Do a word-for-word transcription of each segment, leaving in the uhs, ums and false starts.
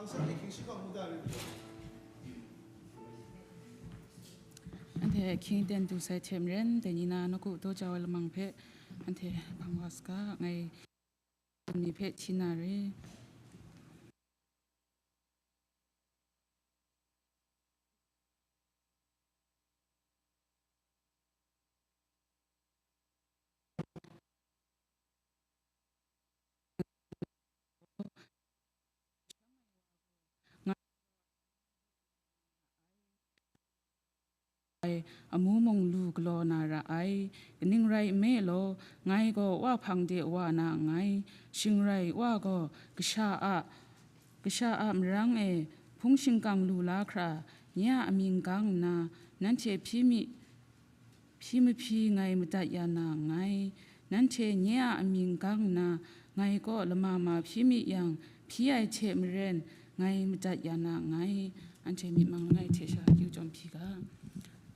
Anhte ahkying aten du sai hte maren, dai ni na nawku daw jau ai lamang hpe anhte hpang wa saga, ngai ni hpe hti na re. Ai amu mung lu galaw na ra ai. Kaning rai nme law, ngai gaw Wa hpang de wa na nngai. Shing rai, Wa gaw kasha a, kasha a marang e hpung shingkang lu la hkra, nye a amying gang nna, nanhte hpyi mi, hpyi mahpyi ngai madat ya na nngai. Nanhte nye a amying gang nna ngai kaw lama ma hpyi mi yang, hpyi ai hte maren ngai madat ya na nngai. Anhte myit mang langai hte sha akyu chyawm hpyi ga.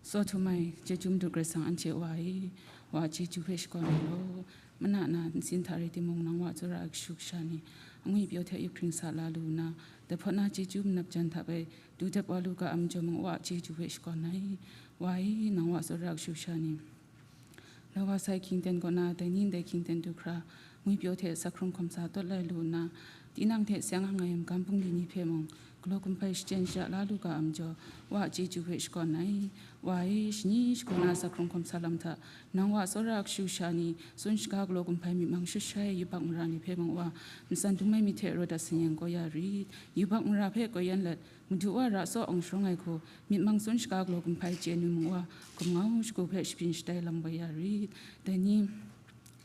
Sawhtum ai chyeju madu Karai Kasang, anhte Wa e, Wa a chyeju hpe shakawn ai law. Mana na nsin hta rai timung, nang Wa tsawra ai kashu kasha ni angwi pyaw hte yup hkring sa la lu nna, dai hpawt na chyeju manap jan hta bai du dep wa lu ga ai majaw mung, Wa a chyeju hpe shakawn ai. Wa e, nang Wa tsawra ai kashu kasha ni, la wa sai hkying aten kaw na, dai ni ndai hkying aten du hkra, ngwi pyaw hte sak hkrung hkawm sa tawt lai lu nna, tinang hte seng ang ai magam bungli ni hpe mung, galaw gumhpai shachyen shaja la lu ga ai majaw, Wa a chyeju hpe shakawn ai. Wa e, shani shagu na sak hkrung hkawm sa lam hta, nang Wa tsawra ai kashu kasha ni, tsun shaga galaw gumhpai myit mang shut shai ai yubak mara ni hpe mung, Wa, matsan dum ai myit hte Roda Sayang kau ya rit. Yubak mara hpe koi yan let, Madu Wa ra tsaw awng sharawng ai hku, myit mang tsun shaga galaw gumhpai chye ai ni mung, Wa, hkum ngau shagu hpe shabyin shatai lam woi ya rit. Dai ni,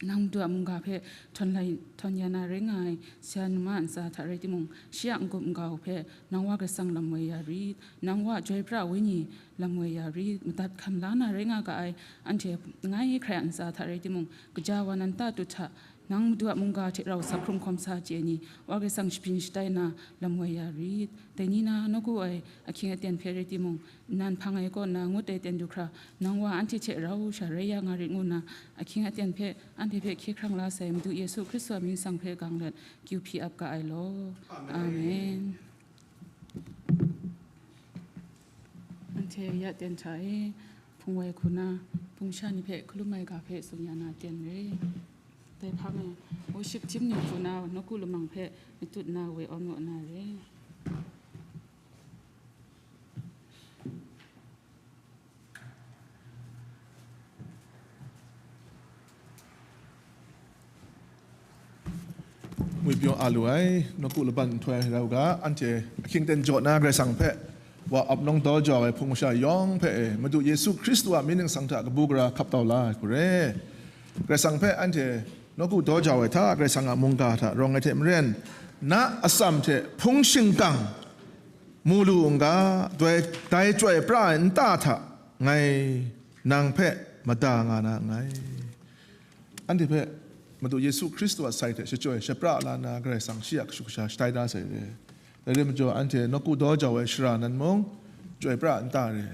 nang Madu a mungga hpe htawn lai, htawn ya na rai nga ai, sara numa ntsa hta rai timung, shi a n-gup n-gau hpe nang Wa Karai Kasang lam woi ya rit. Nang Wa a Chyoi Pra Wenyi lam woi ya rit. Madat hkam la na rai nga ga ai, anhte ngai hkrai a ntsa hta rai timung, kaja wa nan ta tut hta, nang Madu a mungga hte rau sak hkrung hkawm sa chye ai ni, Wa Karai Kasang shabyin shatai na lam woi ya rit. Dai ni na nawku ai ahkying aten hpe rai timung, nnan hpang ai kaw nna ngut ai aten du hkra, nang Wa anhte hte rau sha rai ya nga rit ngu nna, ahkying aten hpe anhte hpe hkye hkrang la sai Madu Yesu Hkristu a mying tsang hpe gang let, kyu hpyi ap ga ai law. Amen. Anhte ya ten hta e, hpung wai hku na, hpung sha ni hpe hkalum ai ga hpe tsun ya na ten re. Dai hpang e, worship team ni hku na, nawku lamang hpe matut na woi awn waw na re. Ngwi pyaw a lu ai, nawku laban nhtoi rau ga, anhte ahkying aten jaw na Karai Kasang hpe, Wa ap nawng daw jau ai hpung masha yawng hpe e, Madu Yesu Hkristu a mying ningsang hta kabu gara hkap tau la ai hku re. Karai Kasang hpe anhte nawku daw jau ai hta, Karai Kasang a mungga hta rawng ai hte maren, na atsam hte hpung shingkang mu lu n ga, dai, dai Chyoi Pra ai nta hta ngai nang hpe mada nga na nngai. Anhte hpe Madu Yesu Hkristu a sai hte shachyoi shapra la na Karai Kasang shi a kashu kasha shatai da sai re. Dai re majaw, anhte nawku daw jau ai shara nan mung, Chyoi Pra nta re,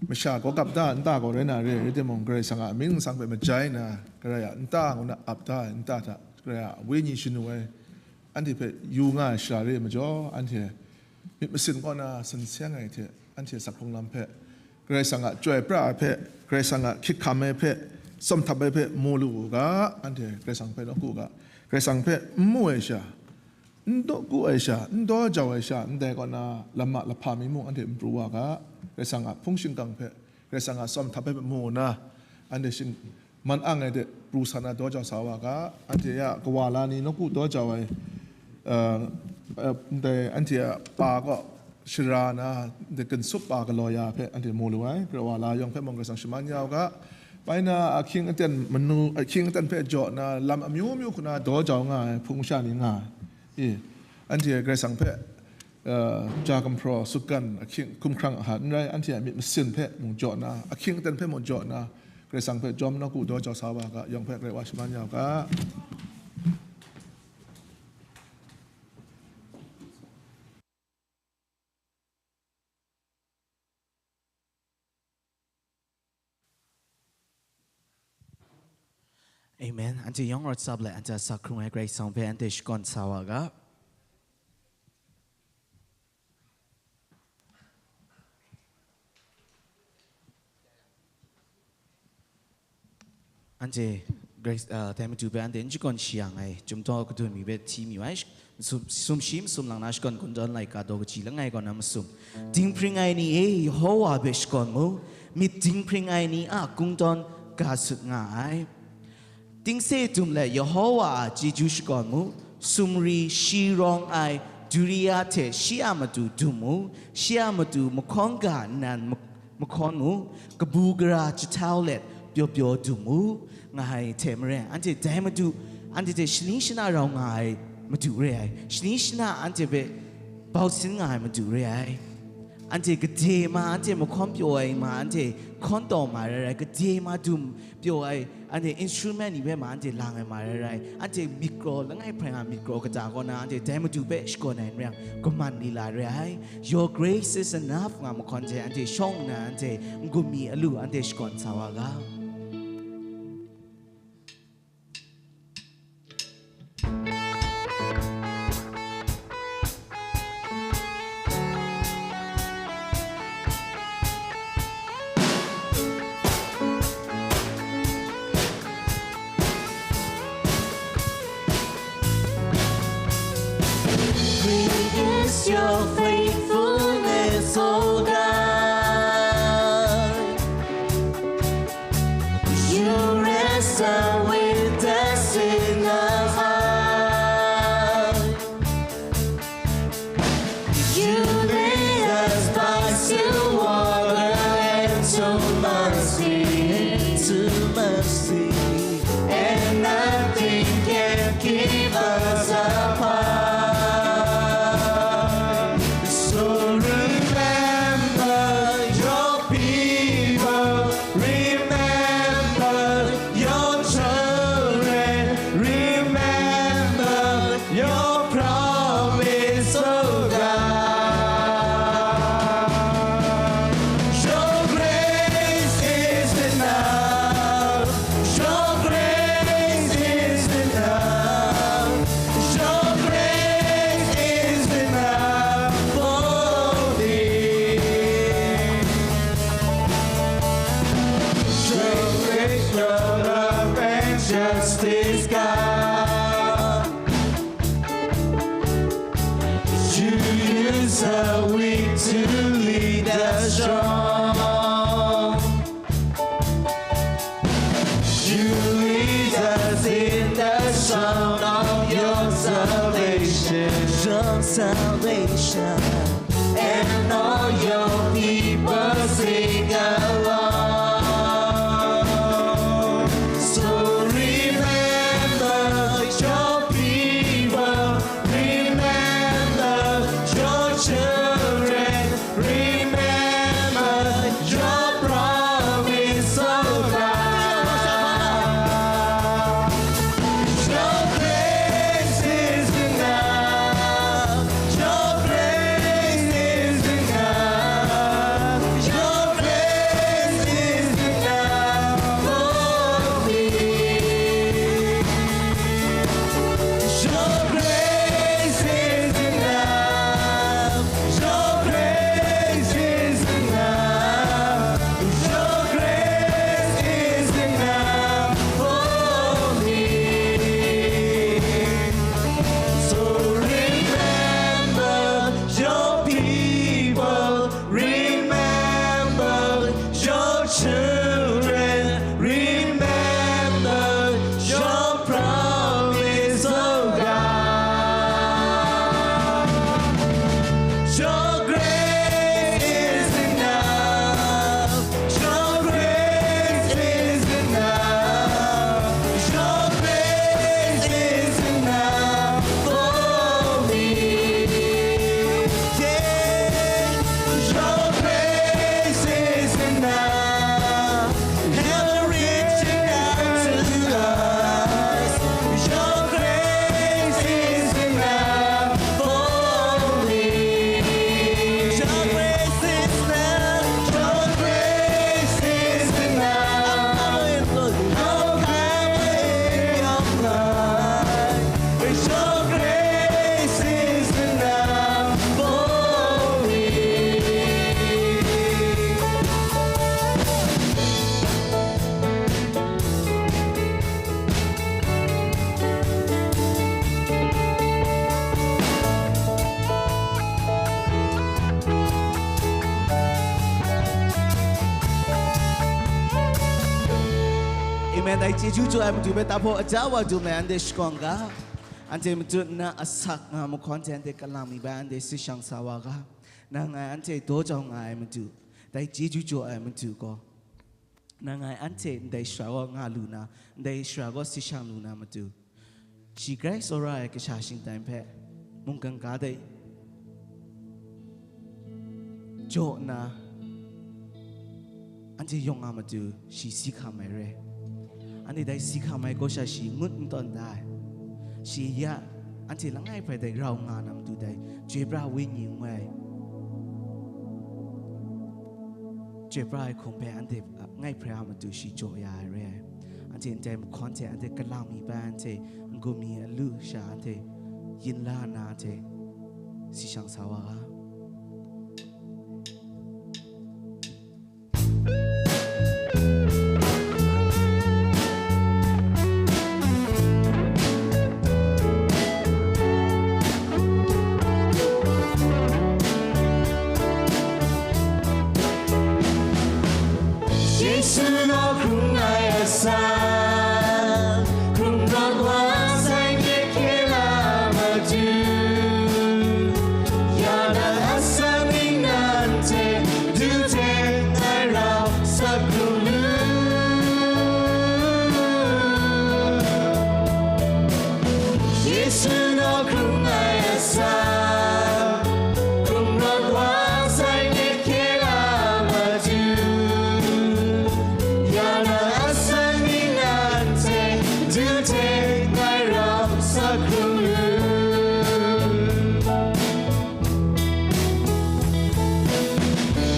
masha gaw gap da nta gaw rai na re, rai timung, Karai Kasang a mying ningsang hpe majai na, Karai a nta ngu na ap da ai nta hta, Karai a Wenyi shanu ai, anhte hpe yu nga ai shara re majaw, anhte myit masin kaw na san seng ai hte, anhte sak hkrung lam hpe, Karai Kasang a Chyoi Pra ai hpe, Karai Kasang a hkyik hkam ai hpe, tsawm htap ai hpe mu lu u ga, anhte Karai Kasang hpe nawku u ga, Karai Kasang hpe n mu ai sha, n nawku ai sha, n daw jau ai sha, ndai kaw na lam a lahpa mi mung anhte n pru wa ga, Karai Kasang a hpung shingkang hpe, Karai Kasang a tsawm htap ai hpe mu nna, anhte shing, man ang ai de pru sa na daw jau sa wa ga, anhte a kawa la ni nawku daw jau ai, uh, uh, ndai anhte a pa kaw shara na, ndai ginsup pa galaw ya hpe anhte mu lu ai, Karai wa la yawng hpe mung Karai Kasang shaman ya u ga, bai na ahkying aten manu, ahkying aten hpe jaw na lam amyu myu hku na daw jau nga ai hpung masha ni nga ai. I, anhte Karai Kasang hpe uh, ja gumhpraw, sutgan, ahkying, hkumhkrang a hta n rai, anhte a myit masin hpe mung jaw na, ahkying aten hpe mung jaw na, Karai Kasang hpe jawm nawku daw jau sa wa ga, yawng hpe Karai wa shaman ya u ga. Amen. Anhte yawng rawt tsap let, anhte a sak hkrung ai Karai Kasang hpe anhte shakawn sa wa ga. Anhte Grace, uh, dai matu hpe anhte n shakawn shi yang ai, Chyum daw kadun mi hpe hti mi ai, sum, sum shi masum lang na shakawn kungdawn laika daw kaji langai kaw na masum. Dinghpring ai ni e, Yehowa hpe shakawn mu, myit dinghpring ai ni a kungdawn ga sut nga ai. Tingse dum let Yehowa a chyeju shakawn mu, sumri shi rawng ai duriya hte shi a matu dum mu, shi a matu mahkawn ga nnan mahkawn mu, kabu gara jahtau let pyaw pyaw dum mu, nga ai hte maren, anhte dai matu, anhte hte shani shana rau nga ai matu re ai, shani shana anhte hpe bau sin nga ai matu re ai. Anhte gade ma, anhte mahkawn pyaw ai ma, anhte hkawn taw ma rai rai, gade ma dum pyaw ai, anhte instrument ni hpe ma anhte lang ai ma rai rai, anhte myit kraw, langai hprai nga myit kraw kata kaw na, anhte dai matu hpe shakawn ai n rai yang, kaman lila re ai. Your grace is enough nga mahkawn hte anhte shawng nna anhte n-gun mi alu anhte shakawn sa wa ga. Great is your faithfulness, O God. You rest with us in the heart. You lead us by still water into mercy, into mercy, and nothing can keep us apart. So remember your people, remember your children, remember your promise, oh God. Your grace is enough. Your grace is enough. Your grace is enough for me. Your grace, your love, and justice, God. You use the weak to lead the strong. You lead us in the song of your salvation, your salvation, and all your people sing along. So remember your people, remember your children, remember your promise, oh God. Your grace is enough. Your grace is enough. Your grace Amen. Dai chyeju chyaw ai matu hpe tahpaw aja wa du ai, anhte shakawn ga. Anhte matut nna asak nga mahkawn hte anhte kalang mi bai, anhte si shang sa wa ga. Nang ngai anhte daw jau nga ai matu, dai chyeju chyaw ai matu gaw, nang ngai anhte ndai shara gaw nga lu na, ndai shara gaw si shang lu na matu, shi grai tsawra ai kasha shingtan hpe mungkan ga de jaw nna, anhte yawng a matu shi si hkam ai re. Anhte dai si hkam ai gaw sha shi ngut n tawn da ai. Shi ya anhte langai hpe dai rau nga na matu dai chyoi pra wenyi ngu ai. Chyoi pra ai hkum hpe anhte, a, ngai hpre a matu shi jaw ya ai re ai. Anhte ndai mahkawn hte anhte kalang mi bai, anhte n-gun mi alu sha anhte yin la nna anhte si shang sa wa ga. Yesu gaw hkrung ai asak, hkrung rawt wa sai nye hkye la matu, ya na asak ning nan hte du hte ngai rau sak hkrung lu. Yesu gaw hkrung ai asak, hkrung rawt wa sai nye hkye la matu, ya na asak ning nan hte du hte ngai rau sak hkrung lu.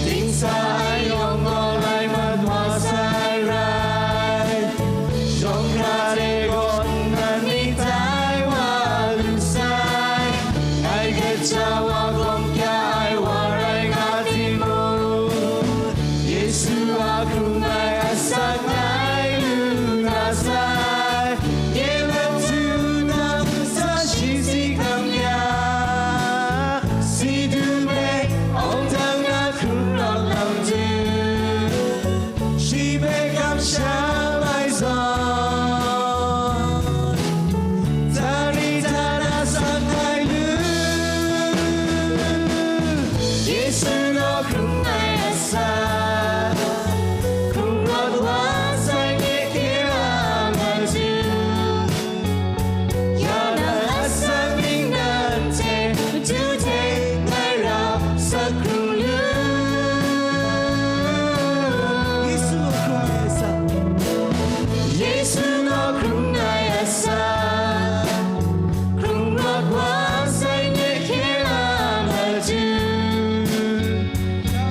Dingsa ai yawng gaw lai mat wa sai rai, yawng hkra hte gaw nnan myit tai wa lu sai. Ngai gaja wa gawm kya ai wa rai nga timung, Yesu a hkrung ai asak ngai lu na sai. Nye matu nang sa shi si hkam ya, si du hpe awng dang na hkrung rawt lam du, shi hpe kamsham ai zawn, tari hta na sak ai lu. Yesu gaw hkrung ai asak, hkrung rawt wa sai nye hkye la matu, ya na asak ning nan hte du hte ngai rau sak hkrung lu. Yesu gaw hkrung ai asak. Yesu gaw hkrung ai asak, hkrung rawt wa sai nye hkye la matu,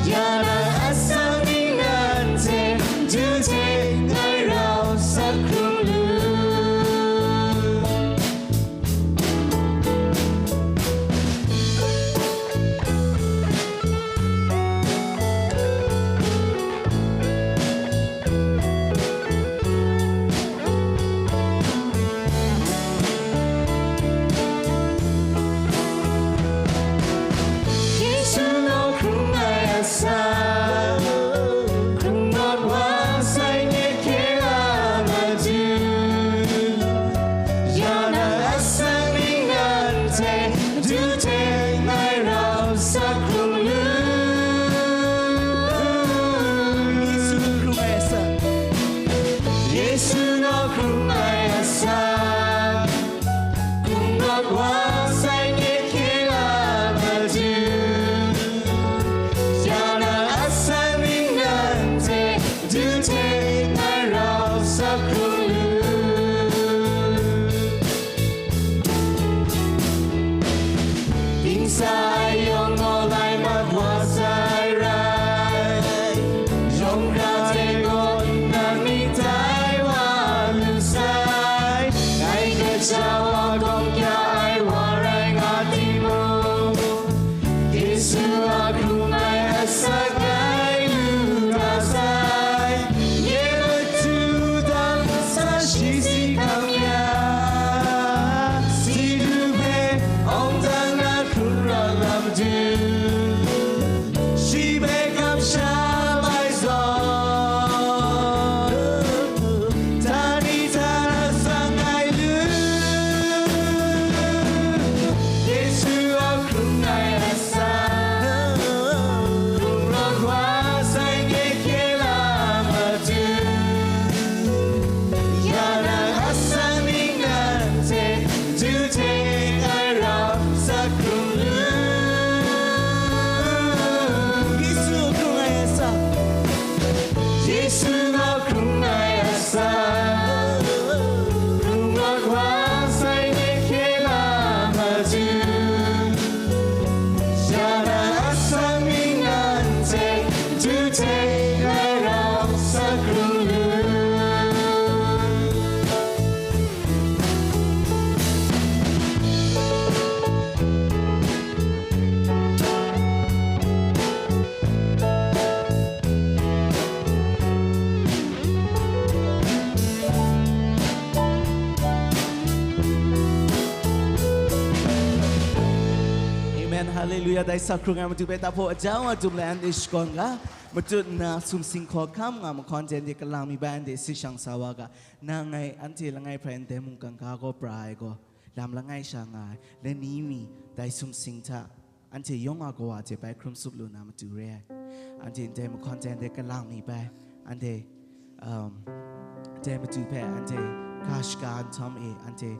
ya na asak ning nan hte du hte ngai rau sak hkrung lu. Yesu gaw hkrung ai asak, hkrung rawt wa sai nye hkye la matu, ya na asak ning nan hte du hte ngai rau sak hkrung lu. Yesu hkrung ai asak. Yesu gaw hkrung ai asak, hkrung rawt wa sai nye hkye la matu, ya na asak ning nan hte du hte ngai rau sak hkrung lu. Dingsa ai yawng gaw lai mat wa sai rai, yawng hkra hte gaw nnan myit tai wa lu sai. Ngai gaja wa gawm kya ai wa rai nga timung, Yesu a hkrung ai asak ngai lu na sai. Nye matu dang sa shi si hkam ya, si du hpe awng dang na hkrung rawt lam du. Haleluya, dai sa hkrung ai Madu hpe tahpaw aja wa dum lai anhte shakawn ga, matut nna sumsing hkawhkam nga mahkawn hte anhte kalang mi bai anhte si shang sa wa ga, nang ngai anhte langai hprai ndai mungkan ga gaw pra ai gaw, lam langai sha nga ai, lani mi dai sumsing hta, anhte yawng a kawa hte bai hkrum tsup lu na matu re ai. Anhte ndai mahkawn hte anhte kalang mi bai, anhte, um, ndai matu hpe anhte ga shaga nhtawm e, anhte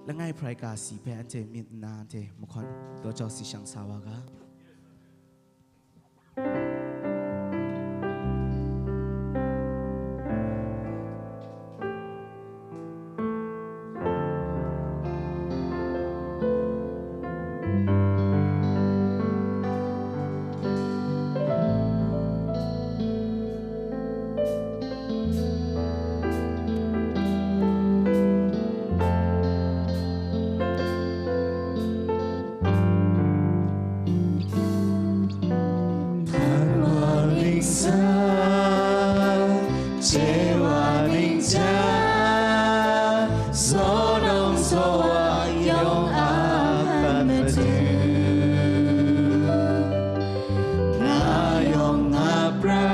langai hprai ga si hpe anhte myit nna anhte mahkawn daw jau si shang sa wa ga. Hpan wa ningsang, chye wa ningsang, zaw nang zaw wa yawng a hpan matu, nga yawng nga pra,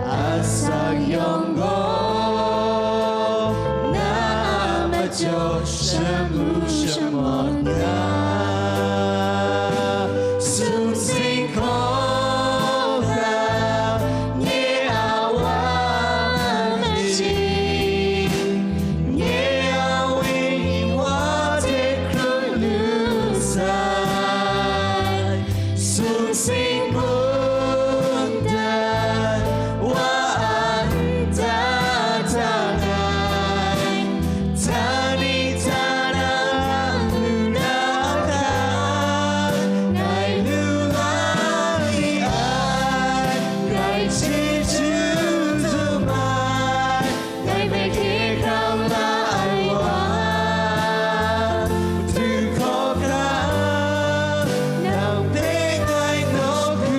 asak yawng gaw, na a majaw shamu shamawt nga, sumsing hkawhkam, nye a wa machyi, nye a wenyi wa hte hkrum lu sai, sumsing hkungdan wa a nta hta ngai, tani tana lu na hkra, ngai lu la li ai, ngai chyeju dum ai, ngai hpe hkye hkrang la ai wa, Madu hkawhkam, nang hpe ngai nawku.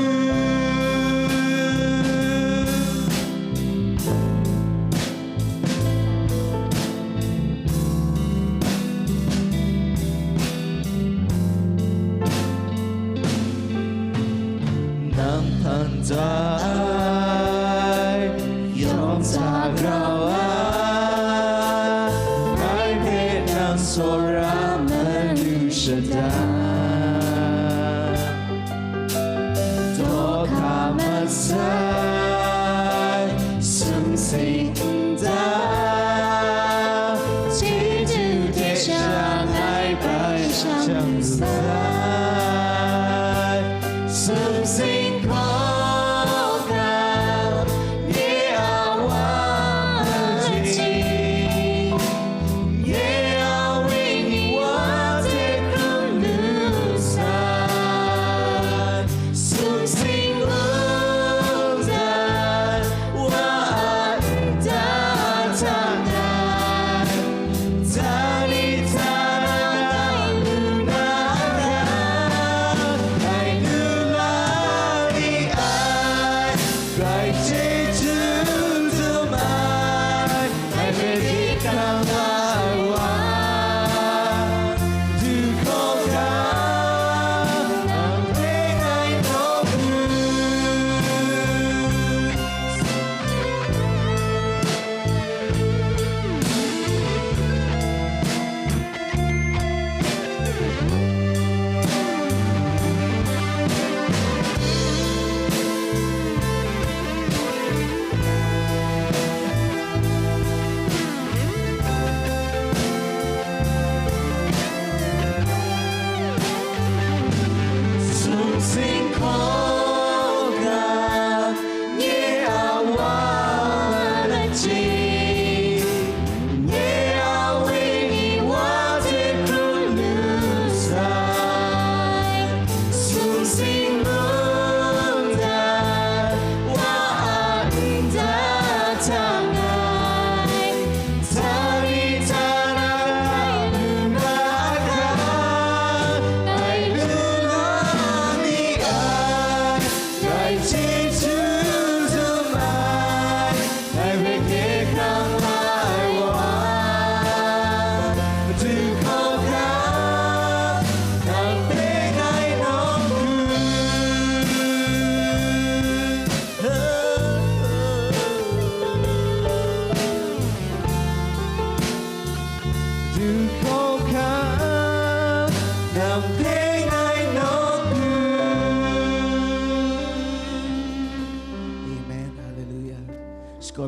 Nang htan da ai, yawng hta grau ai, ngai hpe nang tsawra manu shada. Daw hka masai, sumsing nta, chyeju de sha ngai bai shang sai, sumsing hkawhkam, nye a wa machyi, nye a wenyi wa hte hkrum lu sai, sumsing hkungdan wa a nta hta ngai, tani tana lu na hkra, ngai lu la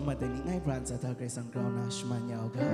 Mat ai ni ngai pra ntsa hta Karai Kasang grau na shaman ya u ga.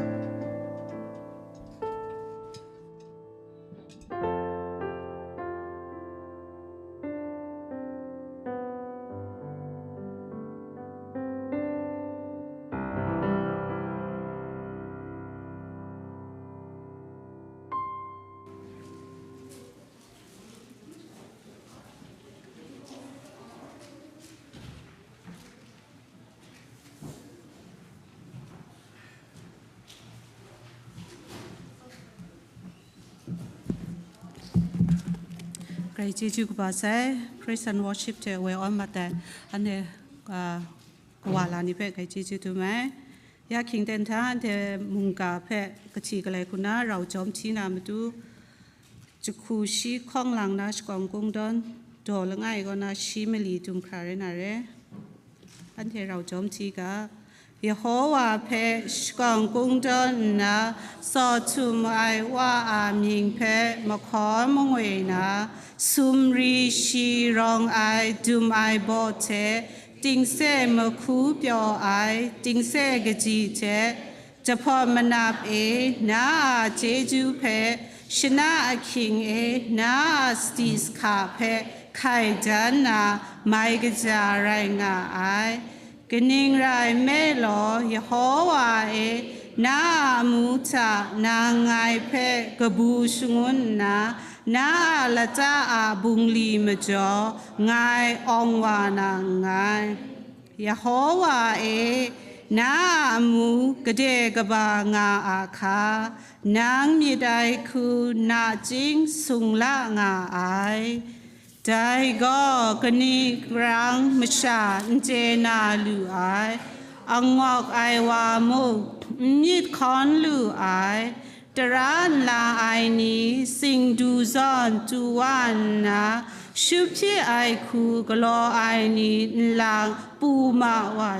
Karai chyeju kaba sai, praise and worship hte woi awn mat ai, anhte, ah, kawa la ni hpe karai chyeju dum ai. Ya hkying ten hta anhte mungga hpe kahti kalai hku na rau jawm hti na matu, jahku shi hkawng lang na shakawn kungdawn daw langai kaw na shi mali dum hkra rai na re. Anhte rau jawm hti ga. Yehowa hpe shakawn kungdawn nna, tsaw htum ai Wa a mying hpe mahkawn mangwi na, sumri shi rawng ai dum ai baw hte, tingse mahku pyaw ai tingse kaji hte, jahpawt manap e na a chyeju hpe, shana ahkying e na a sadi sahka hpe hkai dan na mai kaja rai nga ai. Kaning rai nme law, Yehowa e, na a amu hta nang ngai hpe kabu shangun nna, na a lata a bungli majaw ngai awng wa na nngai. Yehowa e, na a amu gade kaba nga a hka, nang myit ai hku nachying sung la nga ai. Dai gaw kani karang masha n chye na lu ai, angawk ai wa mung n myit hkawn lu ai, tara nlang ai ni singdu zawn tu wa nna, shu hpyi ai hku galaw ai ni nlang pu ma wa,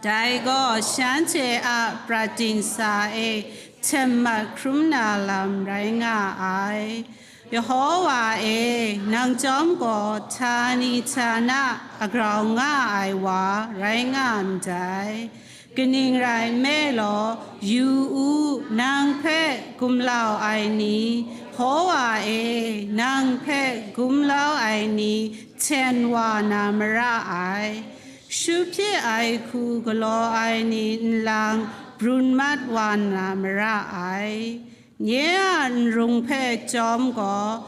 dai gaw shanhte a prat dingsa e hten mat hkrum na lam rai nga ai. Yehowa e, nang chyawm gaw htani htana a grau nga ai wa rai nga ndai. Kaning rai nme law, yu u, nang hpe gumlau ai ni, Yehowa e, nang hpe gumlau ai ni hten wa na mara ai. Shu hpyi ai hku galaw ai ni nlang brun mat wa na mara ai. Nye a nrung hpe chyawm gaw,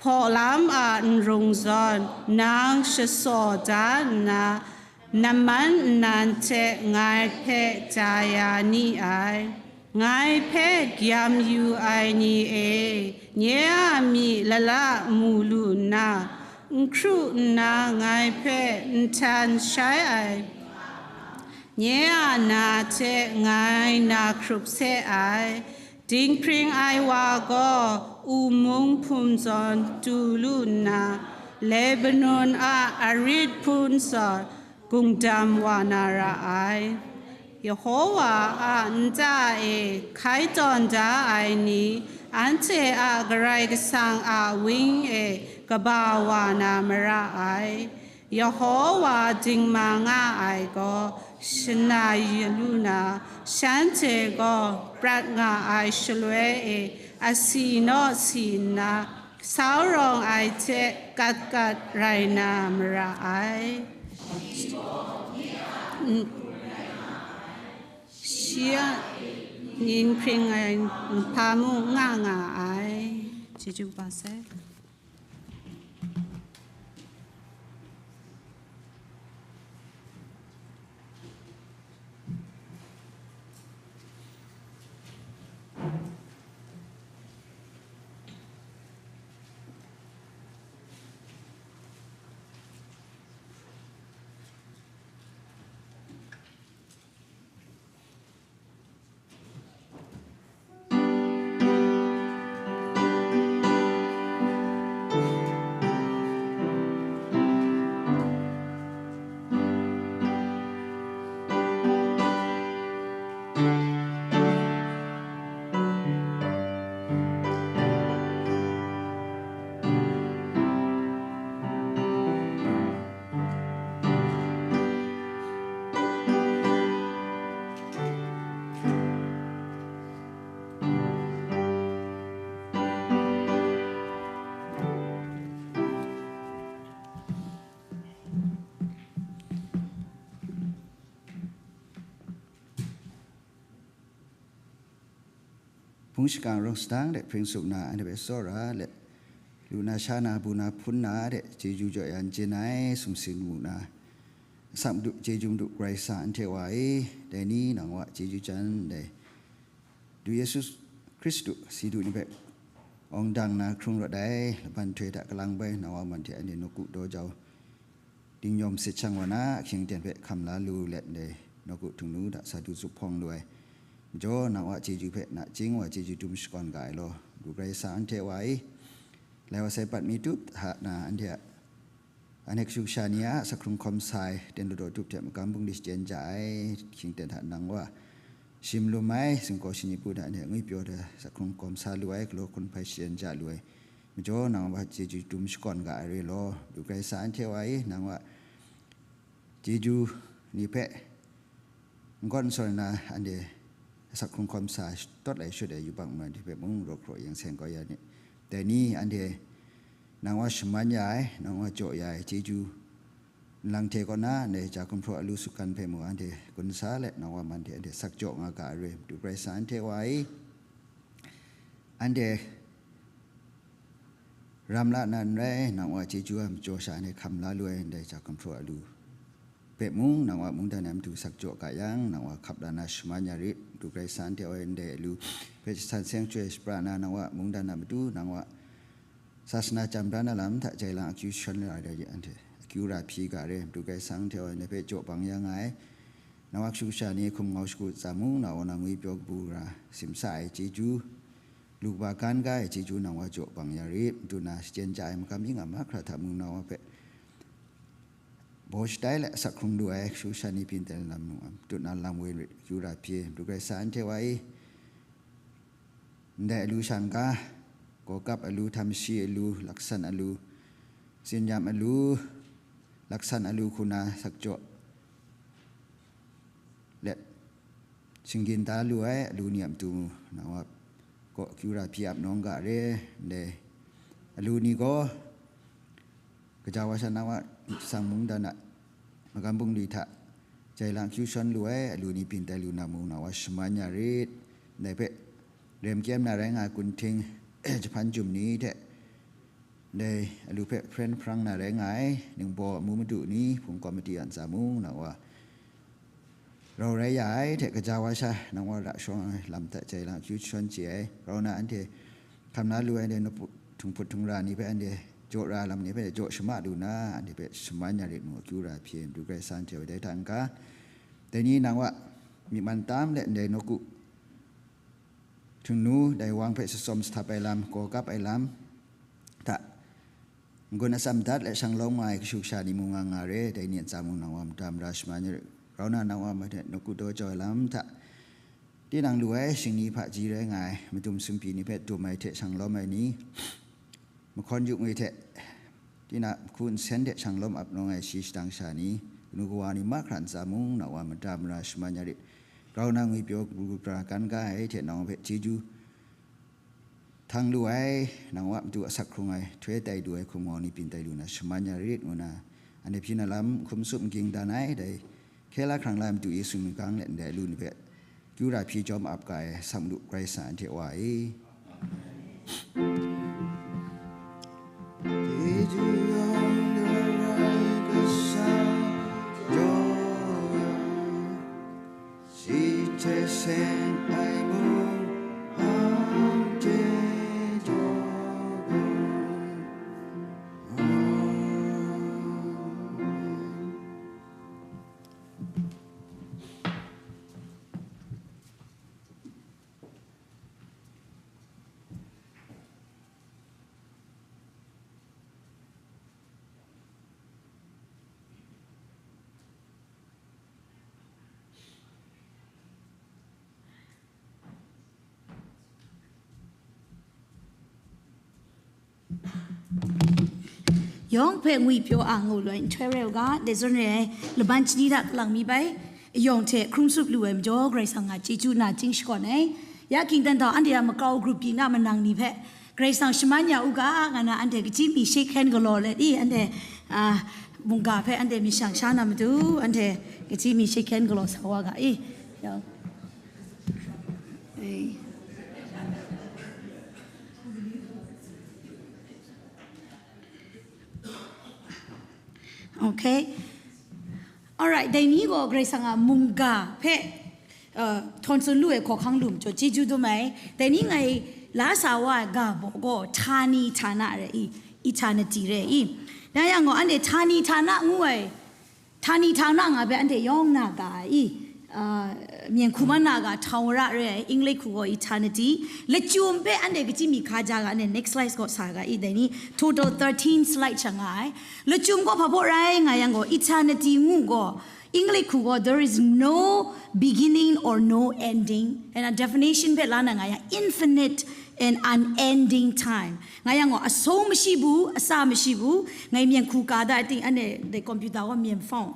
hpaw lam a nrung zawn nang shasaw da nna, naman nnan hte ngai hpe ja ya ni ai. Ngai hpe gyam yu ai ni e, nye a myi lala mu lu nna, n hkru nna ngai hpe n htan shai ai. Nye a na hte ngai na hkrup se ai. Dinghpring ai wa gaw u mung hpum zawn tu lu nna, Lebanon a arit hpun zawn gungdam wa na ra ai. Yehowa a nta e hkai tawn da ai ni, anhte a Karai Kasang a weng e kaba wa na mara ai. Yehowa dingma nga ai gaw shana yu lu na, shanhte gaw prat nga ai shaloi e asi naw si nna, sau rawng ai hte kat kat rai na mara ai. Shi a dinghpring ai nhpa mung nga nga ai. Chyeju kaba sai. Mung shakang rung sadang de hpring tsup na, anhte hpe tsawra let, lu na sha na, bu na hpun na de, chyeju jaw ya n chyen ai, sumsin mu na, asak Madu, chyeju Madu Karai Kasang anhte wa e, dai ni nang wa chyeju jan dai. Du Yesu Hkristu si du ni hpe awng dang na hkrung rawt ai, laban htoi hta kalang bai, nang wa man hte anhte nawku daw jau, dingnyawm sit shang wa na, ahkying aten hpe hkam la lu let ndai, nawku htingnu hta sa du zuphpawng lu ai. Majaw, nang wa chyeju hpe nachying wa chyeju dum shakawn ga ai law, Madu Karai Kasang anhte wa e, lai wa sai pat mi tup hta na, anhte a, anhte kashu kasha ni a asak hkrung hkawm sa ai, ten ladaw tup hte magam bungli shachyen ja ai, ahkying aten hta nang wa shim lum ai, singkaw shani bu hta anhte ngwi pyaw hte asak hkrung hkawm sa lu ai, galaw hkun hpai shachyen ja lu ai. Majaw, nang wa chyeju dum shakawn ga ai re law, Madu Karai Kasang anhte wa e, nang wa chyeju ni hpe n gawn n sawn na, anhte asak hkrung hkawm sa shatawn ai shut ai yubak nman hte hpe mung raw hkraw yang seng kau ya ni. Dai ni anhte nang wa shaman ya ai, nang wa jaw ya ai chyeju nlang hte kaw na, ndai ja gumhpraw alu sutgan hpe mung anhte gun sa let, nang wa man hte anhte sak jaw nga ga ai re, Madu Karai Kasang anhte wa e, anhte ram la na n rai, nang wa chyeju a majaw sha anhte hkam la lu ai ndai ja gumhpraw alu hpe mung, nang wa mungdan ai matu sak jaw ga yang, nang wa hkap la na shaman ya rit, Madu Karai Kasang anhte wa e, ndai alu hpe jasan seng chyoi shapra na, nang wa mungdan a matu, nang wa sasana chyam bra na lam hta jai lang akyu shawn ra ai anhte akyu ra hpyi ga re, Madu Karai Kasang anhte wa e, ndai hpe jaw bang ya nga ai, nang wa kashu kasha ni hkum ngau shagu tsa mung, nang wa na ngwi pyaw kabu ra simsa ai chyeju, lu kaba gan ga ai chyeju nang wa jaw bang ya rit, matu na shachyen ja ai magam yin a mahkra hta mung nang wa hpe baw shatai let asak hkrung lu ai kashu kasha ni byin tai lam mung, matu na lam wen rit, akyu ra hpyi, Madu Karai Kasang anhte wa e, ndai alu sha n-ga, gawgap alu, htam shi alu, laksan alu, tsin-yam alu, laksan alu hku na sak jaw let, shinggyim da lu ai alu ni a matu, nang wa kaw akyu ra hpyi ap nawng ga re, ndai alu ni gaw, kaja wa sha nang wa sang mungdan a magam bungli hta jai lang akyu shawn lu ai alu ni byin tai lu na mung, nang wa shaman ya rit, ndai hpe rem kyem na rai nga ai kunhting jahpan jum ni hte, ndai alu hpe hpren hprang na rai nga ai ningbaw amu madu ni, hpung kawm madi a ntsa mung, nang wa rau rai ya ai hte, kaja wa sha nang wa ra shawng ai lam hta jai lang akyu shawn chye ai, grau na anhte hkam la lu ai, ndai nawku htung hput htung ra ni hpe anhte jaw ra lam ni hpe jaw shama lu na, anhte hpe shaman ya rit mung, akyu ra hpyi, Madu Karai Kasang anhte wa dai hta n-ga, dai ni nang wa myi man tam let ndai nawku htingnu, dai wang hpe shatsawm sahtap ai lam, gawgap ai lam hta n-gun atsam dat let shang lawm nga ai kashu kasha ni mung nga nga re, dai ni a ntsa mung nang wa mada mara shaman ya rit, grau na nang wa mahte nawku daw jau ai lam hta, tinang lu ai shingni hpaji rai nga ai madum sumpi ni hpe dum ai hte shang lawm ai ni, mahkawn yu ngwi hte tinang hku nsen hte shang lawm ap nawng ai shi shadang sha ni, kanu kawa ni mahkra ntsa mung nang wa mada mara shaman ya rit, grau na ngwi pyaw kabu kabra gan ga ai hte nang wa hpe chyeju htang lu ai, nang wa matu asak hkrung ai, htoi tai lu ai hkum ngau ni byin tai lu na shaman ya rit ngu na, anhte hpyi na lam hkum tsup n-ging dan ai, dai hkye la hkrang la ai Madu Yesu mung gang let ndai alu ni hpe akyu ra hpyi jawm ap ga ai, asak Madu Karai Kasang anhte wa e. Chyeju yawng Karai Kasang jaw ya, shi hte seng ai mung anhte jaw ai. Amen. Yawng hpe ngwi pyaw a ngu loi nhtoi rai u ga, dai zawn re ai, laban chani hta kalang mi bai, ayawng hte hkrung tsup lu ai majaw, Karai Kasang a chyeju na chying shakawn ai. Ya hkying dan tau anhte a makau grup byin a manang ni hpe, Karai Kasang shaman ya u ga, nga na anhte kachyi mi shake hand galaw let i, anhte, a, mungga hpe anhte myit shang sha na matu, anhte kachyi mi shake hand galaw sa wa ga i. Yawng. Ei. Okay. Alright, dai ni gaw Karai Kasang a mungga hpe uh, htawn tsun lu ai hkawhkang lu majaw chyeju dum ai. Dai ni ngai la sa wa ai ga baw gaw htani htana rai i, eternity rai i. Dai yang gaw anhte htani htana ngu ai, htani htana nga hpe anhte yawng na ga ai i, uh, myen hku ma na ga htawra rai ai, English hku gaw eternity. Lachyum hpe anhte kachyi mi hka ja ga, anhte next slide gaw sa ga i, dai ni total thirteen slide sha nga ai. Lachyum gaw hpa baw rai nga yang gaw, eternity ngu gaw, English hku gaw, there is no beginning or no ending. And a definition hpe la na nga yang, infinite and unending time. Nga yang gaw, asawng mashi bu, asa mashi bu, ngai myen hku ka da, I think, anhte dai computer gaw myen fawng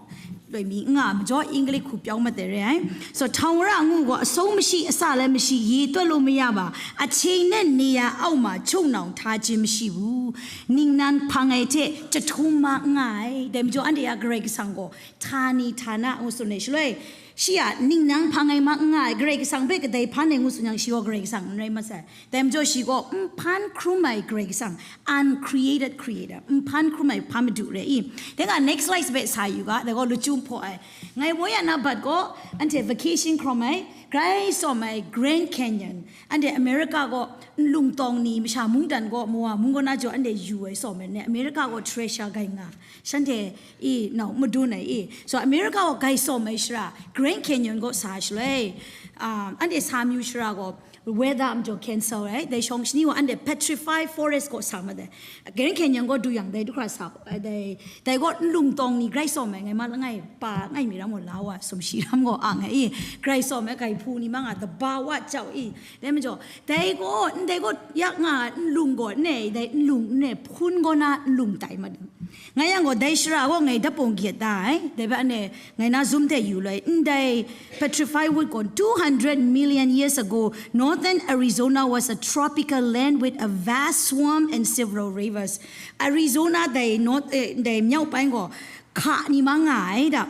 loi mi nga majaw, English hku pyawng mat ai re ai. So, htawra ngu gaw, asawng mashi, asa le mashi, ye tawt lu maya ba, ahkying ne neya auma chungnawng hta chye mashi bu, ningnan hpang ai hte jahtum ma nga ai. Dai majaw, anhte a Karai Kasang gaw, htani htana ngu tsun ai shaloi, shi a ningnan hpang ai ma nga ai, Karai Kasang hpe kadai hpan ai ngu tsun yang, shi gaw Karai Kasang n rai masai. Dai majaw shi gaw nhpan hkrum ai Karai Kasang, uncreated creator, nhpan hkrum ai hpa madu rai i. Dai nga next slide hpe sa yu ga, dai gaw lachyum hpaw ai. Ngai woi ya na bat gaw, anhte vacation hkrum ai, grai sawm ai Grand Canyon, anhte America gaw nlung tawng ni, masha mungdan gaw, mawa mung gaw na jaw anhte yu ai sawm ai, ne America gaw treasure gai nga, shanhte i nau madun ai i. So America gaw gai sawm ai shara, Grand Canyon gaw sa shaloi, um, anhte sa myu shara gaw, weather majaw cancel ai, dai shawng shani wa anhte petrified forest gaw sa mat ai. Grand Canyon gaw du yang dai du hkra sa, eh, dai, dai gaw nlung tawng ni grai sawm ai, ngai ma langai pa ngai mi ram gaw la wa, sumshi ram gaw ang ai i, grai sawm ai, grai hpu ni ma nga, daba wa jau i, dai majaw, dai gaw, ndai gaw yak nga nlung gaw, ne, dai nlung, ne, hpun gaw na nlung tai mat ai. Nga yang gaw, dai shara gaw ngai dapung gyet da ai, dai hpe anhte ngai na zum hte yu loi, ndai petrified wood gaw, two hundred million years ago, northern Arizona was a tropical land with a vast swamp and several rivers. Arizona dai north, eh, dai myau pai gaw, hka ni ma nga ai da.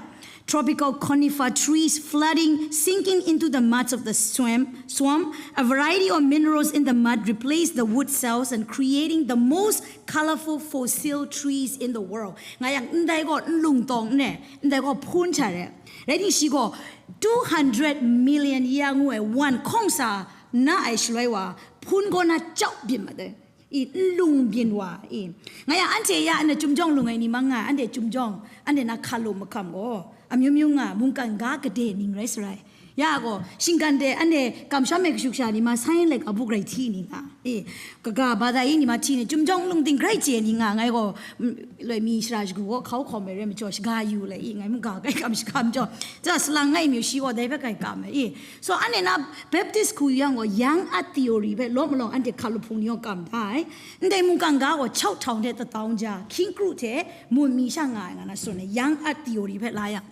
Tropical conifer trees flooding, sinking into the muds of the swamp, swamp. A variety of minerals in the mud replace the wood cells and creating the most colorful fossil trees in the world. Nga yang ndai gaw nlung tawng ne, ndai gaw hpun hta re. Rai ting shi gaw two hundred million ya ngu ai wan hkawng sa na ai shaloi wa, hpun gaw na chau byin mat ai. I, nlung byin wa i. Nga yang anhte ya, anhte chyum jawng lung ai ni ma nga, anhte chyum jawng, anhte na hka lu makam gaw, amyu myu nga, mungkan ga gade ning rai sarai. Ya gaw, shinggan de, anhte kamsham ai kashu kasha ni ma, sign like a book rai hti ni nga. I, kaga ba da i ni ma hti ni, chyum jawng lung ting grai chye ni nga, ngai gaw, mm, loi mi shara shagu gaw hkau hkawm ai re majaw, shaga yu le i, ngai mung ga grai kam shakam jaw, ja salang ngai myu shi gaw, dai hpe grai kam ai i. So, anhte na Baptist hku yang gaw, yang a theory hpe lawm malawng anhte hka lu hpung ni gaw kam da ai. Ndai mungkan ga gaw, chau htawng hte tatawng ja, hkying kru hte mun mi sha nga ai nga na tsun ai, yang a theory hpe la yang.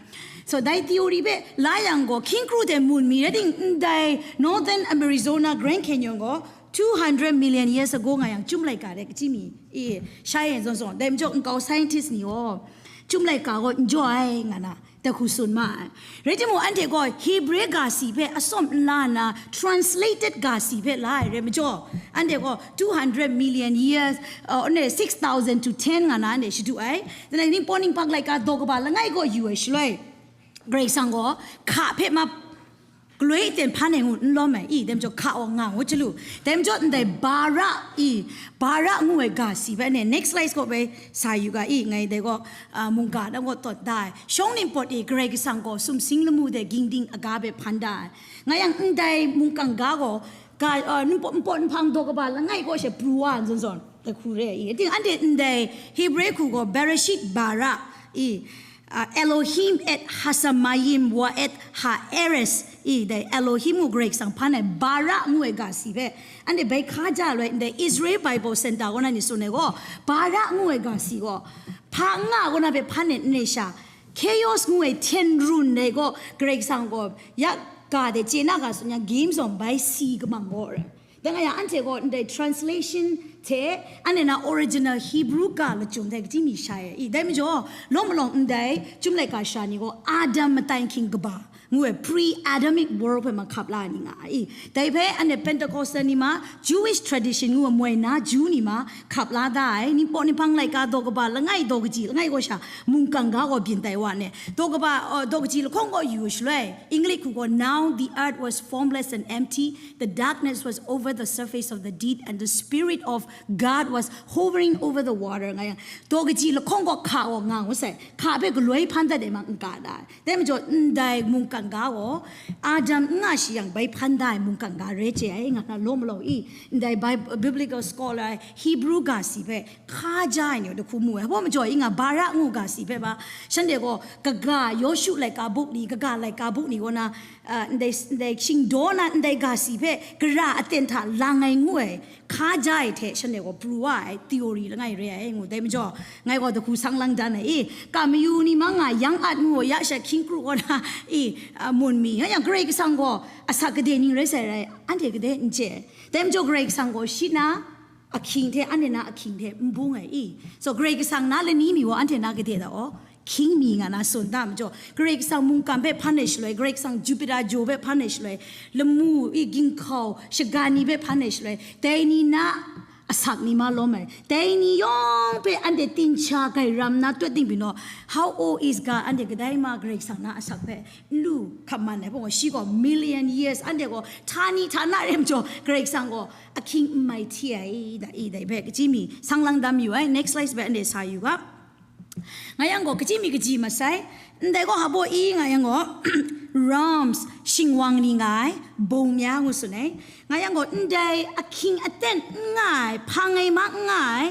So, dai theory hpe la yang gaw, hkying kru hte mun mi rai ting, ndai Northern Arizona Grand Canyon gaw, two hundred million years ago nga yang, chyum laika de kachyi mi, e, shai e zawn zawn, dai majaw nkau scientist ni gaw, chyum laika gaw n jaw ai nga na, dai hku tsun ma ai. Rai timung, anhte gaw Hebrew ga si hpe atsawm n la nna, translated ga si hpe la ai rai majaw, anhte gaw two hundred million years, uh, ne, six thousand to ten nga na anhte shadu ai. Dai ning pawning pak laika daw kaba langai gaw yu ai shaloi, Karai Kasang gaw hka hpe ma galoi ten hpan ai ngu n lawm ai, i, dai majaw hka wa nga ngu chyalu. Dai majaw ndai bara, i, bara ngu ai ga si bai ne, next slide gaw bai sa yu ga, i, ngai dai gaw, ah, mungga na gaw tawt da ai. Shawng ningpawt e Karai Kasang gaw sumsing lamu de ging ding aga bai hpan da ai. Nga yang ndai mungkan ga gaw, ga, ah, ningpawt, npawt nhpang daw kaba langai gaw she pru wa ai zawn zawn, dai hku re ai, i. Ating anhte ndai Hebrew hku gaw Bereshit bara, i, ah, Elohim et Hashamayim wa et Ha'eres, i, dai Elohim ngu Karai Kasang hpan ai bara ngu ai ga si hpe, anhte bai hka ja loi ndai Israel Bible Center kaw na ni tsun ai gaw, bara ngu ai ga si gaw, hpa n nga kaw na hpe hpan ai n rai sha, chaos ngu ai hten run dai gaw, Karai Kasang gaw ya ga de chye na ga tsun yang, game zawn bai si kamang gaw rai. Dai nga yang anhte gaw ndai translation hte, anhte na original Hebrew ga lachyum hte kachyi mi shai ai. I, dai majaw, lawm malawng ndai, chyum laika sha ni gaw Adam matai nhkying kaba, ngu ai pre-Adamic world hpe ma hkap la ai ni nga ai. Dai hpe anhte Pentecostal ni ma, Jewish tradition ngu ai moi na Jew ni ma hkap la da ai, Ningpawt Ninghpang laika daw kaba langai daw kaji langai gaw sha mungkan ga gaw byin tai wa ne. Daw kaba, uh, daw kaji lahkawng gaw yu shaloi, English hku gaw, "Now the earth was formless and empty, the darkness was over the surface of the deep, and the Spirit of God was hovering over the water," nga yang, daw kaji lahkawng gaw hka gaw nga ngu sai, hka hpe galoi hpan dat ai ma n ga da ai. Dai majaw, ndai mungkan ga gaw, Adam n nga shi yang bai hpan da ai mungkan ga re chye ai, nga na law malaw i, ndai Bi-, biblical scholar, Hebrew ga si hpe hka ja ai ni gaw dahku mu ai. Hpa majaw, i nga Bara ngu ga si hpe ba, shanhte gaw kaga Yawshu laika buk ni, kaga laika buk ni gaw na, ah, ndai, ndai shingdaw na ndai ga si hpe gara aten hta lang ai ngu ai, hka ja ai hte shanhte gaw pru wa ai theory langai re ai ngu. Dai majaw, ngai gaw dahku sang lang dan ai i, ka mayu ni ma nga yang at ngu ya sha hkying kru kaw na i, a, mun mi, nga yang Karai Kasang gaw asak gade ning rai sai rai, anhte gade n chye. Dai majaw Karai Kasang gaw shi na ahkying hte, anhte na ahkying hte n bung ai i. So Karai Kasang na lani mi gaw anhte na gade da aw, hkying mi nga na tsun da majaw, Karai Kasang mungkan hpe hpan ai shaloi, Karai Kasang Jupiter jaw hpe hpan ai shaloi, lamu i ginhkau shaga ni hpe hpan ai shaloi, dai ni na asak ni ma lawm ai, dai ni yawng hpe anhte tincha gai ram na tut ting byin naw, how old is God, anhte kadai ma Karai Kasang na asak hpe n lu hkap man ai, hpung gaw shi gaw million years, anhte gaw htani htana re majaw, Karai Kasang gaw ahkying n mai hti ai, da i, dai hpe kaji mi sang lang dam yu ai, next slide hpe anhte sa yu ga. Nga yang gaw, kaji mi kaji masai, ndai gaw habo i nga yang gaw, realms, shingwang ni nga ai, bung mya ngu tsun ai. Nga yang gaw, ndai ahkying aten n nga ai, hpang ai ma n nga ai,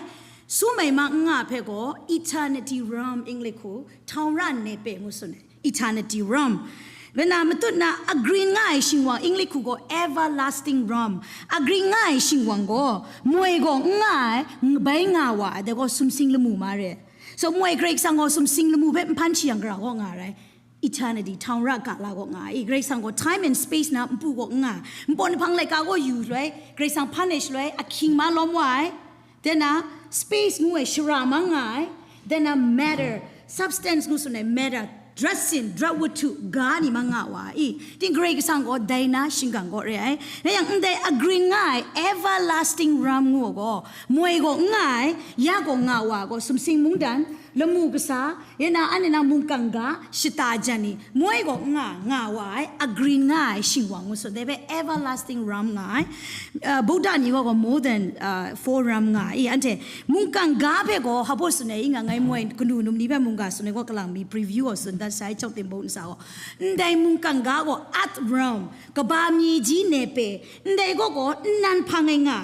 sum ai ma n nga ai hpe gaw, eternity realm, English hku, htaung ra nepe ngu tsun ai. Eternity realm. Bai na matut na agrin nga ai shingwang, English hku gaw everlasting realm. Agrin nga ai shingwang gaw, moi gaw n nga ai, ng-, bai nga wa ai, dai gaw sumsing lamu ma re. So, moi Karai Kasang gaw sumsing lamu hpe n hpan shi yang gara gaw nga rai. Eternity, htaung ra ga la gaw nga ai. Karai Kasang gaw time and space na npu gaw n nga. Npawt nhpang laika gaw yu loi, Karai Kasang hpan ai shaloi, ahkying ma lawm wa ai. Then na space ngu ai shara ma nga ai. Then na matter, substance ngu tsun ai matter, dratsin, dratwattu, ga ni ma nga wa i. Ting Karai Kasang gaw dai na shingkang gaw re ai. Rai yang ndai agrin nga ai everlasting realm ngu ai gaw, moi gaw n nga ai, ya gaw nga wa gaw, sumsing mungdan, lamu kasa, ya na, anhte na mungkan ga, shata jan ni, moi gaw n nga, nga wa ai, agrin nga ai shingwang ngu tsun, dai hpe everlasting realm nga ai. Uh, Buddha ni gaw gaw more than, uh, four realm nga ai, anhte mungkan ga hpe gaw, habo tsun ai, i nga ngai moi kanu num ni hpe mungga tsun ai gaw, kalang mi preview gaw tsun dat sai, chok tin bo nsa gaw, ndai mungkan ga gaw earth realm, kaba mi ji nepe, ndai gaw gaw nnan hpang ai nga,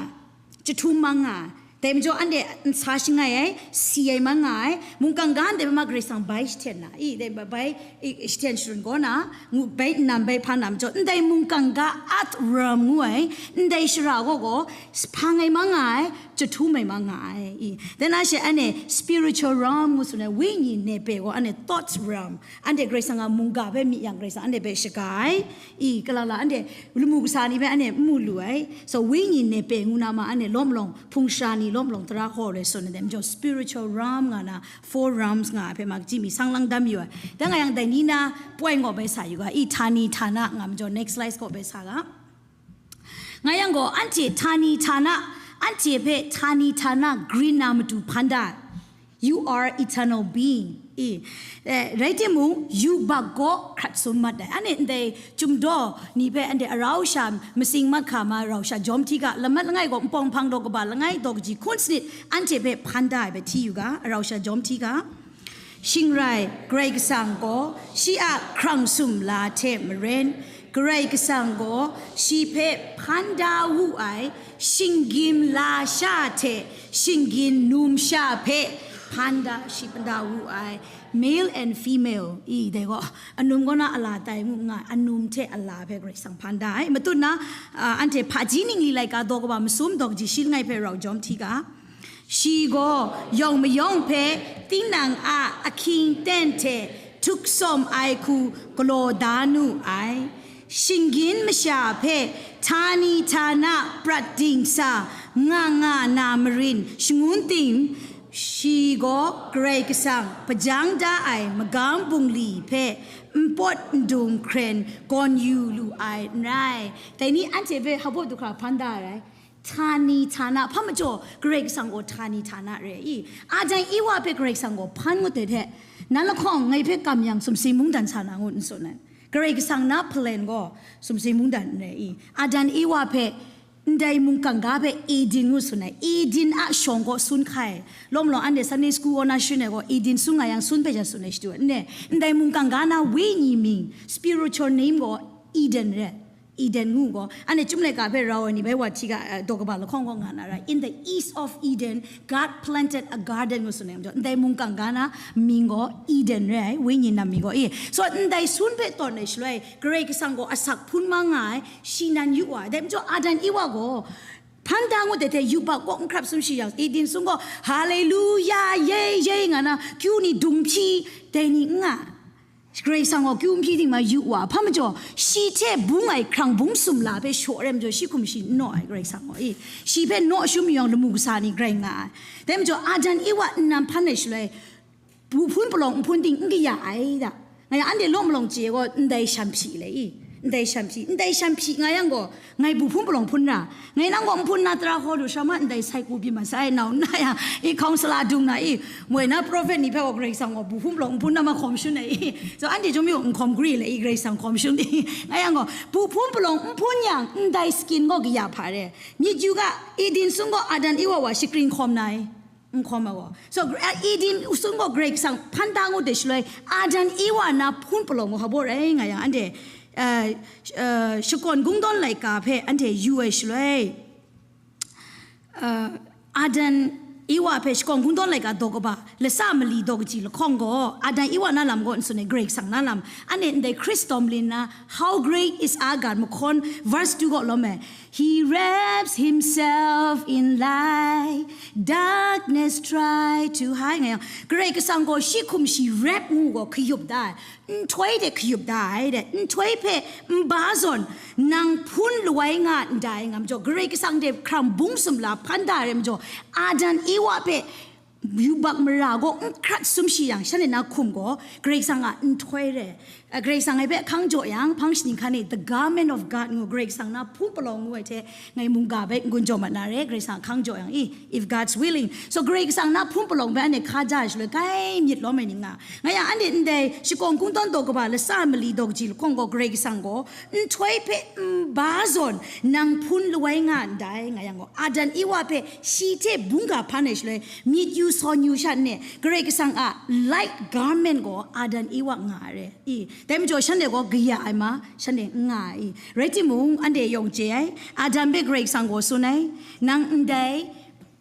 jahtum ma nga ai. Dai majaw anhte n sa shangai ai, si ai ma nga ai, mungkan ga ndai ma Karai Kasang bai shahten na, i, dai ba-, bai, i, shahten sharun gaw na, ngu, bai nnan bai hpa na majaw, ndai mungkan ga earth realm ngu ai, ndai shara gaw gaw, hpang ai ma nga ai, jahtum ai ma nga ai, i. Then na she anhte spiritual realm ngu tsun ai, wunyi nepe gaw anhte thoughts realm, anhte Karai Kasang a mungga hpe mi yang Karai Kasang anhte hpe shaga ai, i, kalala anhte lamu kasa ni hpe anhte n mu lu ai. So, wunyi nepe ngu na ma anhte lawm lawng, hpung sha ni lawm lawng tara hkaw loi tsun ai, dai majaw spiritual realm nga na, four realms nga ai hpe ma kaji mi sang lang dam yu ai. Dai nga yang dai ni na point gaw bai sa yu ga, i, htani htana nga majaw next slide gaw bai sa ga. Nga yang gaw, anhte htani htana, anhte hpe htani htana grin na matu hpan da ai. You are eternal being. I, eh, rai timung, yubak gaw hkrat sum mat ai. Anhte ndai chyum daw ni hpe anhte arau sha masing mahka ma rau sha jawm hti ga, lamat langai gaw npawng hpang daw kaba langai daw kaji hkun sanit anhte hpe hpan da ai hpe hti yu ga, arau sha jawm hti ga. Shing rai, Karai Kasang gaw shi a hkrang sumla hte maren, Karai Kasang gaw shi hpe hpan da wu ai, shinggyim lasha hte shinggyim numsha hpe hpan da, shi hpan da wu ai, male and female, i, dai gaw, anum kaw na a la tai ngu nga, anum hte a la hpe Karai Kasang hpan da ai. Matut na, ah, anhte hpaji ningli laika daw kaba masum daw kaji shi langai hpe rau jawm hti ga. Shi gaw yawng mayawng hpe tinang a ahkying ten hte htuk sawm ai hku galaw da nu ai. Shinggyim masha hpe htani htana prat dingsa nga nga na marin shangun ting, shi Shi gaw Karai Kasang hpajang da ai magam bungli hpe npawt ndung hkren gawn yu lu ai n rai. Dai ni anhte hpe hpa du hkra hpan da ai rai. Htani htana, hpa majaw Karai Kasang gaw htani htana re i. Adam Ewa hpe Karai Kasang gaw hpan ngut ai hte, nan lahkawng ngai hpe kam yang sumsing mungdan sa na ngut n tsun ai. Karai Kasang na plan gaw sumsing mungdan n rai i. Adam Ewa hpe ndai mungkan ga hpe Eden ngu tsun ai. Eden a shawng gaw sun hkai. Lawm lawng anhte Sunday school gaw na shun ai gaw, Eden sun nga yang sun hpe ja tsun ai shadu ai. Ndai mungkan ga na wenyi mying, spiritual name gaw Eden re. Eden ngu gaw, anhte Chyum laika hpe rau ai ni bai wa hti ga, eh, daw kaba lahkawng gaw nga na ra. In the east of Eden, God planted a garden ngu tsun ai majaw, ndai mungkan ga na mying gaw Eden re ai, wenyi nam mi gaw i. So, ndai sun hpe tawn ai shaloi, Karai Kasang gaw asak hpun ma nga ai, shi nan yu wa ai. Dai majaw, Adam Ewa gaw, hpan da ngut ai hte yubak kaw n hkrap sum shi yang, Eden sun gaw, Haleluya, ye, ye, nga na, kyu ni dung hpyi, dai ni n nga. Karai Kasang gaw kyu n hpyi ting ma yu wa, hpa majaw, shi hte bung ai hkrang bung sumla hpe shaw ai majaw, shi hkum shi n naw ai, Karai Kasang gaw i. Shi hpe naw shum yu yang lamu kasa ni grai nga ai. Dai majaw, Adam Ewa nnan hpan ai shaloi, bu hpun palawng nhpun ting n kaya ai da. Nga yang anhte law malawng chye gaw ndai shan hpyi le i. Ndai shan hpyi, ndai shan hpyi nga yang gaw, ngai bu hpun palawng hpun ra. Ngai nang gaw nhpun na tara hkaw lu sha ma ndai sai ku byin ma sai, nau nna yang, i hkawng sala dung na i, moi na prophet ni hpe gaw Karai Kasang gaw bu hpun palawng nhpun na ma hkawm shun ai i. So, anhte chyawm yu nhkawm gri le i, Karai Kasang hkawm shun i. Nga yang gaw, bu hpun palawng nhpun yang, ndai skin gaw kaya hpa re. Myit yu ga, Eden sun gaw Adam Ewa wa shakring hkawm na i. N hkawm ai gaw. So, Eden sun gaw Karai Kasang hpan da ngut ai shaloi, Adam Ewa na hpun palawng gaw hpa baw rai nga yang, anhte, eh, eh, shakawn kungdawn laika hpe anhte yu ai shaloi, eh, Adam Ewa hpe shakawn kungdawn laika daw kaba, latsa mali daw kaji lahkawng gaw, Adam Ewa na lam gaw n tsun ai, Karai Kasang na lam. Anhte ndai Chris Tomlin na, How Great Is Our God, mahkawn verse two gaw lawm ai. He wraps himself in light, darkness try to hide. Nga yang, Karai Kasang gaw shi hkum shi wrap ngu gaw hkayup da ai, nhtoi de hkayup da ai de, nhtoi hpe nba zawn nang hpun lawai nga ndai nga majaw, Karai Kasang de hkrang bung sumla hpan da ai majaw, Adam Ewa hpe yubak mara gaw n hkrat sum shi yang, shanhte na hkum gaw Karai Kasang a nhtoi re. Eh, Karai Kasang ngai hpe hkang jaw yang, hpang shaning hkan e, the garment of God ngu, Karai Kasang na hpun palawng ngu ai hte, ngai mungga bai n-gun jaw mat na re, Karai Kasang hkang jaw yang i, if God's willing. So, Karai Kasang na hpun palawng bai anhte hka ja ai shaloi, kai myit lawm ai ni nga. Nga yang anhte ndai shakawn kungdawn daw kaba, latsa mali daw kaji lahkawng gaw, Karai Kasang gaw, nhtoi hpe nba zawn, nang hpun lawai nga ndai, nga yang gaw, Adam Ewa hpe shi hte bungga hpan ai shaloi, myit yu sawn yu sha nne, Karai Kasang a light garment gaw Adam Ewa nga ai re i. Dai majaw shanhte gaw kaya ai ma, shanhte n nga ai i. Rai timung, anhte yawng chye ai, Adam hpe Karai Kasang gaw tsun ai, nang ndai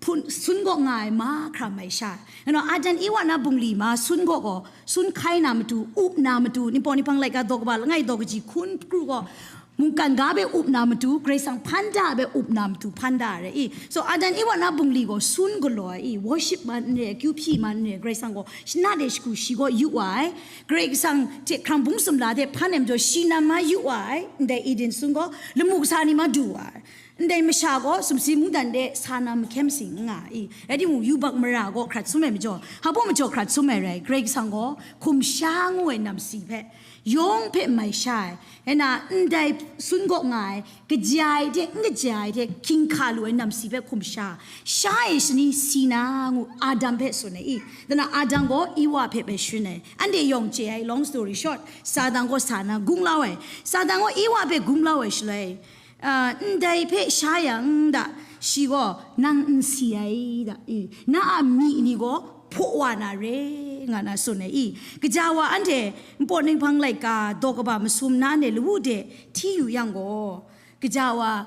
hpun, sun gaw nga ai mahkra mai sha ai. Nang Adam Ewa na bungli ma sun gaw gaw, sun hkai na matu, up na matu, ningpawng ninghpang laika daw kaba langai daw kaji hkun kru gaw, mungkan ga bai up na matu, Karai Kasang hpan da ai bai up na matu, hpan da ai re i. So, Adam Ewa na bungli gaw sun galaw ai i, worship man n re, akyu hpyi man n re, Karai Kasang gaw shana de shagu shi gaw yu wa ai, Karai Kasang hte hkrang bung sumla hte hpan ai majaw shi nan ma yu wa ai, ndai Eden sun gaw lamu kasa ni ma du wa ai. Ndai masha gaw sumsing mungdan de sa na mahkyen masing n nga i, rai timung, yubak mara gaw hkrat sum ai majaw, hpa baw majaw hkrat sum ai rai, Karai Kasang gaw hkum sha ngu ai namsi hpe, yawng hpe mai sha ai, rai na, ndai sun gaw nga ai, kaja ai hte n kaja ai hte hkying hka lu ai namsi hpe hkum sha, sha ai shani si na ngu Adam hpe tsun ai i, dan na Adam gaw Ewa hpe bai shun ai, anhte yawng chye ai, long story short, Satan gaw sa na gunglau ai, Satan gaw Ewa hpe gunglau ai shaloi, ah, ndai hpe sha yang da, shi gaw, nang n si ai da, i, na a myi ni gaw hpaw wa na re, nga na tsun ai i, kaja wa anhte npawt ninghpang laika daw kaba masum na ne lawu de hti yu yang gaw, kaja wa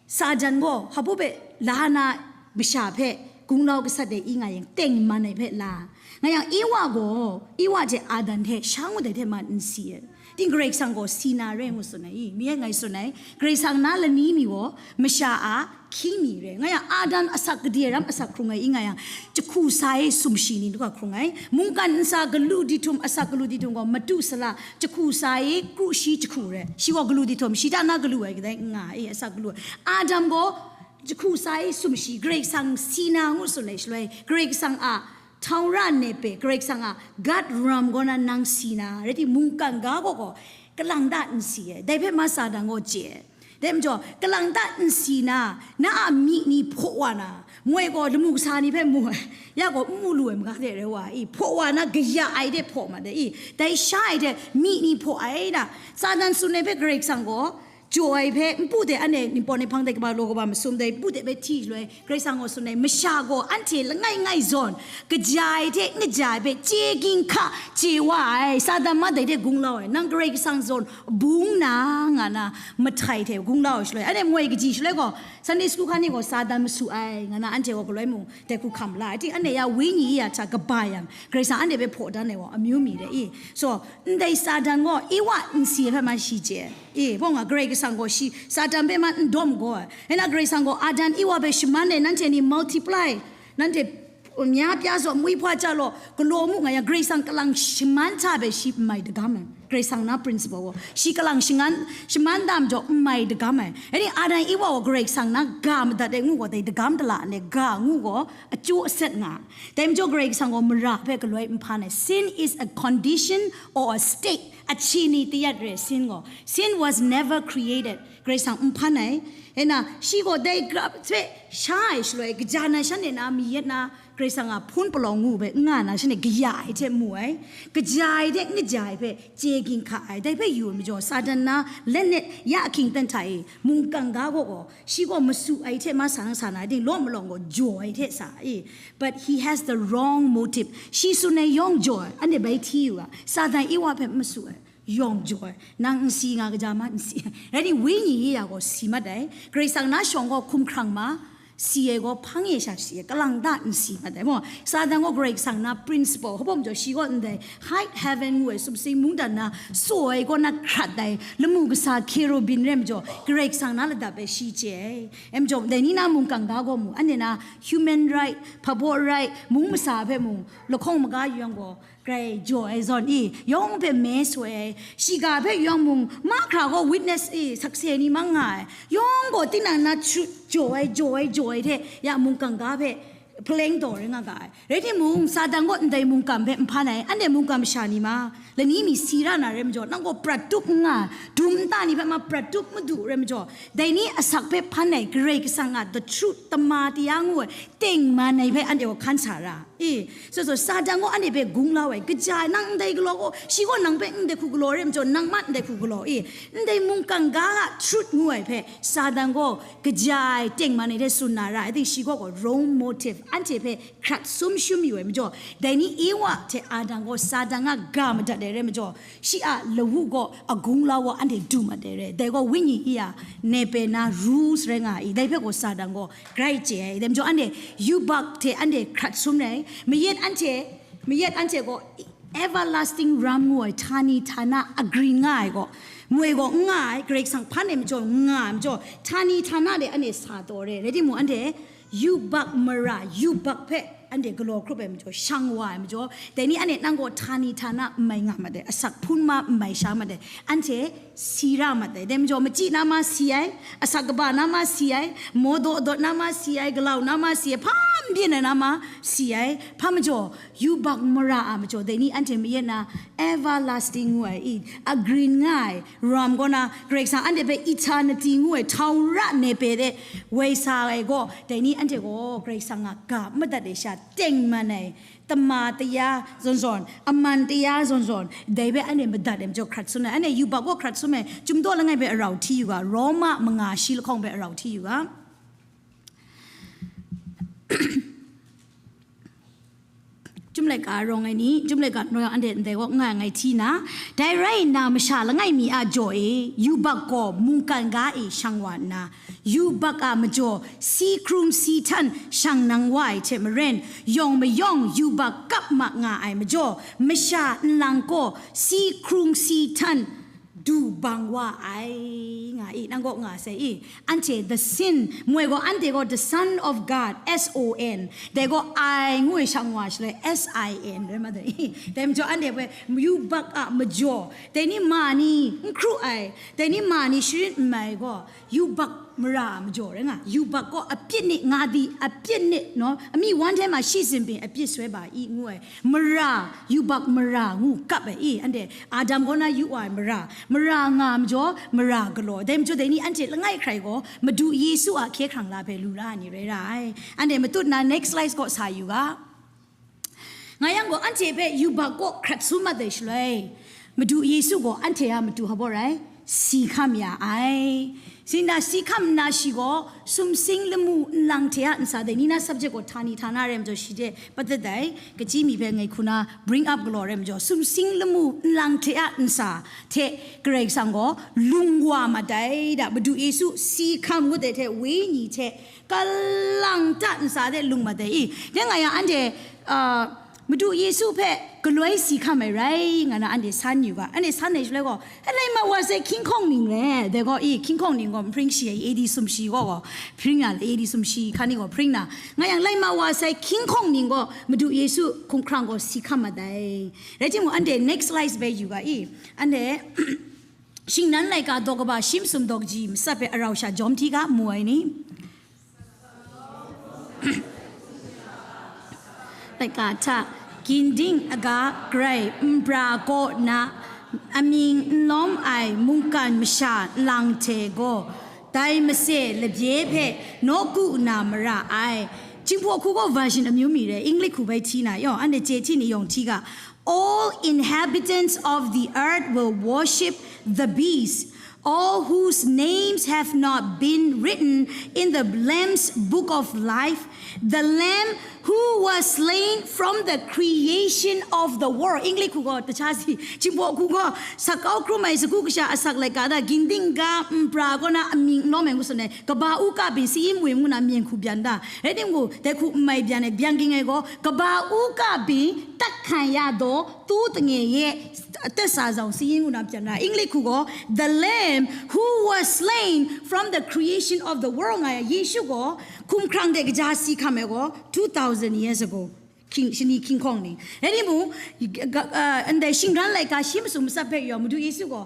Satan gaw hpa baw hpe la na masha hpe gunglau gasat ai i nga yang, tengman ai hpe la. Nga yang Ewa gaw, Ewa hte Adam hte sha ngut ai hte man n si ai. Ting Karai Kasang gaw si na re ngu tsun ai i, mi e ngai tsun ai, Karai Kasang na lani mi gaw, masha a hkying mi re. Nga yang Adam asak gade ram asak hkrung ai i nga yang, jahku sa e sumshi ni du ga hkrung ai. Mungkan ntsa galu dihtum, asak galu dihtum gaw, matu sala, jahku sa e kru shi jahku re. Shi gaw galu dihtum, shi hta na galu ai kadai n nga ai, asak galu ai. Adam gaw jahku sa e sumshi, Karai Kasang si na ngu tsun ai shaloi, Karai Kasang a Htaura ne pe Karai Kasang a gat ram gaw na nang si na, rai timung, mungkan ga gaw gaw kalang ta n si ai, dai hpe ma Satan gaw chye ai. Dai majaw, kalang ta n si na, na a myi ni hpaw wa na, moi gaw lamu kasa ni hpe mu ai, ya gaw n mu lu ai maga de rai wa i, hpaw wa na kaya ai de hpaw mat ai i, dai sha ai de myi ni hpaw ai na, Satan tsun ai hpe Karai Kasang gaw, jaw ai hpe npu de anhte ningpawt ni hpang de kaba law kaba masum dai npu de hpe hti shaloi, Karai Kasang gaw tsun ai, masha gaw anhte langai ngai zawn, kaja ai hte n kaja ai hpe chye ginhka chye wa ai, Satan ma dai hte gunglau ai, nang Karai Kasang zawn bung na nga na mahtai hte gunglau ai shaloi, anhte moi kaji shaloi gaw, Sunday school hkan ni gaw Satan masu ai nga na anhte gaw galoi mung dai hku hkam la ai. Ting anhte ya wenyi ya hta kaba yang, Karai Kasang anhte hpe hpaw dan ai gaw amyu mi de i. So, ndai Satan gaw Ewa n si ai hpe ma shi chye. E, hpawng a Karai Kasang gaw shi Satan hpe ma n dawm gaw ai. Ena Karai Kasang gaw Adam Ewa hpe shaman e, nanhte ni multiply, nanhte mya pya zaw, mwi hpa ja law, galaw mu nga yang, Karai Kasang kalang shaman hta hpe shi n mai dagam ai. Karai Kasang na principle gaw, shi kalang shangan, shaman da majaw n mai dagam ai. Eni Adam Ewa gaw Karai Kasang na ga madat ai ngu gaw, dai dagam dala ai ga ngu gaw, achyu aset nga. Dai majaw Karai Kasang gaw mara hpe galoi n hpan ai. Sin is a condition or a state, achyi ni tayat re sin gaw. Sin was never created. Karai Kasang n hpan ai. E na, shi gaw dai grap hpe sha ai shaloi, kaja na shanhte na mi yet na, Karai Kasang a hpun palawng ngu hpe n nga na, shanhte kaya ai hte mu ai, kaja ai hte n kaja ai hpe chye ginhka ai. Dai hpe yu ai majaw, Satan na lanep ya ahkying aten hta e mungkan ga gaw gaw, shi gaw masu ai hte ma sa na sa na, ding law malawng gaw jaw ai hte sa i, but he has the wrong motive. Shi tsun ai yawng jaw ai, anhte bai hti yu ga, Satan Ewa hpe masu ai yawng jaw ai, nang n si nga, kaja ma n si ai. Rai timung, wenyi ye ya gaw si mat ai. Karai Kasang na shawng gaw hkum hkrang ma, si ai gaw hpang ye sha si ai, kalang ta n si mat ai. Maw, Satan gaw Karai Kasang na principle, hpa majaw shi gaw ndai high heaven ngu ai sumsing mungdan na saw ai kaw na hkrat ai, lamu kasa kerubin rai majaw, Karai Kasang na lada hpe shi chye ai. E majaw, dai ni na mungkan ga gaw mu, anhte na human right, hpabaw right, mung masa hpe mung, lahkawng maga yu yang gaw, Karai jaw ai zawn i, yawng hpe me soi ai, shiga hpe yawng mung, mahkra gaw witness i, sakse ni mang nga ai, yawng gaw tinang na chyu jaw ai, jaw ai, jaw ai hte, ya mungkan ga hpe paleng taw rai nga ga ai. Rai timung, Satan gaw ndai mungkan hpe n hpan ai, anhte mungkan masha ni ma, lani mi si ra na rai majaw, nang gaw prat tup n nga, dum nta ni hpe ma prat tup madu rai majaw, dai ni asak hpe hpan ai Karai Kasang a the truth, tama taya ngu ai, tengman ai hpe anhte gaw hkan sa ra. E, so, so, Satan gaw anhte hpe gunglau ai, kaja ai, nang ndai galaw gaw, shi gaw nang hpe ndai hku galaw rai majaw, nang ma ndai hku galaw, e, ndai mungkan ga a truth ngu ai hpe, Satan gaw kaja ai, tengman ai hte tsun na ra, I think shi gaw gaw wrong motive, anhte hpe hkrat sum shum yu ai majaw, dai ni Ewa hte Adam gaw Satan a ga madat ai rai majaw, shi a lawu gaw a gunglau gaw anhte du mat ai rai, dai gaw wenyi i a, ne pe na rules rai nga i, dai hpe gaw Satan gaw grai chye ai. Dai majaw anhte yubak hte anhte hkrat sum ai, mayat anhte, mayat anhte gaw everlasting ram ngu ai htani htana agrin nga ai gaw, moi gaw n nga ai, Karai Kasang hpan ai majaw n nga ai majaw, htani htana de anhte sa taw re, rai timung, anhte yubak mara, yubak hpe anhte galaw hkrup ai majaw, shang wa ai majaw, dai ni anhte nang gaw htani htana n mai nga mat ai, asak hpun ma n mai sha mat ai, anhte si ra mat ai. Dai majaw, machyi na ma si ai, asak kaba na ma si ai, maw daw dawt na ma si ai, galau na ma si ai, hpa n byin ai na ma si ai, hpa majaw, yubak mara a majaw, dai ni anhte mayat na everlasting ngu ai i, agrin nga ai, ram gaw na, Karai Kasang anhte hpe eternity ngu ai, htaura ne pe de woi sa ai gaw, dai ni anhte gaw Karai Kasang a ga madat ai sha tengman ai, tama taya zawn zawn, aman taya zawn zawn, dai hpe anhte madat ai majaw hkrat sum ai, anhte yubak gaw hkrat sum ai, Chyum daw langai hpe arau hti yu ga, Roma manga shi lahkawng hpe arau hti yu ga. Chyum laika rawng ai ni, Chyum laika nrawng anhte ndai gaw n nga ai ngai hti na, dai rai nna, masha langai mi a jaw e, yubak gaw mungkan ga e shang wa nna, yubak a majaw si hkrung si htan shang nang wa ai hte maren, yawng mayawng yubak kap ma nga ai majaw, masha nlang gaw si hkrung si htan du bang wa ai, nga i, nang kaw nga sai i, anhte the sin, moi gaw anhte gaw the Son of God, S O N, dai gaw I ngu ai shang wa shaloi, S I N, rai ma dai i, dai majaw anhte hpe yubak a majaw, dai ni ma ni n hkru ai, dai ni ma ni sharin n mai gaw, yubak Mara a majaw rai nga, yubak gaw apyit ni nga di, apyit ni, no, အမိဝမ်းထဲမှာ ရှိစေပင် အပြစ်စွဲပါ၏, ငို ai, mara, yubak mara ngu kap ai i, anhte Adam gaw na yu wa ai mara, mara nga majaw, mara galaw, dai majaw dai ni anhte langai hkrai gaw, Madu Yesu a hkye hkrang la hpe lu ra ai ni rai ra ai. Anhte matut na next slide gaw sa yu ga. Nga yang gaw, anhte hpe yubak kaw hkrat sum mat ai shaloi, Madu Yesu gaw anhte a matu hpa baw rai, si hkam ya ai. Sing na si hkam nna shi gaw, sumsing lamu nlang hte a ntsa dai ni na subject gaw htani htana rai majaw shi hte, padat dai, kachyi mi hpe ngai hku na bring up galaw rai majaw, sumsing lamu nlang hte a ntsa hte Karai Kasang gaw lung wa mat ai da, Madu Yesu si hkam ngut ai hte, Wenyi hte, kalang ta ntsa de lung mat ai i, dai nga yang anhte, ah, Madu Yesu hpe galoi si hkam ai rai, nga na anhte san yu ga, anhte san ai shaloi gaw, e lai ma wa sai hkying hkawng ning le, dai gaw i, hkying hkawng ning gaw, nhpring shi ai, A D sumshi gaw gaw, hpring na le, A D sumshi hkan ni gaw, hpring na, nga yang lai ma wa sai hkying hkawng ning gaw, Madu Yesu hkumhkrang gaw si hkam mat ai. Rai timung, anhte next slide bai yu ga i, anhte, Shingnan laika daw kaba shi masum daw kaji matsat hpe arau sha jawm hti ga, mu ai ni? Laika hta, ginding aga grai nbra kaw na amying n lawm ai mungkan masha nlang hte gaw, dai mase labye hpe nawku na mara ai. Jinghpaw hku gaw version amyu mi re, English hku bai hti na yaw, anhte chye hti ni yawng hti ga, All inhabitants of the earth will worship the beast, all whose names have not been written in the Lamb's book of life, the Lamb who was slain from the creation of the world. English hku gaw, ta cha si, Jinghpaw hku gaw, sak kau hkrum ai sagu kasha asak laika da, ginding ga nbra kaw na amying n lawm ai ngu tsun ai, kaba u ka byin, sayin wim ngu na myen hku byan da, rai timung, dai hku n mai byan ai, byan ging ai gaw, kaba u ka byin, သတ်ခံရသော သိုးသငယ်ရဲ့ အသက်စာစောင်စာရင်းကို နောက်ပြန်တာ English ခုကော The Lamb who was slain from the creation of the world ငါရ ယေရှုကော ခုမ်ခရံာ်တဲ့ကကြာစီခံမယ်ကော two thousand years ago ခင်ရှင်နီခင်ခေါင်နေအဲ့ဒီမူ အန်ဒဲရှင်းရန်လိုက်ကာရှင်းမစုံမစပ်ဖဲရောမဒူယေရှုကော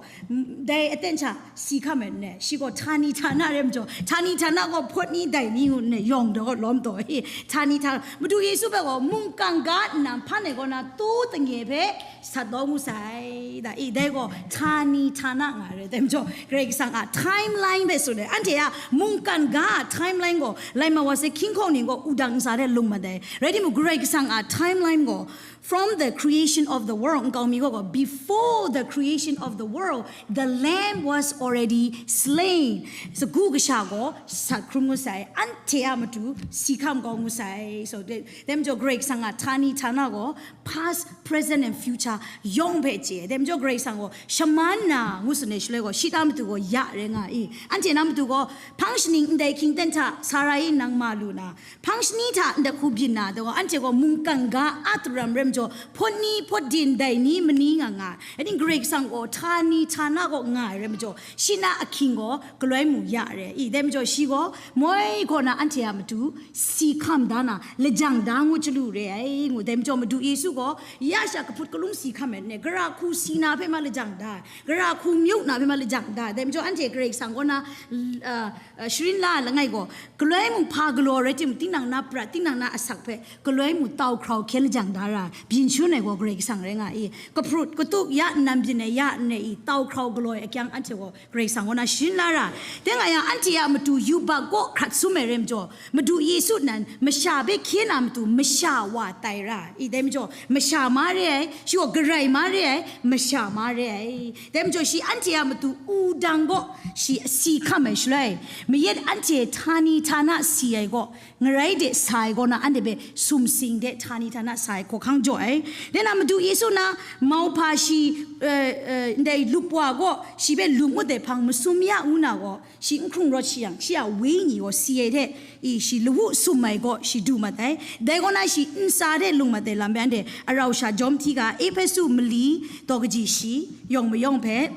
ဒဲအတင့်ချာစီခံမယ်နဲ့ရှိကောဌာနီဌာနရဲမကျော်ဌာနီဌာနကောဖွတ်နီဒိုင်နီနဲ့ယောင်တော့လောမ်တော့ဟေဌာနီဌာနမဒူယေရှုဘက်ကောမုန်ကံကနံဖားနေကောနာသိုးသငယ်ဖဲ Sat daw ngu sai, da i, dai gaw, htani htana nga re, dai majaw, Karai Kasang a timeline hpe tsun ai, anhte a mungkan ga a timeline gaw, lai ma wa se, hkying hkawng ning gaw, wudang ntsa de lung mat ai, rai timung, Karai Kasang a timeline gaw, from the creation of the world, nkau mi gaw gaw, before the creation of the world, the Lamb was already slain. Sagu kasha gaw, sat hkrum ngu sai, anhte a matu, si hkam kau ngu sai. So, dai, dai majaw, Karai Kasang a htani htana gaw, past, present and future yawng hpe chye ai. Dai majaw Karai Kasang gaw, shaman na ngu tsun ai shaloi gaw, shi ta matu gaw ya rai nga i. Anhte na matu gaw, hpang shaning ndai hkying ten hta Sara e nang ma lu na, hpang shani hta ndai hku byin na, dai gaw, anhte gaw mungkan ga a taram rai majaw, hpawt ni, hpawt din, dai ni, mani nga nga ai. Rai timung, Karai Kasang gaw, htani htana gaw nga ai rai majaw, shi na ahkying gaw, galoi mu ya re i. Dai majaw shi gaw, moi kaw na anhte a matu, si hkam da na, lajang da ngu chyalu re ai, ngu. Dai majaw Madu Yesu gaw, ya sha kahput kalung si hkam ai ne, gara hku si na hpe ma lajang da, gara hku myuk na hpe ma lajang da. Dai majaw anhte Karai Kasang kaw na, uh, uh, sharin la langai gaw, galoi mu hpa galaw rai timung, tinang na prat, tinang na asak hpe, galoi mu tau hkrau hkyen lajang da ra, byin shun ai gaw Karai Kasang rai nga i. Kaprut, katuk, ya nnan byin ai, ya nne i, tau hkrau galaw ai akyang anhte gaw, Karai Kasang kaw na sharin la ra, dai nga yang, anhte a matu yubak kaw hkrat sum ai rai majaw, Madu Yesu nan masha hpe hkye na matu masha wa tai ra, i dai majaw, masha ma re ai, shi gaw Karai ma re ai, masha ma re ai. Dai majaw, shi anhte a matu wudang gaw shi si hkam ai shaloi, mayat anhte htani htana si ai gaw, ngarai de sa ai kaw na anhte hpe sumsing de htani htana sa ai hkawhkang jaw ai. Dai na Madu Yesu na mauhpa shi, eh, eh, ndai lupwa gaw shi hpe lu ngut ai hpang masum ya ngu na gaw, shi n hkrung rawt shi yang, shi a wenyi gaw si ai hte, i shi lawu sum ai gaw shi du mat ai. Dai kaw na shi ntsa de lung mat ai lam hpe anhte arau sha jawm hti ga, Ehpesu mali daw kaji shi, yawng mayawng hpe,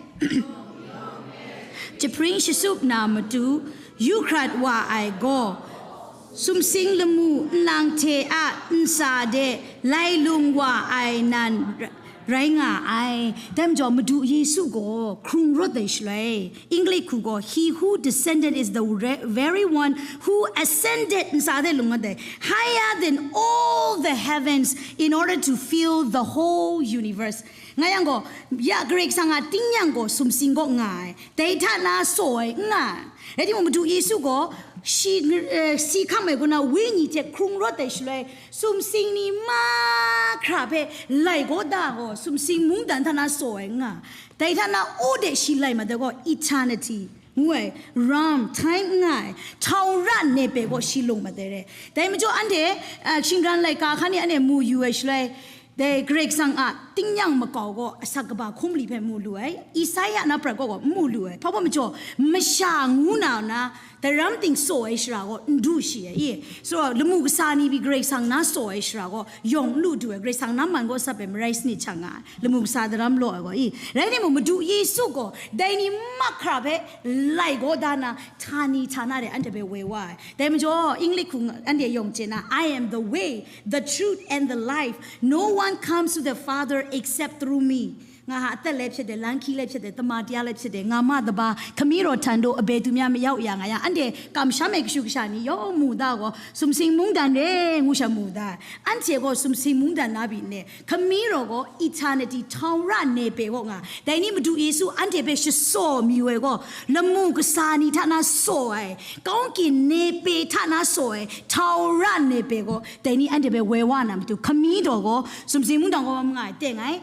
jahpring shasup na matu, yu hkrat wa ai gaw, sumsing lamu nlang hte a ntsa de lai lung wa ai nan ra-, Rai nga ai. Dai majaw, Madu Yesu gaw hkrung rawt ai shaloi, English hku gaw, "He who descended is the re- very one who ascended," ntsa de lung mat ai, "higher than all the heavens, in order to fill the whole universe." Nga yang gaw, ya Karai Kasang a tingnyang gaw sumsing kaw nga ai. Dai hta na saw ai n nga ai. Rai timung, Madu Yesu gaw shi, eh, si hkam ai kaw na wenyi hte hkrung rawt ai shaloi, sumsing ni mahkra hpe lai kaw da gaw, sumsing mungdan hta na saw ai n nga. Dai hta na aw de shi lai mat ai gaw, eternity ngu ai, realm, time n nga ai, htaura nepe gaw shi lung mat ai re. Dai majaw, anhte, ah, shinggan laika hkan ni anhte mu yu ai shaloi, dai Karai Kasang a tingnyang makau gaw asak kaba hkum li hpe mu lu ai, Isaiah na prat gaw gaw n mu lu ai, hpa baw majaw, masha ngu na na, daram ting saw ai shara gaw n du shi ai, i, so, lamu kasa ni pyi Karai Kasang na saw ai shara gaw yawng n lu du ai, Karai Kasang na man gaw sap ai marai sanit hta nga ai, lamu kasa daram law ai gaw, i, rai timung, Madu Yesu gaw dai ni mahkra hpe lai kaw da na, htani htana de anhte hpe woi wa ai. Dai majaw, English hku anhte yawng chye na, "I am the way, the truth, and the life. No one comes to the Father except through me." Nga ha atat le hpyet ai, lanhki le hpyet ai, tama tara le hpyet ai, nga ma taba, hkami raw htan daw, abe du mya mayau ya nga yang, anhte kamsham ai kashu kasha ni yawng mu da gaw, sumsing mungdan re ngu sha mu da. Anhte gaw sumsing mungdan na byin ne, hkami raw gaw eternity, htaura nepe gaw nga. Dai ni Madu Yesu anhte hpe shasaw mayu ai gaw, lamu kasa ni hta na saw ai, kaungkin nepe hta na saw ai, htaura nepe gaw, dai ni anhte hpe woi wa na matu, hkami daw gaw, sumsing mungdan gaw nga ai, teng ai,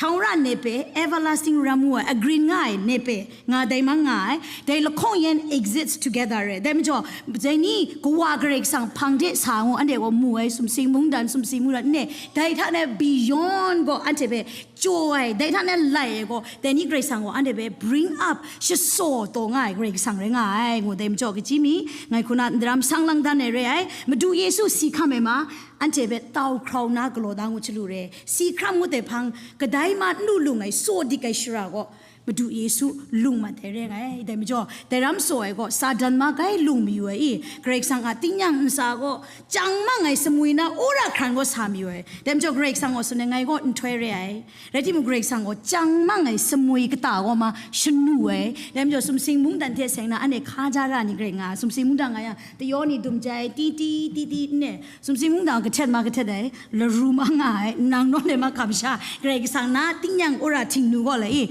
htaura nepe, everlasting realm ngu ai, agrin nga ai nepe, nga dai mang nga ai, dai lahkawng yan exist together ai. Dai majaw, dai ni Kawa Karai Kasang hpang de sa ngu, anhte gaw mu ai, sumsing mungdan, sumsing mungdan, ne, dai hta na beyond gaw, anhte hpe chyaw ai, dai hta na lai ai gaw, dai ni Karai Kasang gaw, anhte hpe bring up, shasaw taw nga ai Karai Kasang rai nga ai, ngu dai majaw, kaji mi, ngai hku na ndaram sang lang dan ai re ai, Madu Yesu si hkam ai ma, anhte hpe tau hkrau na galaw da ngu chyalu re, si hkam ngut ai hpang, kadai ma n lu lung ai, saw dik ai shara gaw, Madu Yesu lung mat ai re ai. Dai majaw, dai ram saw ai gaw, Satan ma gai lung mayu ai i, Karai Kasang a tingnyang ntsa gaw, chyang mang ai sumwi na wora hkran gaw sa mayu ai. Dai majaw, Karai Kasang gaw tsun ai, ngai gaw nhtoi re ai. Rai timung, Karai Kasang gaw chyang mang ai sumwi kata gaw ma shanu ai. Dai majaw, sumsing mungdan hte seng na, anhte hkaja ra ni rai nga, sumsing mungdan nga yang, tayaw ni dum jai, ti ti, ti ti, n ne, sumsing mungdan kahtet ma kahtet ai, laru ma nga ai, nang nawn ai ma hkam sha, Karai Kasang na tingnyang wora htingnu gaw lai i,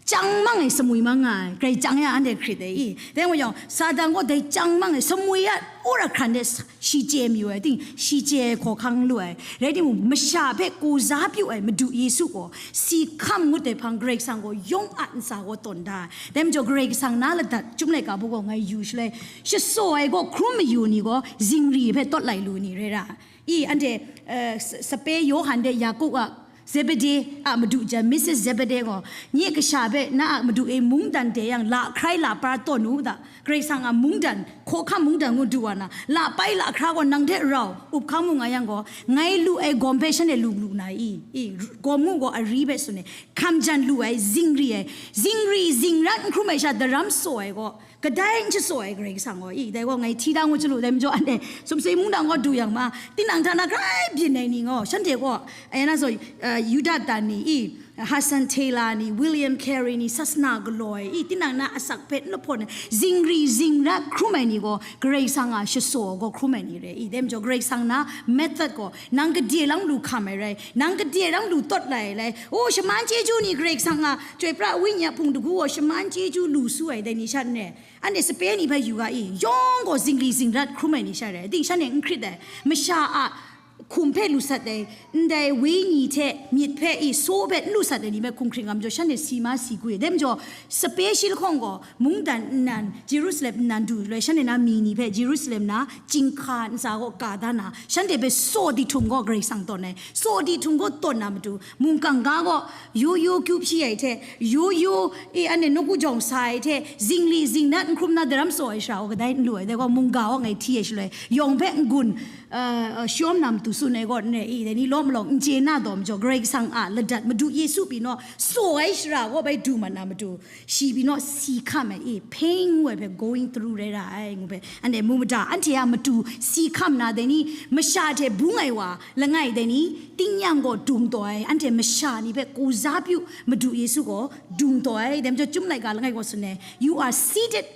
chyang mang ai sumwi ma nga ai, Karai chyang ya anhte hkrit ai i. Dai wa yang, Satan gaw dai chyang mang ai sumwi a wora hkran de shi chye mayu ai, ting, shi chye ai hkawhkang lu ai. Rai timung, masha hpe kuza pyu ai Madu Yesu gaw, si hkam ngut ai hpang Karai Kasang gaw yawng a ntsa gaw tawn da ai. Dai majaw, Karai Kasang na ladat Chyum laika bu gaw ngai yu shaloi, shasaw ai gaw hkrum mayu ni gaw, zingri hpe tawt lai lu ni re ra. I, anhte, eh, s- sape Yawhan de Yaku a Zebedee a madu jan, Missus Zebedee gaw, nye kasha hpe na a madu e mungdan de yang, la hkrai la par tawn u da, Karai Kasang a mungdan, hkawhkam mungdan ngu du wa na, la pai la hkra gaw nang hte rau, up hkang mu nga yang gaw, ngai lu ai gawm hpe shanhte lu lu na i, i, gawm ngu gaw ari hpe tsun ai, hkam jan lu ai, zingri ai, zingri zingrat n hkrum ai sha daram saw ai gaw, kadai n shasaw ai Karai Kasang gaw, i, dai gaw ngai hti da ngu chyalu, dai majaw anhte sumsing mungdan gaw du yang ma, tinang hta na grai byin ai ni gaw, shanhte gaw, eh, na so, eh, Yuda tan ni, i, Hudson Taylor ni, William Carey ni, sasana galaw ai, i, tinang na asak hpe n lahpawn ai, zingri zingrat hkrum ai ni gaw, Karai Kasang a shasaw gaw hkrum ai ni re, i, dai majaw Karai Kasang na method gaw, nang gade lang lu hkam ai rai, nang gade lang lu tawt lai ai lai, o, shaman chyeju ni Karai Kasang a Chyoi pra ai Wenyi a hpung dagu gaw shaman chyeju lu su ai dai ni sha n re? Anhte sape ni hpe yu ga i, yawng gaw zingri zingrat hkrum ai ni sha re, ating shanhte n hkrit ai, masha a hkum hpe lu sat ai, ndai Wenyi hte myit hpe i, saw hpe n lu sat ai ni hpe hkum hkrit nga majaw, shanhte si ma si gwi ai. Dai majaw, sape shi lahkawng gaw, mungdan nnan, Jerusalem nnan du loi, shanhte na mi ni hpe Jerusalem na chyinghka ntsa gaw ka da na, shanhte hpe saw di htum gaw Karai Kasang tawn ai, saw di htum gaw tawn na matu, mungkang ga gaw, yu yu kyu hpyi ai hte, yu yu, i, anhte nawku jawng sa ai hte, zingri zingrat n hkrum na daram saw ai shara gaw kadai n lu ai, dai gaw mungga gaw ngai hti ai shaloi, yawng hpe n-gun, uh, uh, shawm na matu tsun ai gaw n rai i, dai ni law malawng n chye na daw majaw, Karai Kasang a ladat Madu Yesu pyi naw saw ai shara gaw bai du mat na matu, shi pyi naw si hkam ai i, pain ngu ai hpe going through rai ra ai ngu hpe, anhte mu mada, anhte a matu si hkam na, dai ni masha hte bung ai wa langai, dai ni tingnyang gaw dung taw ai, anhte masha ni hpe kuza pyu Madu Yesu gaw dung taw ai, dai majaw Chyum laika langai gaw tsun ai, you are seated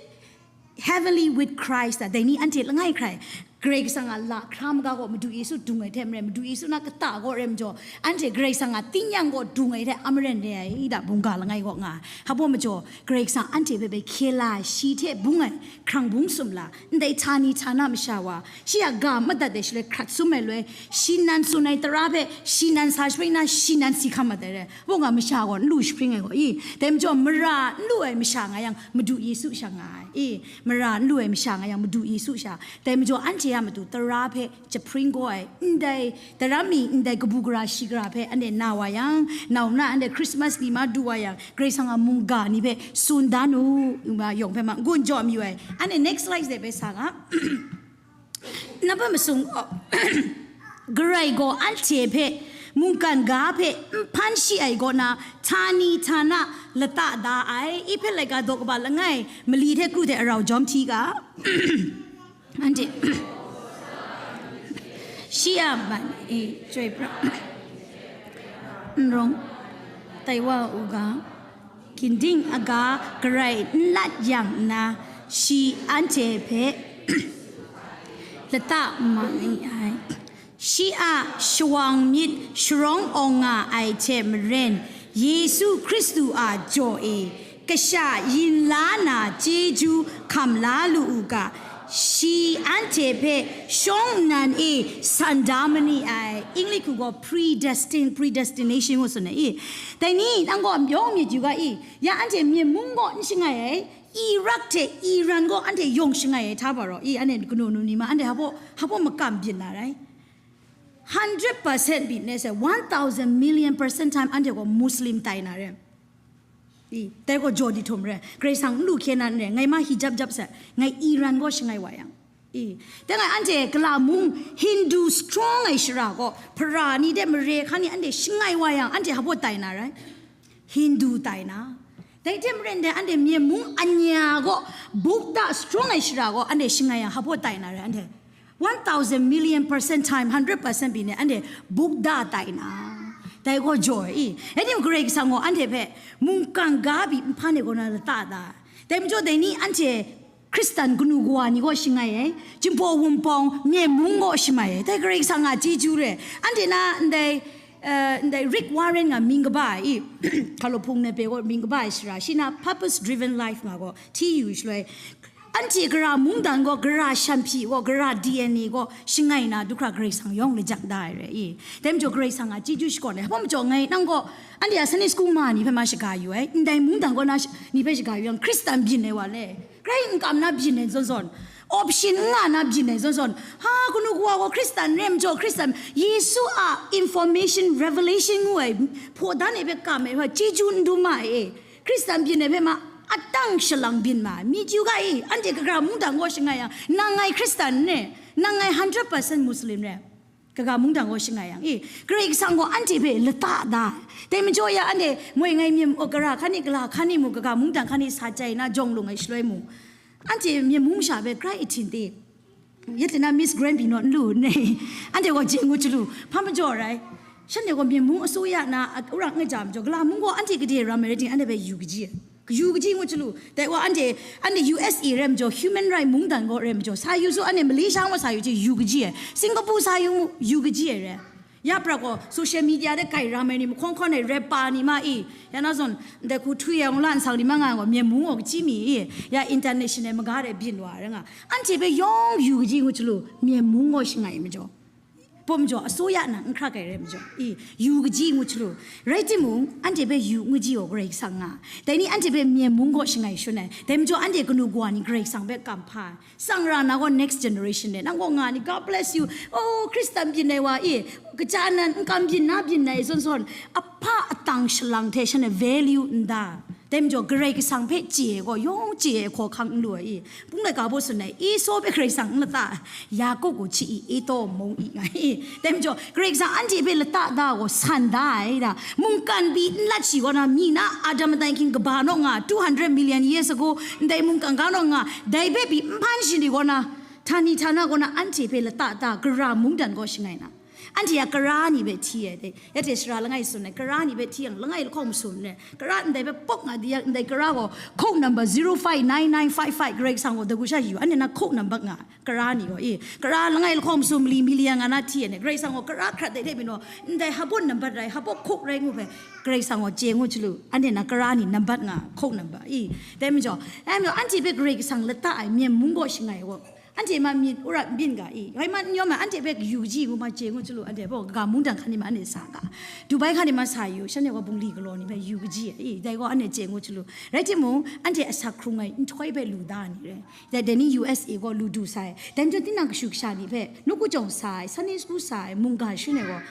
heavenly with Christ, a, dai ni anhte langai hkrai Karai Kasang a lahkra maga gaw Madu Yesu dung ai hte maren, Madu Yesu na kata gaw rai majaw, anhte Karai Kasang a tingnyang gaw dung ai hte a maren re ai da, bungga langai gaw nga ai. Hpa majaw, Karai Kasang anhte hpe bai hkye la, shi hte bung ai hkrang bung sumla, ndai htani htana masha wa, shi a ga madat ai shaloi hkrat sum ai loi, shi nan tsun ai tara hpe shi nan sa shapring na, shi nan si hkam mat ai re. Hpa nga masha gaw n lu shapring ai gaw i, dai majaw mara n lu ai masha nga yang, Madu Yesu sha nga ai. I, mara n lu ai masha nga yang Madu Yesu sha. Dai majaw anhte a matu tara hpe jahpring gaw ai, ndai daram mi, ndai kabu gara shigra hpe anhte na wa yang, nau na anhte Christmas ni ma du wa yang, Karai Kasang a mungga ni hpe tsun dan u, yawng hpe ma, n-gun jaw mayu ai. Anhte next slide de hpe sa nga. Napa masung, Karai gaw anhte hpe mungkan ga hpe n hpan shi ai kaw na, htani htana lata da ai. Ehpesu laika daw kaba langai mali hte kru hte arau jawm hti ga. Anhte shi a man e chyoi pra n rawng tai wa u ga, ginding aga garai n lat yang nna, shi anhte hpe lata ma ni ai. Shi a shawang myit sharawng awng nga ai hte maren, Yesu Hkristu a jaw e kasha yin la na chyeju hkam la lu u ga, shi anhte hpe shawng nnan e san da ma ni ai. English hku gaw predestined, predestination ngu tsun ai i. Dai ni, nang gaw yawng myit yu ga i, ya anhte myen mung gaw n shangai ai, Iraq hte Iran gaw anhte yawng shangai ai hta baro i, anhte kanu nu ni ma, anhte hpa, hpa makam byin na rai. Hundred percent byin ne se, one thousand million percent time anhte gaw Muslim tai na re. I, dai gaw jaw di htum re, Karai Kasang n lu hkye na n re, ngai ma hijab jab se, ngai Iran gaw shangai wa yang. I, dai ngai anhte kala mung Hindu strong ai shara gaw, hpara ni de mare hkan ni anhte shangai wa yang, anhte hpa tai na rai. Hindu tai na. Dai hte maren dai anhte myen mung anya gaw, Buddha strong ai shara gaw, anhte shangai yang hpa tai na rai anhte. One thousand million percent time, hundred percent byin ne, anhte Buddha tai na. Dai gaw jaw i. Anhte Karai Kasang gaw anhte hpe mungkan ga byi n hpan ai kaw na lata da. Dai majaw dai ni anhte Hkristan kanu kawa ni gaw shangai ai, Jinghpaw Wunpawng myen mung gaw shangai ai, dai Karai Kasang a chyeju re. Anhte na ndai, eh, ndai Rick Warren nga mying kaba ai i, hkalo hpung na pye gaw mying kaba ai shara, shi na purpose driven life nga gaw hti yu shaloi, anhte gara mungdan gaw, gara shanhpyi gaw, gara D N A gaw shangai na du hkra Karai Kasang yawng lajak da ai re i. Dai majaw Karai Kasang a chyeju shakawn ai, hpa majaw ngai nang gaw, anhte a Sunday school ma ni hpe ma shaga yu ai, ndai mungdan kaw na sh-, ni hpe shaga yu yang, Hkristan byin ai wa le. Grai n kam na byin ai zawn zawn, option n nga na byin ai zawn zawn, ha, kanu kawa gaw Hkristan re majaw, Hkristan, Yesu a information, revelation ngu ai, hpaw dan ai hpe kam ai hpe chyeju n dum ma ai e. Hkristan byin ai hpe ma, atang shalang byin ma ai. Myit yu ga i, anhte kagra mungdan gaw shangai yang, nang ngai Hkristan n re, nang ngai hundred percent Muslim re. Kaga mungdan gaw shangai yang, e, Karai Kasang gaw anhte hpe lata da. Dai majaw ya anhte moi ngai myit, o, gara hkan ni, gala hkan ni mu, kaga mungdan hkan ni sa chyai na jawng lung ai shaloi mu, anhte myen mung masha hpe grai ahtin ti, ya tana Miss Grand byin naw n lu n re, anhte gaw je ngu chyalu, hpa majaw rai, shanhte gaw myen mung asuya na a-, wurang nga ja majaw, gala mung gaw anhte gade ram ai rai ting, anhte hpe yu kaji ai. Yu kaji ngu chyalu, dai wa anhte, anhte U S A rai majaw, human right mungdan gaw rai majaw, sa yu su, anhte Malaysia gaw sa yu hte yu kaji ai, Singapore sa yu mu, yu kaji ai re. Ya pra gaw, social media de gairam ai ni, mahkawng hkawn ai rapper ni ma i, ya na zawn, ndai hku htwi ai mung la nsang ni ma nga gaw, myen mung gaw kaji mi i, ya international maga de byin wa ai rai nga. Anhte hpe yawng yu kaji ngu chyalu, myen mung gaw shangai majaw. Pum jaw, asuya na n hkrak ai rai majaw, i, yu kaji ngu chyalu. Rai timung, anhte hpe yu ngu ji gaw Karai Kasang nga. Dai ni anhte hpe myen mung gaw shangai shun ai. Dai majaw anhte kanu kawa ni Karai Kasang hpe kam hpa ai. Tsang ra na gaw next generation de. Nang gaw nga ni, God bless you. Oh, Hkristan byin ai wa i, kaja nan n kam byin na byin ai zawn zawn, ahpa atang shalang hte shan e value n da. Dai majaw, Karai Kasang hpe chye ai gaw, yawng chye ai hkawhkang n lu ai i? Pung laika baw tsun ai, Esau hpe Karai Kasang n lata ai, Yakob gaw hti i, Edaw mung i nga i? Dai majaw, Karai Kasang anhte hpe lata da gaw, san da ai da. Mungkan pyi n lat shi kaw na, mi na Adam atai hkying kaba naw nga, two hundred million years ago, ndai mungkan ga naw nga, dai hpe pyi n hpan shi ni kaw na, htani htana kaw na, anhte hpe lata da, kara mungdan gaw shangai na. Anhte a kara ni hpe hti ai, dai, ya hte sara langai tsun ai, kara ni hpe hti yang, langai lahkawng masum ni, kara ndai hpe pawk nga di yang, ndai kara gaw, code number zero five nine nine five five, Karai Kasang gaw dagu sha yu, anhte na code number nga, kara ni gaw, e, kara langai lahkawng masum mali, mali yang nga na hti ai ni, Karai Kasang gaw kara hkrat dai hte byin gaw, ndai habawt number rai, habawt code rai ngu hpe, Karai Kasang gaw chye ngu chyalu, anhte na kara ni number nga, code number, e, dai majaw, dai majaw, anhte hpe Karai Kasang lata ai, Myen mung gaw shangai gaw, anhte ma myit wora n byin ga i? Ngai ma n yawm ai, anhte hpe yu kaji ngu ma chye ngu chyalu, anhte baw kaga mungdan hkan ni ma anhte sa ga, Dubai hkan ni ma sa yu, shanhte gaw bungli galaw ni hpe yu kaji ai i? Dai gaw anhte chye ngu chyalu. Rai timung, anhte asak hkrung ai nhtoi hpe lu da ni re. Dai, dai ni U S A gaw lu du sa ai. Dai majaw, tinang kashu kasha ni hpe nawku jawng sa ai, Sunday school sa ai, mungga shanhte gaw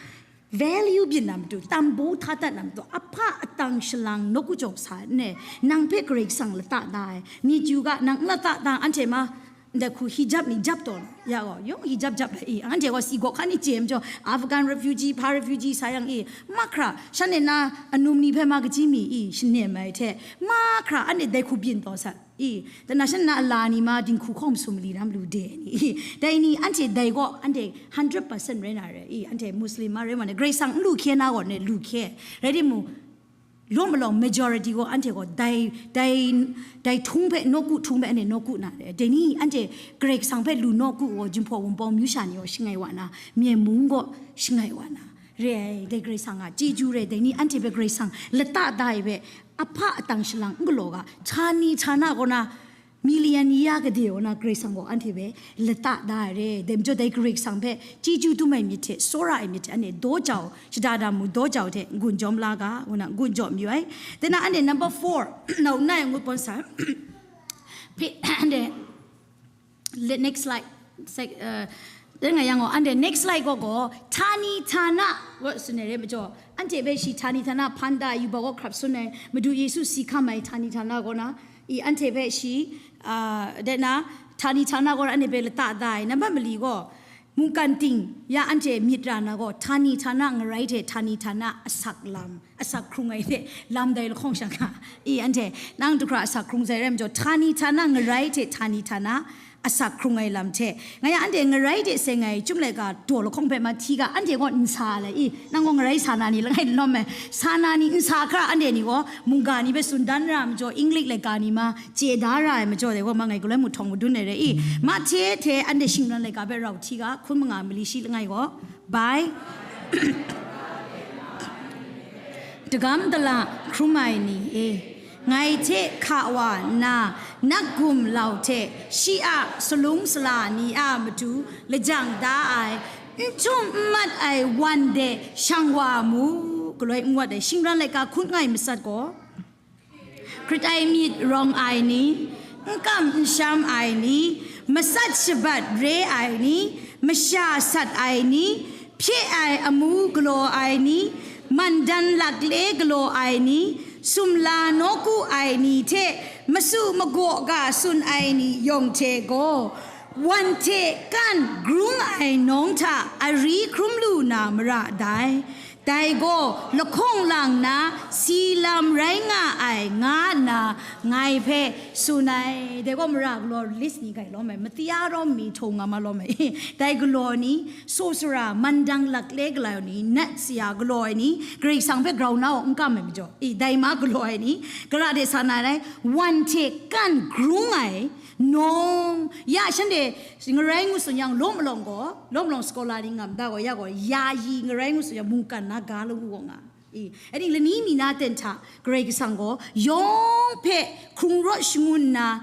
value byin na matu, tambu hta dat na matu, ahpa atang shalang nawku jawng sa ai, nang hpe Karai Kasang lata da ai, myit yu ga, nang n lata da, anhte ma, ndai hku hijab ni jab tawn ya gaw, yawng hijab jab ai i, anhte gaw si gaw hkan ni chye majaw, Afghan refugee, hpa refugee sa yang i, mahkra, shanhte na anum ni hpe ma kaji mi i, shanem ai hte, mahkra, anhte dai hku byin taw sa i, dana shanhte na ala ni ma dinghku hkawng masum mali na malu de ai ni i, dai ni, anhte dai gaw, anhte hundred percent rai na re i, anhte Muslim ma rai wa ne, Karai Kasang n lu hkye na gaw ne, lu hkye, rai timung, law malawng majority gaw anhte gaw dai, dai, dai htung hpe, nawku htung hpe anhte nawku na re. Dai ni anhte Karai Kasang hpe lu nawku gaw, Jinghpaw Wunpawng myu sha ni gaw shangai wa na, Myen mung gaw shangai wa na, re ai, dai Karai Kasang a chyeju re, dai ni anhte hpe Karai Kasang lata da ai hpe, ahpa atang shalang n galaw ga, htani htana kaw na, million ya kade kaw na Karai Kasang gaw anhte hpe lata da ai re. Dai majaw dai Karai Kasang hpe chyeju dum ai myit hte, tsawra ai myit hte, anhte daw jau, shada da mu daw jau hte n-gun jawm la ga, ngu na n-gun jaw mayu ai. Dai na anhte number four, nau nai ngut pawng sa, hpe, anhte, le-, next slide, sec-, uh, dai nga yang gaw, anhte next slide gaw gaw, htani htana, gaw tsun ai re majaw, anhte hpe shi htani htana hpan da ai, yuba gaw hkrap sun ai, Madu Yesu si hkam ai htani htana gaw na, i anhte hpe shi, ah, dai na, htani htana gaw na anhte hpe lata da ai, nambat mali gaw, mungkan ting ya anhte myit ra na gaw, htani htana ngarai hte htani htana asak lam, asak hkrung ai hte lam dai lahkawng sha nga, i anhte nang du hkra asak hkrung sai rai majaw, htani htana ngarai hte htani htana asak hkrung ai lam hte, nga ya anhte ngarai hte seng ai chyum laika daw lahkawng hpe ma hti ga, anhte gaw n sa ai, i, nang gaw ngarai sa na ni langai lawm ai, sa na ni n sa hkra, anhte ni gaw mungga ni hpe tsun dan ra ai majaw, English laika ni ma chye da ra ai majaw, dai gaw ma ngai galoi mung htawng madun ai re i, Mahte hte anhte shingran laika hpe rau hti ga, hkun manga mali shi langai gaw, bai. Dagam dala hkrum ai ni e, ngai hte hka wa nna, nat gum lau hte shi a salung sala ni a matu lajang da ai, n htum n mat ai wan de shang wa mu, galoi n wat ai shingran laika hkun ngai matsat gaw, hkrit ai myit rawng ai ni, n kam n sham ai ni, matsat shabat re ai ni, masha sat ai ni, hpye ai amu galaw ai ni, mandan lakle galaw ai ni, sumla nawku ai ni hte masu magaw ga tsun ai ni yawng hte gaw, wan hte kan grung ai nawng hta ari hkrum lu na mara dai. Dai gaw lahkawng lang na si lam rai nga ai, nga nna ngai hpe tsun ai. Dai gaw mara galaw release ni gai lawm ai, Matthia rawng mi htaw nga ma lawm ai. Dai galaw ni, sawsara, mandang lakle galaw ni, nat saya galaw ai ni, Karai Kasang hpe grau na gaw n kam ai majaw, i, dai ma galaw ai ni, kara de sa na rai, wan hte kan grung ai, nawng, ya shanhte ngarai ngu tsun yang, law malawng gaw, law malawng scholar ni ngam da gaw, ya gaw, yayi ngarai ngu tsun yang, mungkan na ga lawu gaw nga. I, anhte lani mi na ten hta, Karai Kasang gaw, yawng hpe hkrung rawt shangun nna,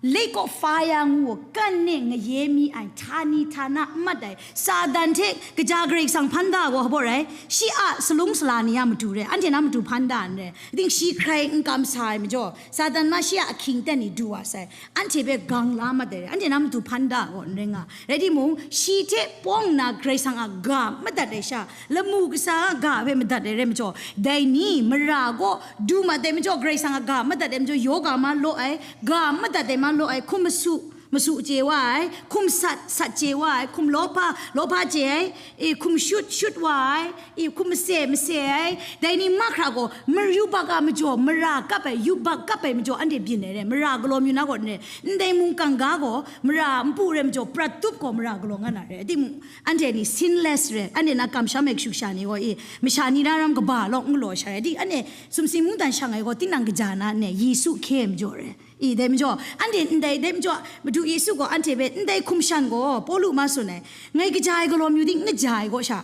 Lake of fire ngu, kan ne ngaye mi ai, htani htana n mat ai, Satan hte kaja Karai Kasang hpan da gaw hpa rai, shi a salung sala ni a matu re, anhte na matu hpan da n re. Ating shi hkrai n kam sa ai majaw, Satan ma shi a ahkying ten ni du wa sai, anhte hpe gang la mat ai re, anhte na matu hpan da gaw n rai nga. Rai timung, shi hte pawng nna Karai Kasang a ga madat ai sha, lamu kasa a ga hpe madat ai rai majaw, dai ni mara gaw du mat ai majaw, Karai Kasang a ga madat ai majaw, yoga ma law ai, ga madat ai ma law ai, hkum masu, masu chye wa ai, hkum sat, sat chye wa ai, hkum lawhpa, lawhpa chye ai, e, hkum shut, shut wa ai, e, hkum mase, mase ai, dai ni mahkra gaw, mar yubak a majaw, mara kap ai, yubak kap ai majaw, anhte byin ai re, mara galaw mayu na gaw n re, ndai mungkang ga gaw, mara npu rai majaw, prat tup gaw mara galaw nga na re, timung, anhte ni sinless re, anhte na kamsham ai kashu kasha ni gaw, e, masha ni na ram kaba law n galaw sha re, di, anhte sumsing mungdan shang ai gaw, tinang kaja na ne, Yesu hkye majaw re. I, dai majaw, anhte ndai, dai majaw, Madu Yesu gaw anhte hpe ndai hkum shan gaw, Pawlu ma tsun ai, ngai kaja ai galaw mayu ting, n kaja ai gaw sha,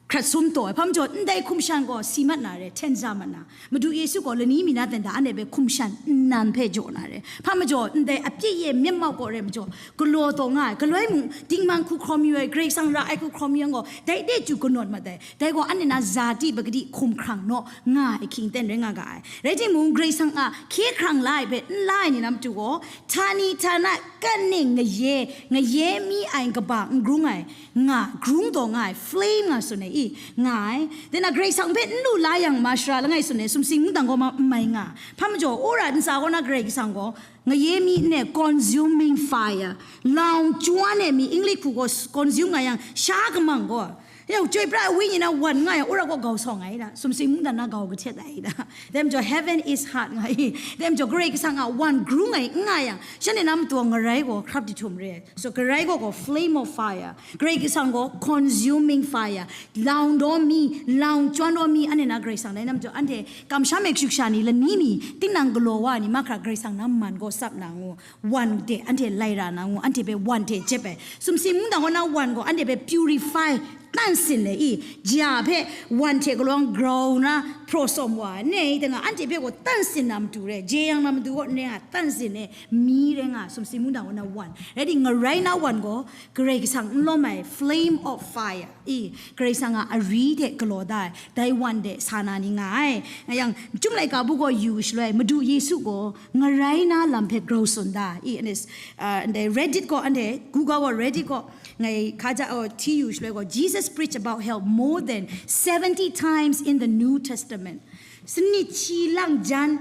hkrat sum taw ai, hpa majaw, ndai hkum shan gaw, si mat na re, hten za mat na, Madu Yesu gaw lani mi na ten da, anhte hpe hkum shan nnan hpe jaw na re, hpa majaw, ndai apyi ye myit mau gaw re majaw, galaw taw nga ai, galoi mung, dingman hku hkrawm yu ai, Karai Kasang ra ai hku hkrawm yu yang gaw, dai de chyu kanawt mat ai, dai gaw anhte na zati bagadi hkum hkrang naw nga ai hkying ten rai nga ga ai. Rai timung, Karai Kasang a hkye hkrang la ai hpe n la ai ni na matu gaw, htani htana kan ne ngaye, ngaye mi ai kaba n grung ai, nga, grung taw nga ai, flame nga tsun ai, i, nga ai. Dai na Karai Kasang hpe n lu la yang ma shara langai tsun ai, sumsing mungdan gaw ma, n mai nga. Hpa majaw, wora ntsa gaw na Karai Kasang gaw, ngaye mi n e consuming fire, laung chwan e mi, English hku gaw s-, consume nga yang, sha kamang gaw, yau, chyoi pra ai wenyi na wan nga yang, wora gaw gau sawng ai da, sumsing mungdan na gau kahtet ai da. Dai majaw, heaven is hot nga i. Dai majaw, Karai Kasang a wan grung ai n nga yang, shanhte na matu ngarai gaw hkrap jahtum re ai. So, ngarai gaw gaw flame of fire. Karai Kasang gaw consuming fire. Laung daw mi, laung chwan daw mi, anhte na Karai Kasang dai na majaw, anhte kamsham ai kashu kasha ni, lani mi, tinang galaw wa ai ni mahkra Karai Kasang na man gaw tsap na ngu, wan de, anhte lai ra na ngu, anhte hpe wan hte jep ai. Sumsing mungdan gaw na wan gaw, anhte hpe purify, tan sin le i, ja hpe wan hte kalawng grau na, hpraw sawm wa ai, ne, dai nga, anhte hpe gaw tan sin na matu re, jeyang na matu gaw, ne nga, tan sin e, mi rai nga, sumsing mungdan gaw na wan. Rai di, ngarai na wan gaw, Karai Kasang n lawm ai, flame of fire, i, Karai Kasang a ari hte galaw da ai, dai wan de sa na ni nga ai. Nga yang, Chyum Laika bu gaw yu shaloi, Madu Yesu gaw ngarai na lam hpe grau tsun da, i, and is, uh, and the Reddit gaw, and the Google gaw Reddit gaw, ngai hkaja, oh, hti yu shaloi gaw, Jesus preached about hell more than seventy times in the New Testament. Sanit shi lang jan,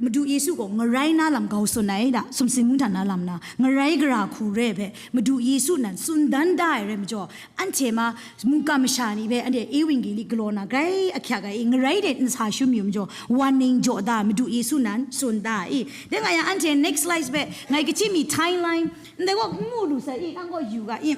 Madu Yesu gaw ngarai na lam grau tsun ai da, sumsing mungdan na lam na, ngarai gara hku re ai hpe, Madu Yesu nan tsun dan da ai rai majaw, anhte ma, mungkan masha ni hpe, anhte Ewangeli galaw na, grai ahkyak ai, ngarai de n sa shum yu majaw, wan ning jaw da, Madu Yesu nan tsun da i. Dai nga yang, anhte next slide hpe, ngai kaji mi timeline, ndai gaw n mu lu sai i, nang gaw yu ga i.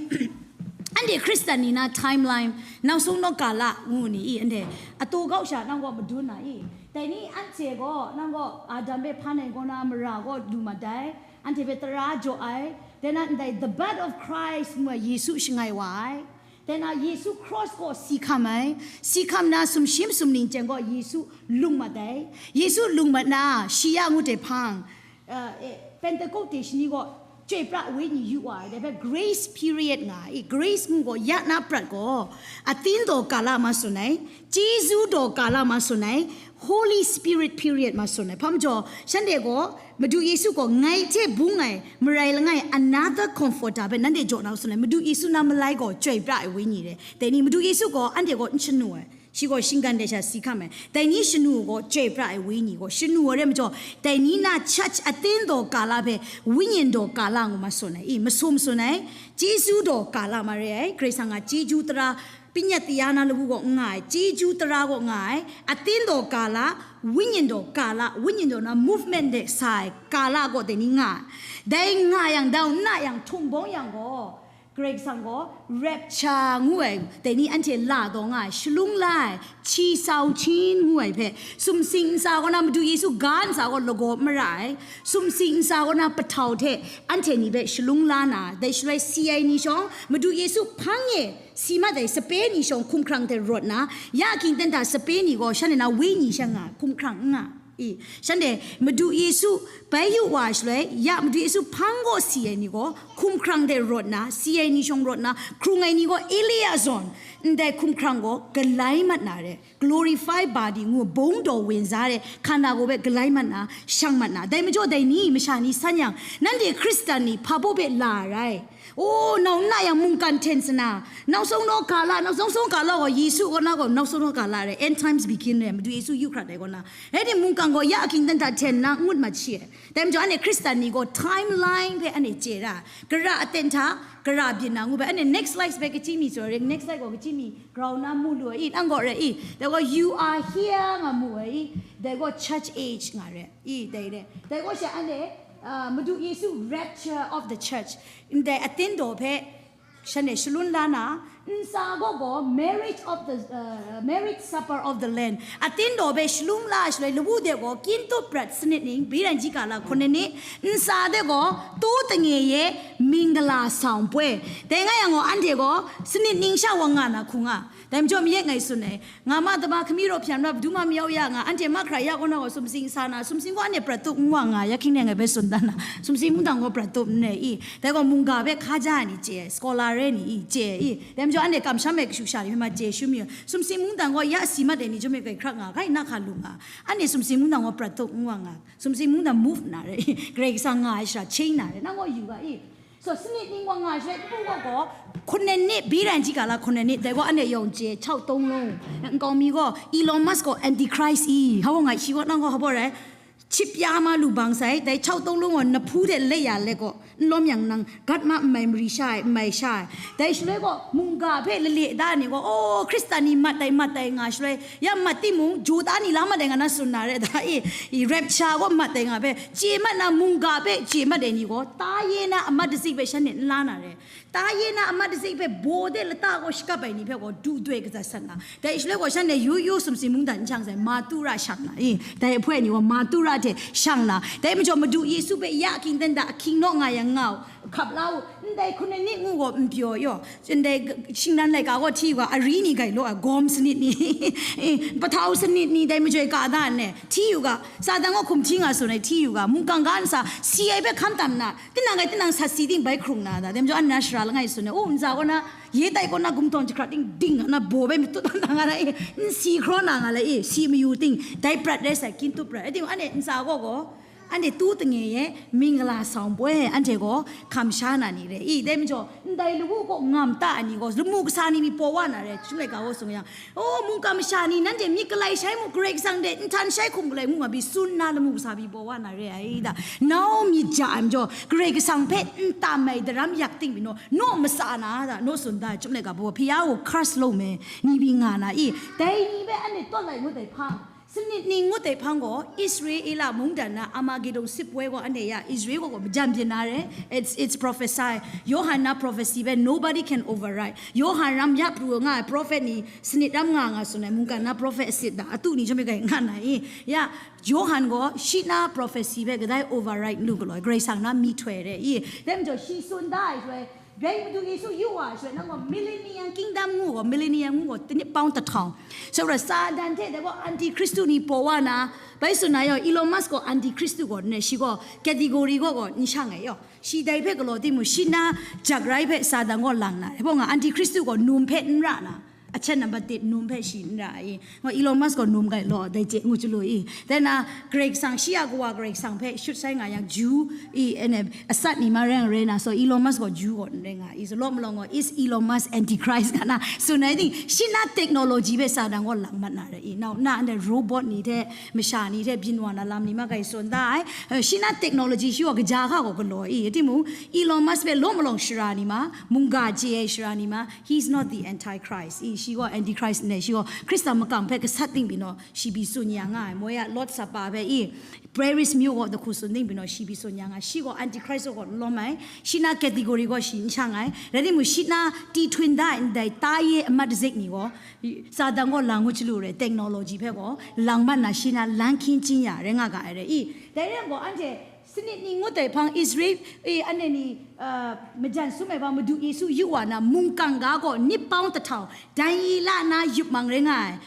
Anhte Hkristan ni na timeline, nang sung naw ga la ngu ni i, anhte ataw kau sha nang gaw madun na i. Dai ni anhte gaw, nang gaw Adam hpe hpan ai gaw na mara gaw lu mat ai, anhte hpe tara jaw ai, dai na ndai the birth of Christ ngu ai Yesu shangai wa ai, dai na Yesu cross gaw si hkam ai, si hkam na sumshi masum ning chyeng gaw Yesu lung mat ai, Yesu lung mat na, shi ya ngut ai hpang, uh, eh, Pentecost shani gaw, chyoi pra ai wenyi yu wa ai, dai hpe grace period nga ai, grace ngu gaw ya na prat gaw, atin daw kala ma tsun ai, chyeju daw kala ma tsun ai, Holy Spirit period ma tsun ai. Hpa majaw, shanhte gaw, Madu Yesu gaw, ngai hte bung ai, marai langai, another comforter hpe nanhte jaw na tsun ai, Madu Yesu na malai gaw, chyoi pra ai wenyi re. Dai ni, Madu Yesu gaw, anhte gaw n shanu ai. Shi gaw shinggan de sha si hkam ai. Dai ni shanu gaw, chyoi pra ai wenyi gaw, shanu ai re majaw, dai ni na church aten daw kala hpe, wenyin daw kala ngu ma tsun ai, i, masum tsun ai, chyeju daw kala ma re ai, Karai Kasang a chyeju tara, pinyat taya na lawu gaw n nga ai, chyeju tara gaw nga ai, aten daw kala, wenyin daw kala, wenyin daw na movement de sa ai, kala gaw dai ni nga ai. Dai nga yang, dau n na yang, htung bawng yang gaw, Karai Kasang gaw rapture ngu ai, dai ni anhte la taw nga ai, shalung la ai, chi sau chin ngu ai hpe, sumsing ntsa kaw na Madu Yesu ga ntsa gaw lagaw mara ai, sumsing ntsa kaw na pahtau hte anhte ni hpe shalung la na, dai shaloi si ai ni shawng, Madu Yesu hpang e si mat ai sape ni shawng hkumhkrang hte rawt na, ya hkying ten hta sape ni gaw shanhte na wenyi sha nga, hkumhkrang n nga. I, shanhte Madu Yesu bai yu wa shaloi, ya Madu Yesu hpang gaw si ai ni gaw, hkumhkrang de rawt na, si ai ni shawng rawt na, hkrung ai ni gaw Elia zawn, ndai hkumhkrang gaw galai mat na re, glorify body ngu bung daw wen za re, hkana gaw bai galai mat na, shang mat na. Dai majaw dai ni masha ni san yang, nanhte Hkristan ni hpa baw bai la ai rai? O, nau nna yang mungkan hten sana, nau song naw ga la, nau song song ga la gaw, Yesu kaw na gaw, nau song naw ga la re, end times begin re, Madu Yesu yu hkrat ai kaw na. Rai timung, mungkan gaw ya ahkying dan hta hten na ngut mat shi ai. Dai majaw, anhte Hkristan ni gaw timeline hpe anhte chye ra, kara aten hta, kara byin na ngu bai, anhte next slide bai kachyi mi tsawra, next slide gaw kachyi mi, grau na mu lu ai i, nang gaw re i, dai gaw you are here nga mu ai i, dai gaw church age nga re i, dai re. Dai gaw sha anhte, ah, Madu Yesu rapture of the church, ndai aten daw hpe, shanhte shalun la na, ntsa gaw gaw marriage of the, uh, marriage supper of the Lamb. Aten daw hpe shalung la shaloi, lawu de gaw kintu prat sanit ning, bira jika la hkun ni, ntsa de gaw tu tange ye mingala sang poi. Dai nga yang gaw, anhte gaw sanit ning sha wa nga na hku nga. Dai majaw mayek ngai tsun ai, nga ma dama hkami raw hpyan ra, padu ma mayau ya nga, anhte mahkra ya kaw na gaw sumsing sa na, sumsing gaw anhte prat tup n wa nga, ya hkying ne ngai bai tsun dan na, sumsing mungdan gaw prat tup n re i, dai gaw mungga hpe hkaja ai ni chye, scholar re ni i, chye i, dai majaw anhte kamsham ai kashu sha ni hpe ma chye shum yu, sumsing mungdan gaw ya si mat ai ni chyawm e grai hkrak nga, grai na hka lu nga, anhte sumsing mungdan gaw prat tup n wa nga, sumsing mungdan move na re i, Karai Kasang nga ai sha chye na re, nang gaw yu ga i, So, sanit ning wa nga shaloi, npu gaw gaw, hkun ni, bira jika la hkun ni, dai gaw anhte yawng chye, chau tong lung, nkau mi gaw, Elon Musk gaw Antichrist i, hpa gaw nga, shi gaw nang gaw hpa gaw rai, chip ya ma lu bang sai, dai chau tong lung gaw, na hpu hte lait ya let gaw, n lawm yang nang, gat ma n mai mari sha ai, n mai sha ai, dai shaloi gaw, mungga hpe lale da ni gaw, o, Hkristan ni mat ai, mat ai nga shaloi, Ya mat timung, Juda ni la mat ai nga na tsun na re da i, i rapture gaw mat ai nga hpe, chye mat na mungga hpe chye mat ai ni gaw, ta ye na amat dazik hpe shanhte n la na re. Ta ye na amat dazik hpe baw de lata gaw shakap ai ni hpe gaw du doi kazat sat na. Dai shaloi gaw shanhte yu yu sumsing mungdan n shang sai, Matura shang na i, dai ahpoi ni gaw Matura hte shang na. Dai majaw Madu Yesu hpe ya ahkying dan da ahkying naw nga yang nga u, hkap la u, ndai hkun ni ngu gaw n pyaw yaw. Ndai shingnan laika gaw hti u ga, ari ni gai law ai, gawm sanit ni, eh, pahtau sanit ni, dai majoi ka da nne, hti u ga, Satan gaw hkum hti nga tsun ai, hti u ga, mungkan ga ntsa, si ai hpe hkam tam na, tinang gai tinang sat si ting bai hkrung na da, dai majaw anhte na shara langai tsun ai, u, ntsa gaw na, ye tai gaw na, gumtawng jahkrat ting ding na, baw bai matut na nga na, eh, n si hkraw na nga le, eh, si mayu ting, dai prat rai sai, kintu prat, rai timung, anhte ntsa gaw gaw, Anhte tu tange ye, mingala sang poi, anhte gaw hkam sha na ni re i, dai majaw, ndai lawu kaw ngam ta ai ni gaw, lamu kasa ni mi paw wa na re, chyum laika gaw tsun yang, o, mungkan masha ni, nanhte myit galai shai mu, Karai Kasang hte nhtan shai hkum galai mu nga bi tsun nna, lamu kasa mi paw wa na re ai da, nau myit ja ai majaw, Karai Kasang hpe n tam ai daram yak ting mi naw, naw matsa na da, naw tsun da, chyum laika baw, hpyi ya u, curse law me, ni bi nga na i, dai ni hpe anhte tawt lai ngut ai hpang, Sanit ning ngut ai hpang gaw, Israela mungdan na Armageddon sip woi gaw, anhte ya Israel gaw gaw majan byin na re. It's, it's prophesy. Yohan na prophecy hpe nobody can override. Yohan ram ya pru nga ai prophet ni sanit ram nga nga tsun ai mungkan na prophet asit da, atu ni chyawm e gai nga na i? Ya, Yohan gaw shi na prophecy hpe kadai override lu galaw ai, Karai Kasang na myihtoi re i? Dai majaw shi tsun da ai shaloi, Dai Madu Yesu yu wa ai shaloi, nang gaw millennium kingdom ngu gaw, millennium ngu gaw, tinip pawng tahtawng. Sawra Satan hte dai gaw antichristu ni paw wa na, bai tsun na yaw, Elon Musk gaw antichristu gaw, ne, shi gaw category gaw gaw n shang ai yaw. Shi dai hpe galaw timung, shi na jak rai hpe Satan gaw lang na, dai gaw nga antichristu gaw num hpe n ra na. Ahchan nambat tit num hpe shi n ra ai i. Ngu Elon Musk gaw num gai law, dai hte ngu chyalu i. Dai na, Karai Kasang, shi a kawa Karai Kasang hpe shut sai nga yang, Jew i, ene, asat ni ma rai nga rai na, so Elon Musk gaw Jew gaw n rai nga i. So, law malawng gaw, is Elon Musk Antichrist nga na, so na, I think, shi na technology hpe Satan gaw lang mat na rai i. Nau, na, ande robot ni hte, masha ni hte, byin wa na lam ni ma gai tsun da ai. Eh, shi na technology, shi gaw kaja hka gaw galaw i. Timung, Elon Musk hpe law malawng shara ni ma, mungga chye ai shara ni ma, He's not the Antichrist. I, shi gaw Antichrist n rai, shi gaw Hkristan makam hpe gasat ting pyi naw, shi pyi tsun ya nga ai. Moi a Lord Supper hpe i, Paris myu gaw dahku tsun ting pyi naw, shi pyi tsun ya nga ai. Shi gaw Antichrist gaw n lawm ai. Shi na category gaw shi n shang ai. Rai timung, shi na ti htun da ai ndai ta ye amat dazik ni gaw, Satan gaw lang ngu chyalu re, technology hpe gaw, lang mat na shi na lang hkyin chyin ya rai nga ga ai re i. Dai rai gaw, anhte Sanit ni ngut ai hpang Israel, e, anhte ni, a, majan sum ai hpang Madu Yesu yu wa na mungkan ga gaw nip pawng tahtau, dan yi la na yup mang rai nga ai.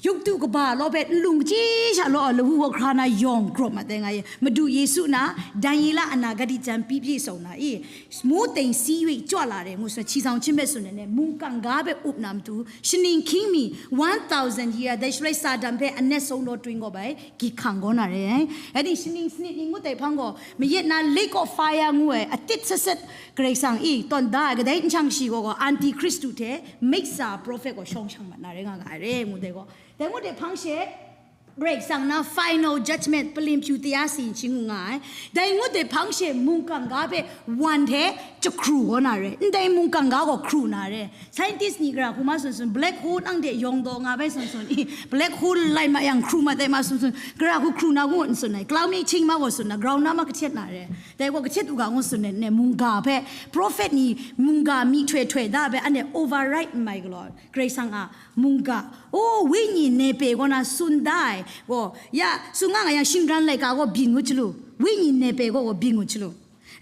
Yawk du kaba law hpe nlung chye sha law, lawu hkra na yawng grawp mat ai nga ye. Madu Yesu na, Daniela a na gadi jan pyi pyi sau na i, မုန်တိုင်း စီး၍ ကြွလာတယ် ngu sa, ချီဆောင်ခြင်းပဲဆိုနေနဲ့ မုန်ကံကားပဲ အုပ်နာမတူ ရှနင် ခင်းမီ one thousand year, ဒဲရှရဲစာတံပဲ အနက်ဆုံးတော့တွင်ကိုပဲ ဂီခံကောနာရဲ အဲ့ဒီ ရှနင် စနစ် နင် ငုတ်တိုင်ဖန်းကို မယက်နာ lake of fire ငူးဝဲ အတစ်ဆက်ဆက် ဂရိတ်ဆန် အီ တွန်ဒါ ကဒဲ ချန်ရှိကို ကို antichrist ထဲ မိတ်ဆာ prophet ကို ရှောင်ရှောင်မနာရဲ ငါ ငါရဲ ငူးတဲ့ကို တဲ ငူးတဲ့ ဖန်းရှဲ ဂရိတ်ဆန် နာ final judgment ပလင်ဖြူတရားစီရင်ခြင်း ငူးငါ ဒဲ ငူးတဲ့ ဖန်းရှဲ မုန်ကံကားပဲ one ထဲ ချခရူ ဟောနာရဲ ဒဲ မုန်ကံကားကို ခရူနာရဲ scientist နီ ကရာ ခု မ စွန်စွန် black hole နံ ဒဲ ယွန် ဒေါ် ငါ ပဲ စွန်စွန် အီ black hole လိုက် မ ယံ ခရူ မ တဲ မ စွန်စွန် ကရာ ခု ခရူ နာ ကို စွန်စွန် န ကလောင် နီ ချင်း မ ကို စွန် န ground နာ မ ကချက် နာ ရဲ တဲ ကို ကချက် သူ က ကို စွန် နဲ နဲ မုန်က ဖဲ prophet နီ မုန်က မီ ထွဲ ထွဲ ဒါ ပဲ အ နဲ override မိုင် ကလော ဂရိတ်ဆန် အ မုန်က အိ ဝိညာဉ် နယ်ပယ် ကို နာ စွန် ဒါ ကို ယ စွန် ငါ ငါ ယ ရှင်း ရန် လိုက် က ကို ဘိန် ကို ချလူ ဝိညာဉ် နယ်ပယ် ကို ကို ဘိန် ကို ချလူ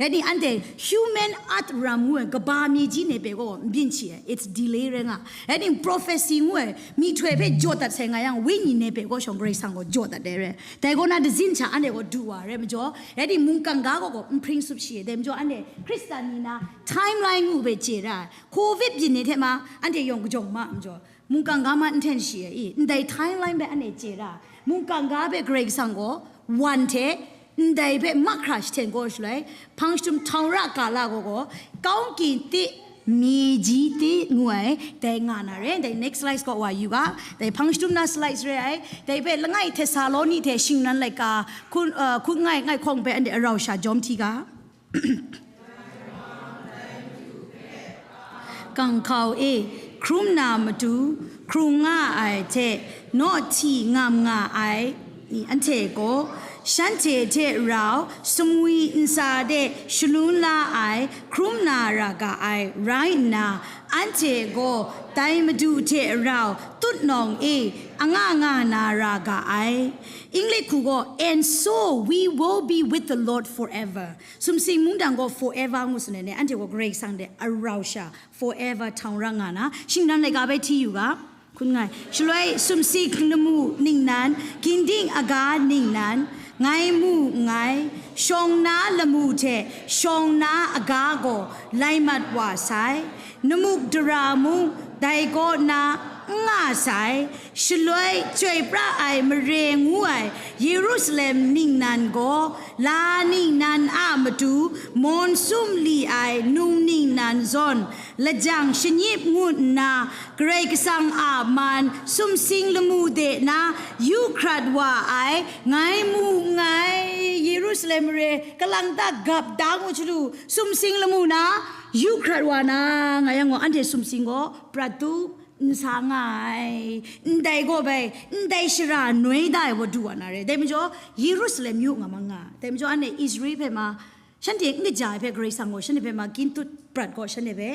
အဲ့ဒီ အန်တီ human earth realm ငူး ကဘာမြေကြီး နယ်ပယ် ကို ဘိန်ချီ it's delay ရဲ ငါ အဲ့ဒီ prophecy ငူး မီ ထွဲ ဖဲ ကြော်တတ် ဆိုင် ငါ ယံ ဝိညာဉ် နယ်ပယ် ကို ရှောင် ဂရိတ်ဆန် ကို ကြော်တတ်တယ် ရဲ တဲ ကို နာ ဒဇင် ချာ အန်တီ ကို ဒူဝါ ရဲ မကျော် အဲ့ဒီ မုန်ကံကား ကို ကို မဖရင် စုပ် ရှိ ရဲ တဲ မကျော် အန်တီ ခရစ်စတန် နီ နာ timeline ငူး ပဲ ကျေ ရဲ covid ပြင်း နေ ထဲ မ အန်တီ ယွန် ကကြောင် မ မကျော် မုန်ကံကား မ အ ထင် ရှိ ရဲ အီ အန်တီ timeline ပဲ အန်တီ ကျေ ရဲ မုန်ကံကား ပဲ ဂရိတ်ဆန် ကို one ထဲ အန်တီ ပဲ မ ခရ ထင် ကို ရှလဲ ဖန်းရှုံ ထောင်ရ ကာလ ကို ကို ကောင်းကင်သစ် မြေကြီးသစ် ငူး တဲ ငါ နာ ရဲ တဲ next slide ကို ဝါ ယူ က တဲ ဖန်းရှုံ နာ slide ရဲ တဲ ပဲ လငိုင် ထဲ ဆာလောနီ ထဲ ရှင်း ရန် လိုက် က ခု ခု ငိုင် ငိုင် ခေါင် ပဲ အန်တီ အရောင် ရှာ ကြောင်း ထီ က ကံခေါင် အီ ခရုံးနႃမတူ ခရုံးငှား အိုင် ထဲ နီႈထံ ငမ် ငှား အိုင် အ ထဲ ကို ရှန် ထဲ ထဲ ရောင် စမွီ အ ဆႃ ထဲ ရှလူံး လႃး အိုင် ခရုံးနႃ ရ ဂ အိုင် ရိုင်း နႃ အ ထဲ ကို တိုင် မတူ ထဲ ရောင် တုတ် နီႈ အီ အ ငှား ငှား နႃ ရ ဂ အိုင် အင်္ဂလိပ် ခု ကို and so we will be with the Lord forever. Sumsing mungdan gaw forever ngu sa na ne, anhte gaw Karai Kasang de a rau sha forever htang ra nga na, shingran laika bai hti yu ga, hkun nga ai. Shaloi sumsing lamu ningnan, ginding aga ningnan, ngai mu nngai, shawng na lamu hte shawng na aga gaw lai mat wa sai, namuk dara mung dai kaw na n nga sai. Shaloi chyoi pra ai mare ngu ai Yerusalem ningnan gaw, la ningnan a matu mawn sum li ai nung ningnan zawn, lajang shanyip ngu nna, Karai Kasang a man sumsing lamu de na yu hkrat wa ai, ngai mu nngai. Yerusalem mare kalang ta gap da ngu hte lu, sumsing lamu na yu hkrat wa na, nga yang gaw, anhte sumsing gaw prat tup n sa nga ai, ndai gaw bai, ndai shara noi da ai wa du wa na re. Dai majaw, Yerusalem yu nga ma nga. Dai majaw, anhte Israel hpe ma, shanhte n kaja ai hpe Karai Kasang gaw shanhte hpe ma gin tut prat gaw, shanhte hpe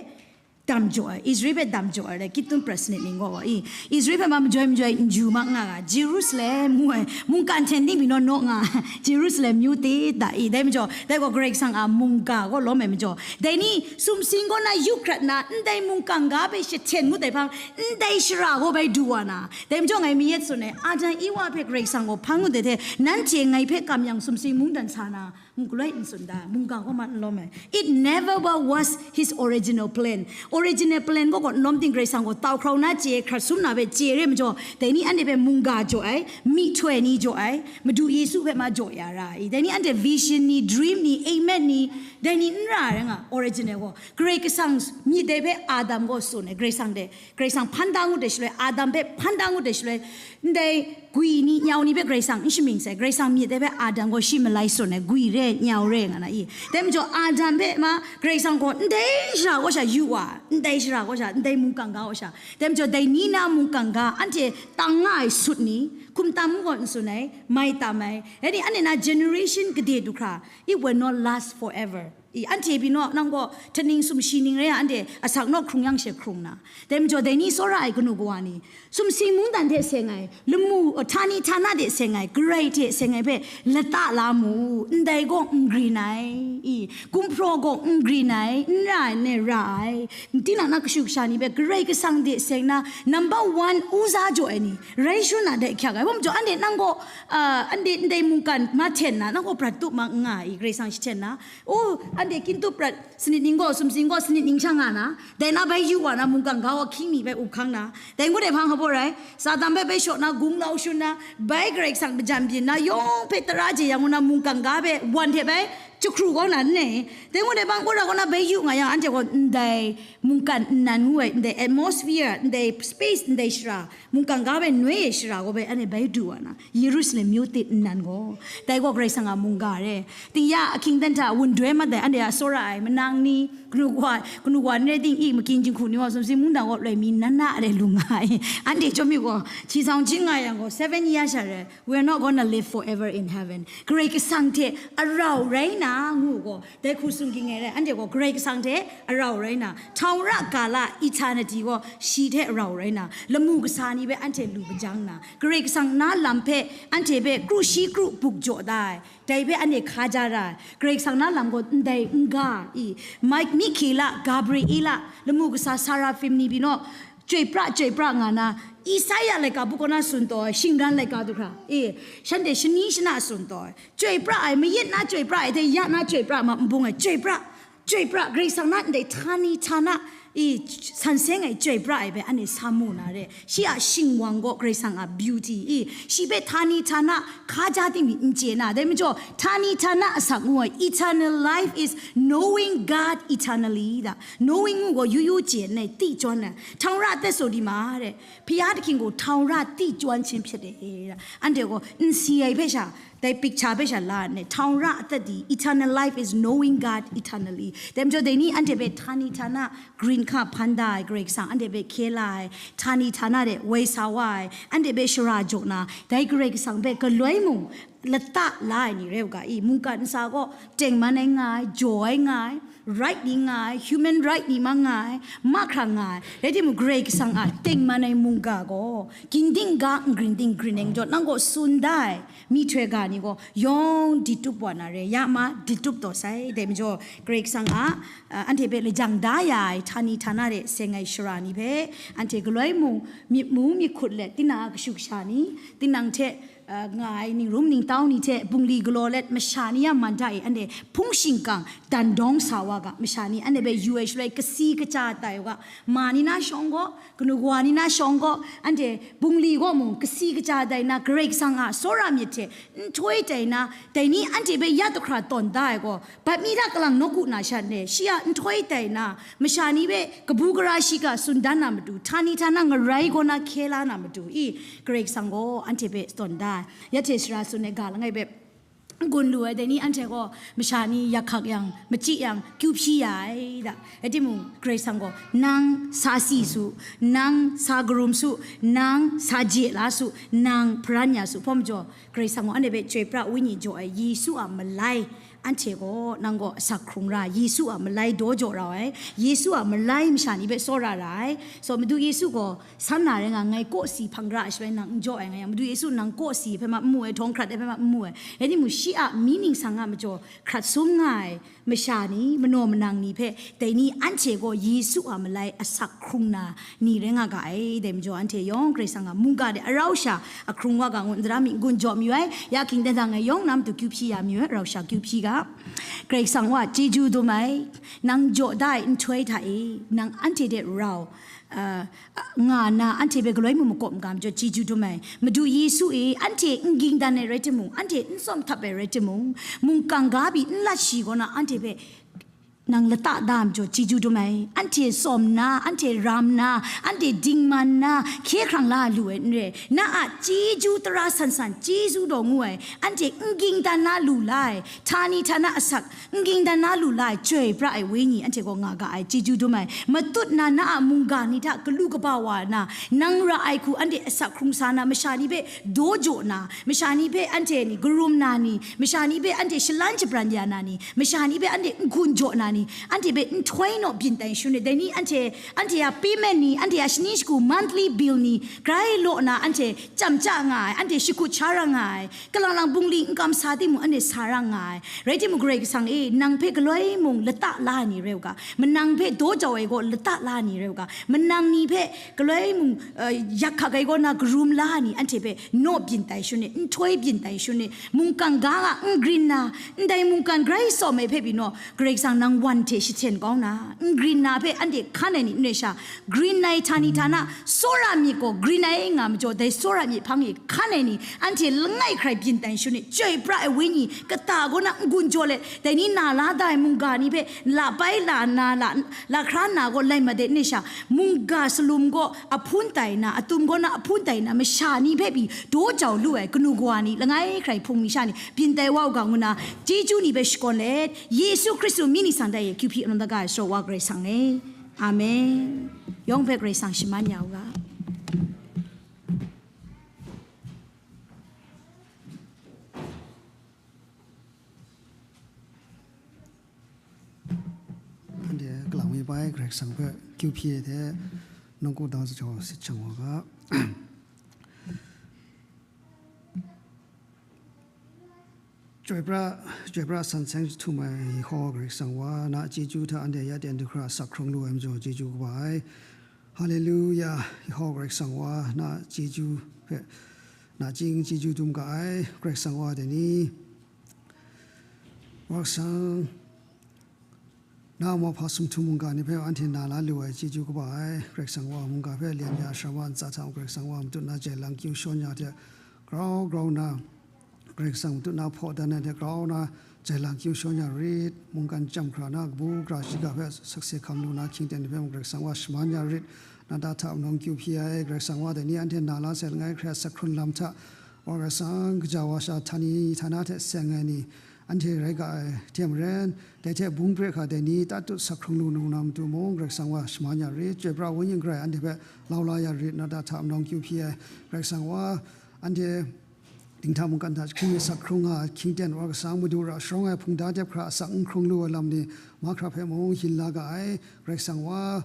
dam jaw ai, Israel hpe dam jaw ai, dai gin tut prat sanit ning gaw wa i, Israel hpe ma majoi majoi n ju ma nga ga, Jerusalem ngu ai, mungkan hten ning pyi naw naw nga, Jerusalem yu te da i, dai majaw, dai gaw Karai Kasang a mungga gaw lawm ai majaw, dai ni sumsing gaw na yu hkrat na, ndai mungkan ga hpe shahten ngut ai hpang, ndai shara gaw bai du wa na, dai majaw ngai mi yet tsun ai, Adam Ewa hpe Karai Kasang gaw hpang ngut ai hte, nanhte ngai hpe kam yang sumsing mungdan sa na, n galoi n tsun da, mungga gaw ma n lawm ai. It never wa-, was his original plan. Original plan gaw gaw n lawm ting, Karai Kasang gaw tau hkrau na chye, hkrat sum na hpe chye re majaw, dai ni anhte hpe mungga jaw ai, myihtoi ni jaw ai, Madu Yesu hpe ma jaw ya ra i, dai ni anhte vision ni, dream ni, amen ni, dai ni n ra ai rai nga, original gaw. Karai Kasang myit dai hpe Adam gaw tsun ai, Karai Kasang de, Karai Kasang hpan da ngut ai shaloi, Adam hpe hpan da ngut ai shaloi, ndai gwi ni, nyau ni hpe Karai Kasang n shamying sai, Karai Kasang myit dai hpe Adam gaw shi malai tsun ai, gwi re, nyau re nga na i. Dai majaw Adam hpe ma Karai Kasang gaw ndai shara gaw sha yu wa, ndai shara gaw sha, ndai mungkan ga gaw sha. Dai majaw dai ni na mungkan ga, anhte tang nga ai sut ni, Hkum tam gaw n tsun ai, mai tam ai. Rai ni, anhte na generation gade du hkra, it will not last forever. I, anhte pyi naw, nang gaw htaning sumshi ning rai a, anhte asak naw hkrung yang she hkrung na. Dai majaw, dai ni tsawra ai kanu kawa ni, sumsing mungdan hte seng ai, lamu, htani htana hte seng ai, Karai hte seng ai hpe lata la mu, ndai gaw n grin ai, i, gumhpraw gaw n grin ai, n ra ai, n ra ai, tinang na kashu kasha ni hpe Karai Kasang hte seng na number one uza jaw ai ni, rai shangun na dai hkyak ai. Wa majaw, anhte nang gaw, ah, anhte ndai mungkan ma hten na, nang gaw prat tup ma n nga ai, Karai Kasang shi hten na, o, anhte kintu prat sanit ning gaw, sumsing gaw, sanit ning sha nga na, dai na bai yu wa na, mungkan ga wa hkying mi bai up hkang na, dai ngut ai hpang hpa rai, Satan bai bai shaw na, gung lau shun na, bai Karai Kasang majan byin na, yawng hpe tara jeyang u na, mungkan ga hpe wan hte bai jahkru kau na n ne? Dai ngut ai hpang, wora kaw na bai yu nga yang, anhte gaw ndai mungkan nnan ngu ai, ndai atmosphere, ndai space, ndai shara, mungkan ga bai noi e shara gaw bai anhte bai du wa na, Yerusalem myu tit nnan gaw, dai gaw Karai Kasang a mungga re. Tingya ahkying dan hta wun doi mat ai, anhte a tsawra ai, manang ni, kanu wa, kanu wa ni rai ting, i, makyin jinghku ni wa, sumsing mungdan gaw loi mi nan na a rai lu nga ai. Anhte chyawm mi gaw, hti zawn jin nga yang gaw, seven years sha rai, we are not gonna live forever in heaven. Karai Kasang hte arau rai na ngu gaw, dai hku tsun ging ai rai, anhte gaw Karai Kasang hte arau rai na, htawng ra ga la eternity gaw shi hte arau rai na, lamu kasa ni hpe anhte lu hpajang na, Karai Kasang na lam hpe anhte hpe kru shi kru buk jaw da ai, dai hpe anhte hkaja ra ai. Karai Kasang na lam gaw ndai n ga i, Mik-, Mikela, Gabriela, lamu kasa Sarafim ni pyi naw, chyoi pra, chyoi pra nga na, Isaya laika buk kaw na tsun taw ai, shingran laika du hkra, e, shanhte shani shana tsun taw ai, chyoi pra ai, mayit na chyoi pra ai hte, ya na chyoi pra ai ma n bung ai, chyoi pra, chyoi pra, Karai Kasang na ndai htani htana, i, san seng ai chyoi pra ai hpe anhte sa mu na re. Shi a shingwang gaw Karai Kasang a beauty, i, shi hpe htani htana hkaja ting mi n chye na. Dai majaw, htani htana asak ngu ai, eternal life is knowing God eternally da. Knowing ngu gaw yu yu chye n ai, ti chyawm ai. Htawng ra atat so di ma re. ဘုရားသခင်ကို ထောင်ရ သိကျွမ်းခြင်းဖြစ်တယ်တဲ့။ အဲ့ဒီကို N C I ဘက်ရှာ dai picture ဘက်ရှာ လာနဲ့ ထောင်ရ အသက်သည် eternal life is knowing God eternally. တမကျော်ဒိန်နီ အန်တေဘဲ ဌာနီဌာန green ခ ဖန်ဒါ Grace အန်တေဘဲ ခဲလာ ဌာနီဌာန တဲ့ ဝေစာဝါ အန်တေဘဲ ရှရာ ကြုံနာ dai Grace အန်ဘဲ ကလွဲမှု လတလာ နေရဲက E မုန်က နစာ ကော တင့်မန် ငါ joy ငါ right ဒီ ငါ human right ဒီ မ ငါ မခရ ငါ ရဲတိမူ Grace အန် အ တင့်မန် မုန်က ကော ကင်းဒင်း က green ဒင်း green င ကြောင့် နင်ကို စွန်ဒိုင် မိထွဲ က နေ ကို ယွန် ဒီတုပ် ပွား နာ ရဲ ရ မ ဒီတုပ် တော် ဆိုင် တဲ့ မကျော် Grace အန် အ အန်တေဘဲ လကြံဒါ ယ ဌာနီဌာန တဲ့ စင်ငယ် ရှရာ နီ ဖဲ အန်တေ ကလွဲမှု မြစ်မူ မြစ်ခုတ် လက် တင်းနာ ကရှုကရှါ နီ တင်းနံ ထဲ ငါ နင်ရုံ နင်တောင်း နီ ထဲ ဘုံလီ ကလော် လက် မရှာ နီ ယ မန်ဒါ အီ အန်တေ ဖုံးရှင်ကံ တန်ဒေါင်း စာဝါ က မရှာ နီ အန်တေဘဲ ယူ အဲ ရှလွဲ ကစီ ကကြာ တိုင် ဝ မ နီ နာ ရှောင်း ကော ကနူ ဝ နီ နာ ရှောင်း ကော အန်တေ ဘုံလီ ကော မုံ ကစီ ကကြာ တိုင် နာ Grace အန် အ စောရ မြစ် ထဲ နထွေး တိုင် နာ တိုင် နီ အန်တေဘဲ ယ တခရ တွန် ဒါ ကော ဘတ်မီရကလံ နီကူ နာ ရှ န့ ရှီ ယ နထွေး တိုင် နာ မရှာ နီ ဘဲ ကဘူးကရာ ရှိ က စွန်ဒ နာ မတူ ဌာနီဌာန ငရဲ ကော နာ ခဲလာ နာ မတူ အီ Grace အန် ကော အန်တေဘဲ တွန် ဒါ ယ ထဲ ရှရာ စွန် န့ က လ ငိုင် ဘဲ ကွန်လူ ဝဲ တိုင် နီ အန်တေ ကော မရှာ နီ ယ ခက် ယံ မကြည့် ယံ ကျူ ဖြီ ယ ဒါ အတိမူ Grace အန် ကော နင် စာစီ စု နင် စာကရုံ စု နင် စာ ကြေ လ စု နင် ဖရန် ယ စု ဖော် မကျော် Grace အန် ကော အန်တေဘဲ ကြွေပြ ဝိညာဉ် ကြော် အဲ ယေရှု အ မလိုင်း အန်တေ ကော နင် ကော အ စက်ခုံ ရ ယေရှု အ မလိုင်း ဒေါ် ကြော် ရ အဲ ယေရှု အ မလိုင်း မရှာ နီ ဘဲ စောရ ရ အဲ စော မဒူ ယေရှု ကော ဆန်းနာ ရဲ ငါ ငိုင် ကို့ စီ ဖန် ရ အ ရှလွဲ နင် ကြော် အဲ င ယ မဒူ ယေရှု နင် ကို့ စီ ဖဲ မ မူ အဲ ထောင် ခရတ် အဲ ဖဲ မ မူ အဲ အဲ တိမူ ရှီ အ မီးနင်း ဆန် င မကျော် ခရတ် စုံ င အဲ မရှာ နီ မနော မနင် နီ ဖဲ တိုင် နီ အန်တေ ကော ယေရှု အ မလိုင်း အ စက်ခုံ နာ နီ ရဲ င က အဲ တိုင် မကျော် အန်တေ ယွန် Grace အန် က မုန်က တဲ့ အ ရောက် ရှာ အ ခုံ ဝ က ငုံ တရာ မီ ကွန် ကြော် မီ ဝဲ ယ ခင် တ င ယွန် နမ် တူ ကျူ ဖြီ ယ မီ ဝဲ ရောက် ရှာ ကျူ ဖြီ က Grace အန် ဝ ကြေးဇူးတင် မိုင် နင် ကြော် ဒါ အ ထွေး ထ အဲ နင် အန်တေ တဲ့ ရောက် ငါ နာ အန်တေဘဲ ကလွဲမှု မကော့ မက မကျော် ကြေးဇူးတင် မိုင် မဒူ ယေရှု အဲ အန်တေ င ging ဒါ နဲ ရဲ တိမူ အန်တေ င စောင့် ထပ် ပဲ ရဲ တိမူ မုန်က က ဘီ င လတ် ရှိ ကော နာ အန်တေဘဲ Nang lata da ai majaw chyeju dum ai, anhte sawm nna, anhte ram nna, anhte dingman nna, hkye hkrang la lu ai n re, na a chyeju tara san san, chyeju daw ngu ai, anhte n ging dan na lu la ai, htani htana asak, n ging dan na lu la ai, chyoi pra ai wenyi, anhte gaw nga ga ai, chyeju dum ai, matut na, na a mungga ni hta galu kaba wa na, nang ra ai hku anhte asak hkrung sa na, masha ni hpe daw jaw na, masha ni hpe anhte ni karum na ni, masha ni hpe anhte shalan shabran ya na ni, masha ni hpe anhte n-gun jaw na ni, anhte hpe nhtoi naw byin tai shun ai, dai ni anhte, anhte a payment ni, anhte a shani shagu monthly bill ni, grai law na anhte cham cha nga ai, anhte shakut sha ra nga ai, kalang lang bungli n kam sa timung anhte sa ra nga ai. Rai timung, Karai Kasang e, nang hpe galoi mung lata la ai ni rai u ga, manang hpe daw jau ai gaw lata la ai ni rai u ga, manang ni hpe galoi mung, eh, yak hkak ai gaw na karum la ai ni, anhte hpe naw byin tai shun ni, nhtoi byin tai shun ni, mungkan ga nga n grin na, ndai mungkan grai sawm ai hpe pyi naw, Karai Kasang nang wan hte shaten kau na, n grin na hpe anhte hkan ai ni n rai sha, grin ai htani htana, tsawra myit gaw grin ai nga majaw, dai tsawra myit hpang e hkan ai ni, anhte langai hkrai byin tai shun ni, chyoi pra ai wenyi, kata gaw na n-gun jaw let, dai ni na la da ai mungga ni hpe la bai la na, la, la hkra na gaw lai mat de n rai sha, mungga salum gaw ahpun tai na, atum gaw na ahpun tai na, masha ni hpe pyi daw jau lu ai kanu kawa ni, langai hkrai hpung mi sha ni, byin tai wa u ga ngu na, chyeju ni hpe shakawn let, Yesu Hkristu mying ni sang dai e, Q P anawng daga ai sarawa Karai Kasang e. Amen. Yawng hpe Karai Kasang shaman ya u ga. Anhte kalang mi bai Karai Kasang hpe Q P A hte nawku dang sa jaw sit shang wa ga. Chyoi pra, chyoi pra san seng jahtum ai Yehowa Karai Kasang wa, na chyeju hta anhte ya ten du hkra sak hkrung lu ai majaw chyeju kaba ai. Haleluya, Yehowa Karai Kasang wa, na chyeju hpe, nachying chyeju dum ga ai, Karai Kasang wa dai ni. Wa Kasang, na mauhpa sumtu mungga ni hpe anhte na la lu ai chyeju kaba ai, Karai Kasang wa mungga hpe lyen ya shara ma ntsa hta mung Karai Kasang wa matut na jai lang kyu shawn ya hte grau grau na, Karai Kasang matut na hpaw dan ai hte grau na jai lang kyu shawn ya rit, mungkan chyam hkra na kabu gara shiga hpe sakse hkam lu na hkying ten ni hpe mung Karai Kasang wa shaman ya rit, na da hta manawng kyu hpyi ai, Karai Kasang wa dai ni anhte na la sai langai hkrai sak hkrun lam hta, Wa Karai Kasang, kaja wa sha htani htana hte seng ai ni, anhte rai ga ai hte maren, dai hte bung pre hkra dai ni tatut sak hkrung lu na matu mung, Karai Kasang wa shaman ya rit, chyoi pra Wenyi Karai anhte hpe lau la ya rit, na da hta manawng kyu hpyi ai, Karai Kasang wa, anhte dinghta mungkan hta jahkring mi sak hkrung nga ai hkying ten, Wa Karai Kasang, madu ra sharawng ai hpungda dep hkra asak n hkrung lu ai lam ni, mahkra hpe mung yin la ga ai, Karai Kasang wa,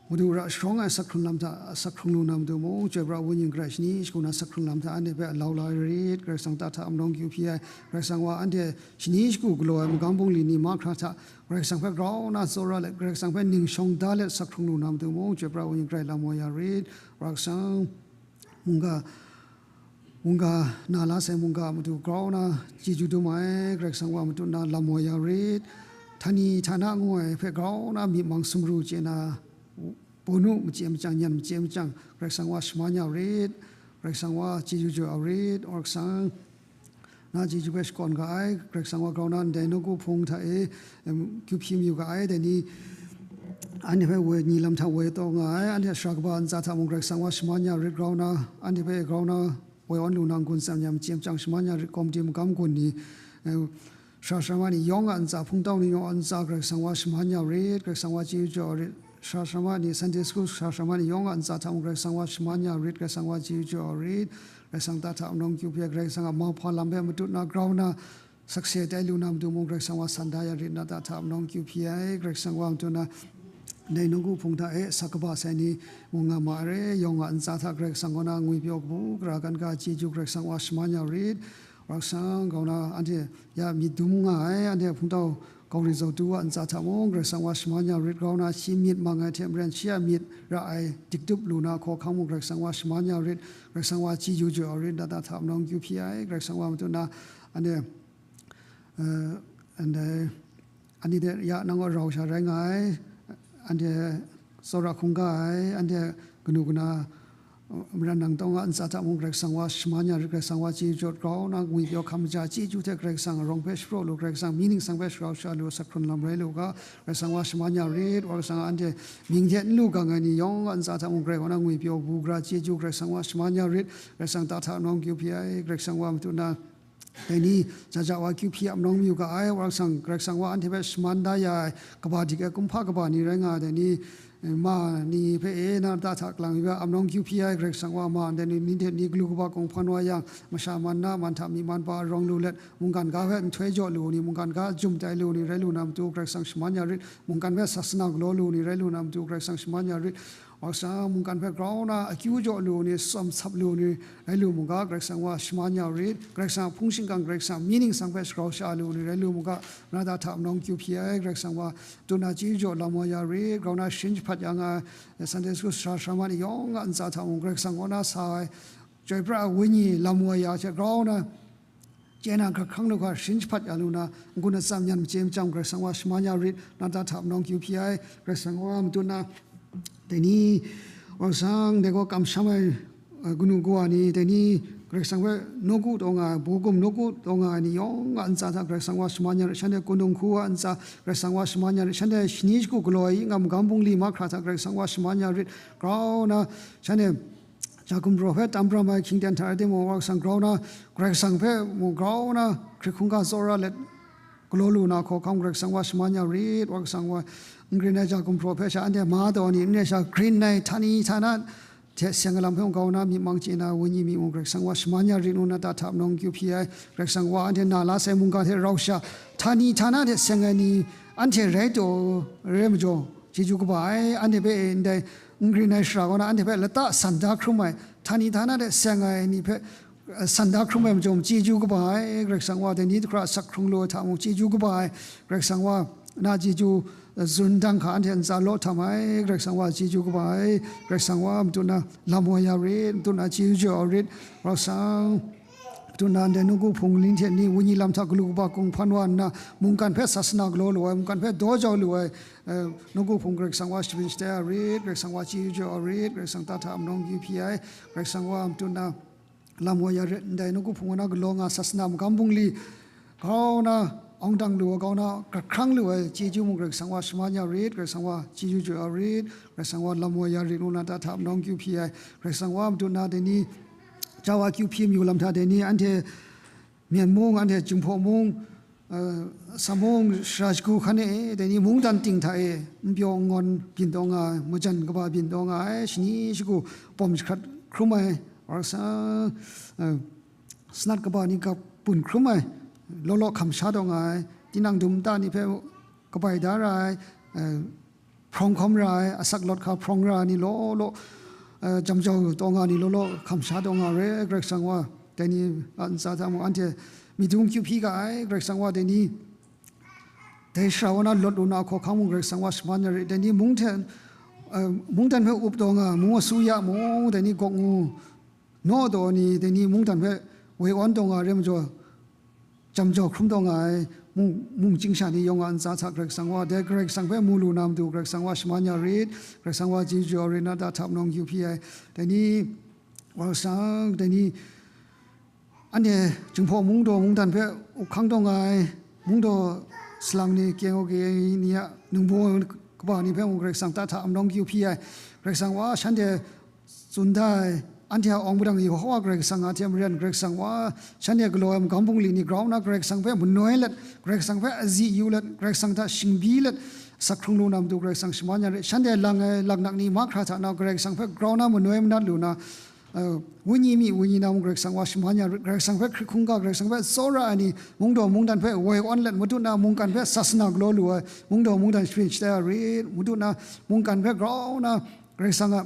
Madu ra sharawng ai sak hkrung lam hta, sak hkrung lu na matu mung, chyoi pra Wenyi Karai shani shagu na sak hkrung lam hta anhte hpe lau la ai rit, Karai Kasang ta hta manawng kyu hpyi ai, Karai Kasang wa anhte shani shagu galaw ai magam bungli ni mahkra hta, Karai Kasang hpe grau na tsawra let, Karai Kasang hpe ning shawng da let sak hkrung lu na matu mung, chyoi pra Wenyi Karai lam woi ya rit, Karai Kasang, mungga, mungga na la sai mungga a matu grau na chyeju dum ai, Karai Kasang wa matu na lam woi ya rit. Htani htana ngu ai hpe grau na myit mang sumru chye na, pawnu machye machyang, nyan machye machyang, Karai Kasang wa shaman ya rit. Karai Kasang wa chyeju jaw ya rit. Karai Kasang, na chyeju hpe shakawn ga ai, Karai Kasang wa grau na ndai nawku hpung hta e, em, kyu hpyi mayu ga ai, dai ni, anhte hpe woi ni lam hta woi taw nga ai, anhte sara kaba ntsa hta mung Karai Kasang wa shaman ya rit grau na, anhte hpe grau na, woi awn lu na n-gun tsam ya machye machyang shaman ya rit, komiti magam gun ni, eh, sara sara ma ni yawng a ntsa, hpungtau ni yawng a ntsa, Karai Kasang wa shaman ya rit, Karai Kasang wa chyeju jaw rit, sara sara ma ni, Sunday school sara sara ma ni yawng a ntsa hta mung Karai Kasang wa shaman ya rit, Karai Kasang wa chyeju jaw rit, Karai Kasang ta hta manawng kyu hpyi ai, Karai Kasang a mauhpa lam hpe matut na grau na, sakse tai lu na matu mung Karai Kasang wa san da ya rit, na ta hta manawng kyu hpyi ai, Karai Kasang wa matu na, ndai nawku hpung hta e sak kaba sai ni mung nga ma ai re, yawng a ntsa hta Karai Kasang kaw na ngwi pyaw kabu gara kan ga chyeju Karai Kasang wa shaman ya rit, Karai Kasang kaw na anhte ya myit dum nga ai, anhte hpungtau Kauri Zautu a ntsa hta mung Karai Kasang wa shaman ya rit, grau na shi myit mang ai hte maren shi a myit ra ai dikdup lu na hkawhkam mung Karai Kasang wa shaman ya rit, Karai Kasang wa chyeju jaw ya rit, na ta hta manawng kyu hpyi ai, Karai Kasang wa matu na, anhte, eh, anhte, anhte de ya nang gaw rau sha rai nga ai, anhte tsawra hkungga ai, anhte kanu kana, Maran nang tawng a ntsa hta mung Karai Kasang wa shaman ya rit, Karai Kasang wa chyeju jawt grau na ngwi pyaw hkam ja chyeju hte Karai Kasang arawng hpe shapraw lu, Karai Kasang mi ningsang hpe sharau sha lu, asak hkrun lam rai lu ga, Karai Kasang wa shaman ya rit, Wa Kasang a anhte mying hte n lu gang ai ni yawng a ntsa hta mung Karai wa na ngwi pyaw bu gara chyeju Karai Kasang wa shaman ya rit, Karai Kasang ta hta nawng kyu hpyi ai, Karai Kasang wa matu na dai ni, ja ja wa kyu hpyi a manawng mayu ga ai, Wa Kasang, Karai Kasang wa anhte hpe shaman da ya ai, kaba dik ai kumhpa kaba ni rai nga ai, dai ni, ma ni hpe e na ta hta kalang mi hpe a manawng kyu hpyi ai, Karai Kasang wa ma ndai ni, ni hte ni galu kaba kung hpan wa yang, masha man na, man hta myi man pa arawng lu let, mungkan ga hpe nhtoi jaw lu ni, mungkan ga jum tai lu ni, rai lu na matu, Karai Kasang shaman ya rit, mungkan hpe sasana galaw lu ni, rai lu na matu, Karai Kasang shaman ya rit, Wa Kasang mungkan hpe grau na akyu jaw lu ni, tsawm sap lu ni, rai lu mu ga, Karai Kasang wa shaman ya rit, Karai Kasang a hpung shingkang, Karai Kasang mi ningsang hpe shagrau sha lu ni, rai lu mu ga, na ta hta manawng kyu hpyi ai, Karai Kasang wa, tuna chyeju jaw lam wa ya rit, grau na sharin jahpat ya nga ai, Sunday school sara sara ma ni yawng a ntsa hta mung, Karai Kasang wa na sa ai, chyoi pra ai wenyi lam wa ya hte grau na, chye na hkra hkrang lu hkra sharin jahpat ya lu na, n-gun atsam yan machye machyam Karai Kasang wa shaman ya rit, na ta hta manawng kyu hpyi ai, Karai Kasang wa matu na, dai ni, Wa Kasang, dai gaw kamsham ai, eh, kanu kawa ni, dai ni, Karai Kasang hpe nawku taw nga ai, bokum nawku taw nga ai ni yawng a ntsa hta Karai Kasang wa shaman ya rit, shanhte kunung hku a ntsa Karai Kasang wa shaman ya rit, shanhte shani shagu galaw ai, i ngam magam bungli mahkra hta Karai Kasang wa shaman ya rit, grau na, shanhte ja gumhpraw hpe tam pram ai hkying ten hta rai timung, Wa Kasang grau na, Karai Kasang hpe mung grau na, hkrit hkungga tsawra let, galaw lu na hkawhkam Karai Kasang wa shaman ya rit, Wa Kasang wa n grin ai ja gumhpraw hpe sha anhte ma taw ni, n rai sha grin ai htani htana hte seng ai lam hpe mung grau na, myit mang chye na, wenyi mi mung Karai Kasang wa shaman ya rit, ngu na ta hta manawng kyu hpyi ai, Karai Kasang wa anhte na la sai mungga hte rau sha, htani htana hte seng ai ni, anhte rai taw, rai majaw, chyeju kaba ai, anhte hpe ndai n grin ai shara kaw na, anhte hpe lata san da hkrum ai, htani htana hte seng ai ni hpe, eh, san da hkrum ai majaw, chyeju kaba ai, Karai Kasang wa, dai ni hkra asak hkrung lu ai hta mung, chyeju kaba ai, Karai Kasang wa, na chyeju, eh, zun dang hka anhte ntsa law htam ai, Karai Kasang wa, chyeju kaba ai, Karai Kasang wa, matu na lam wa ya rit, matu na chyeju jaw rit, Karai Kasang, matu na ndai nawku hpung ni hte ni, wenyi lam hta galu kaba kung hpan wa nna, mungkan hpe sasana galaw lu ai, mungkan hpe daw jau lu ai, eh, nawku hpung Karai Kasang wa shabyin shatai ya rit, Karai Kasang wa chyeju jaw rit, Karai Kasang ta hta manawng kyu hpyi ai, Karai Kasang wa, matu na, lam wa ya rit, ndai nawku hpung wa na galaw nga sasana magam bungli, grau na, awng dang lu ai, grau na, hkra hkrang lu ai, chyeju mung Karai Kasang wa shaman ya rit, Karai Kasang wa chyeju jaw ya rit, Karai Kasang wa lam wa ya rit, ngu na ta hta manawng kyu hpyi ai, Karai Kasang wa matu na dai ni, ja wa kyu hpyi mayu lam hta dai ni, anhte Myen mung, anhte Jinghpaw mung, eh, Assam mung, shara shagu hkan e, dai ni mungdan ting hta e, n pyaw n ngawn byin taw nga ai, majan kaba byin taw nga ai, shani shagu bawm jahkrat hkrum ai, Wa Kasang, eh, sanat kaba ni gap bun hkrum ai, law law hkam sha taw nga ai, tinang dum nta ni hpe kabai da ra ai, eh, hprawng hkawm ra ai, asak lawt hka hprawng ra ai ni law law, eh, jam jau taw nga ai ni law law, hkam sha taw nga ai, Karai Kasang wa, dai ni a ntsa hta mung, anhte myit dung kyu hpyi ga ai, Karai Kasang wa, dai ni, dai shara wa na lawt lu na hkawhkam mung, Karai Kasang wa shaman ya rit, dai ni mung hte, eh, mungdan hpe up taw nga ai, mung asu ya mung, dai ni gawk ngu, naw taw ni, dai ni mungdan hpe woi awn taw nga ai rai majaw, jam jau hkrum taw nga ai, mung, mung chying sha ni yawng a ntsa hta Karai Kasang wa, dai Karai Kasang hpe mu lu na matu, Karai Kasang wa shaman ya rit, Karai Kasang wa chyeju jaw rit, na ta hta manawng kyu hpyi ai, dai ni, Wa Kasang, dai ni, anhte Jinghpaw mungdaw mungdan hpe up hkang taw nga ai, mungdaw salang ni, kyeng au kayeng ni a ningbaw kaba ni hpe mung Karai Kasang ta hta manawng kyu hpyi ai, Karai Kasang wa shanhte tsun da ai, anhte a awng padang Yehowa Karai Kasang a hte maren, Karai Kasang wa, shanhte galaw ai magam bungli ni grau nna Karai Kasang hpe manoi let, Karai Kasang hpe azi yu let, Karai Kasang hta shingbyi let, asak hkrung lu na matu Karai Kasang shaman ya rit, shanhte lang ai laknak ni mahkra hta na Karai Kasang hpe grau nna manoi manat lu na, eh, wenyi mi wenyi na mung Karai Kasang wa shaman ya rit, Karai Kasang hpe hkrit hkungga, Karai Kasang hpe tsawra ai ni, mungdaw mungdan hpe woi awn let, matu na mungkan hpe sasana galaw lu ai, mungdaw mungdan shabyin shatai ya rit, matu na mungkan hpe grau nna Karai Kasang a,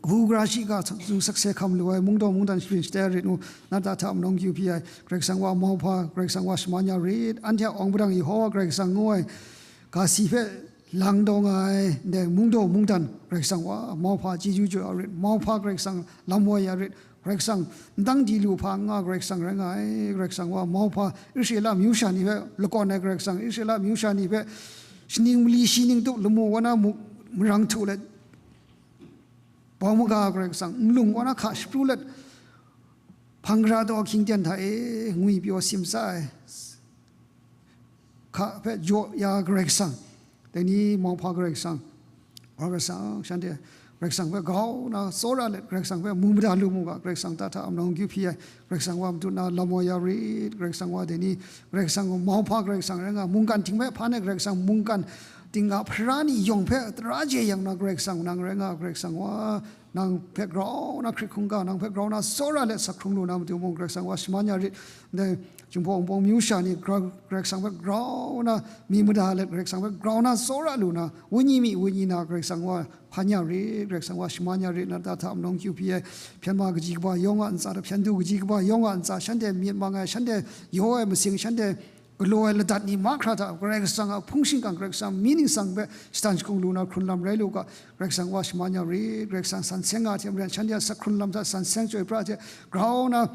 kabu gara shiga hta tsun sakse hkam lu ai, mungdaw mungdan shabyin shatai rit ngu, na ta hta manawng kyu hpyi ai, Karai Kasang wa mauhpa, Karai Kasang wa shaman ya rit, anhte a awng padang Yehowa Karai Kasang ngu ai, ga si hpe lang taw nga ai, ndai mungdaw mungdan Karai Kasang wa mauhpa chyeju jaw ya rit, mauhpa Karai Kasang lam woi ya rit, Karai Kasang ndang di lu hpa n nga Karai Kasang rai nga ai, Karai Kasang wa mauhpa Israela amyu sha ni hpe lakawn ai Karai Kasang, Israela amyu sha ni hpe shaning mali shi ning tup lamu wa na mu-, marang htu let, bawng maga Karai Kasang, nlung kaw na hka shapru let, hpang gara daw hkying ten hta e ngwi pyaw simsa ai hka hpe jaw ya Karai Kasang, dai ni mauhpa Karai Kasang, Wa Karai Kasang, shanhte Karai Kasang hpe grau na tsawra let, Karai Kasang hpe mu mada lu mu ga, Karai Kasang ta hta amnawng kyu hpyi ai, Karai Kasang wa matut na lam wa ya rit, Karai Kasang wa dai ni, Karai Kasang mauhpa Karai Kasang rai nga, mungkan ting hpe hpan ai Karai Kasang, mungkan ting a hpara ni yawng hpe tara jeyang na Karai Kasang nang rai nga, Karai Kasang wa nang hpe grau na hkrit hkungga, nang hpe grau na tsawra let sak hkrung lu na matu mung, Karai Kasang wa shaman ya rit. Ndai Jinghpaw Wunpawng myu sha ni gra-, Karai Kasang hpe grau na mi mada let, Karai Kasang hpe grau na tsawra lu na, wenyi mi wenyi na Karai Kasang wa hpan ya rit, Karai Kasang wa shaman ya rit, na ta hta amnawng kyu hpyi ai, hpyen ma kaji kaba yawng a ntsa, hpyen du kaji kaba yawng a ntsa, shanhte myit mang ai, shanhte yaw ai masing, shanhte galaw ai ladat ni mahkra hta, Karai Kasang a hpung shingkang, Karai Kasang mi ningsang hpe shatan shakung lu na hkrun lam rai lu ga, Karai Kasang wa shaman ya rit, Karai Kasang san seng nga hte maren, shanhte a sak hkrun lam hta san seng chyoi pra hte grau na,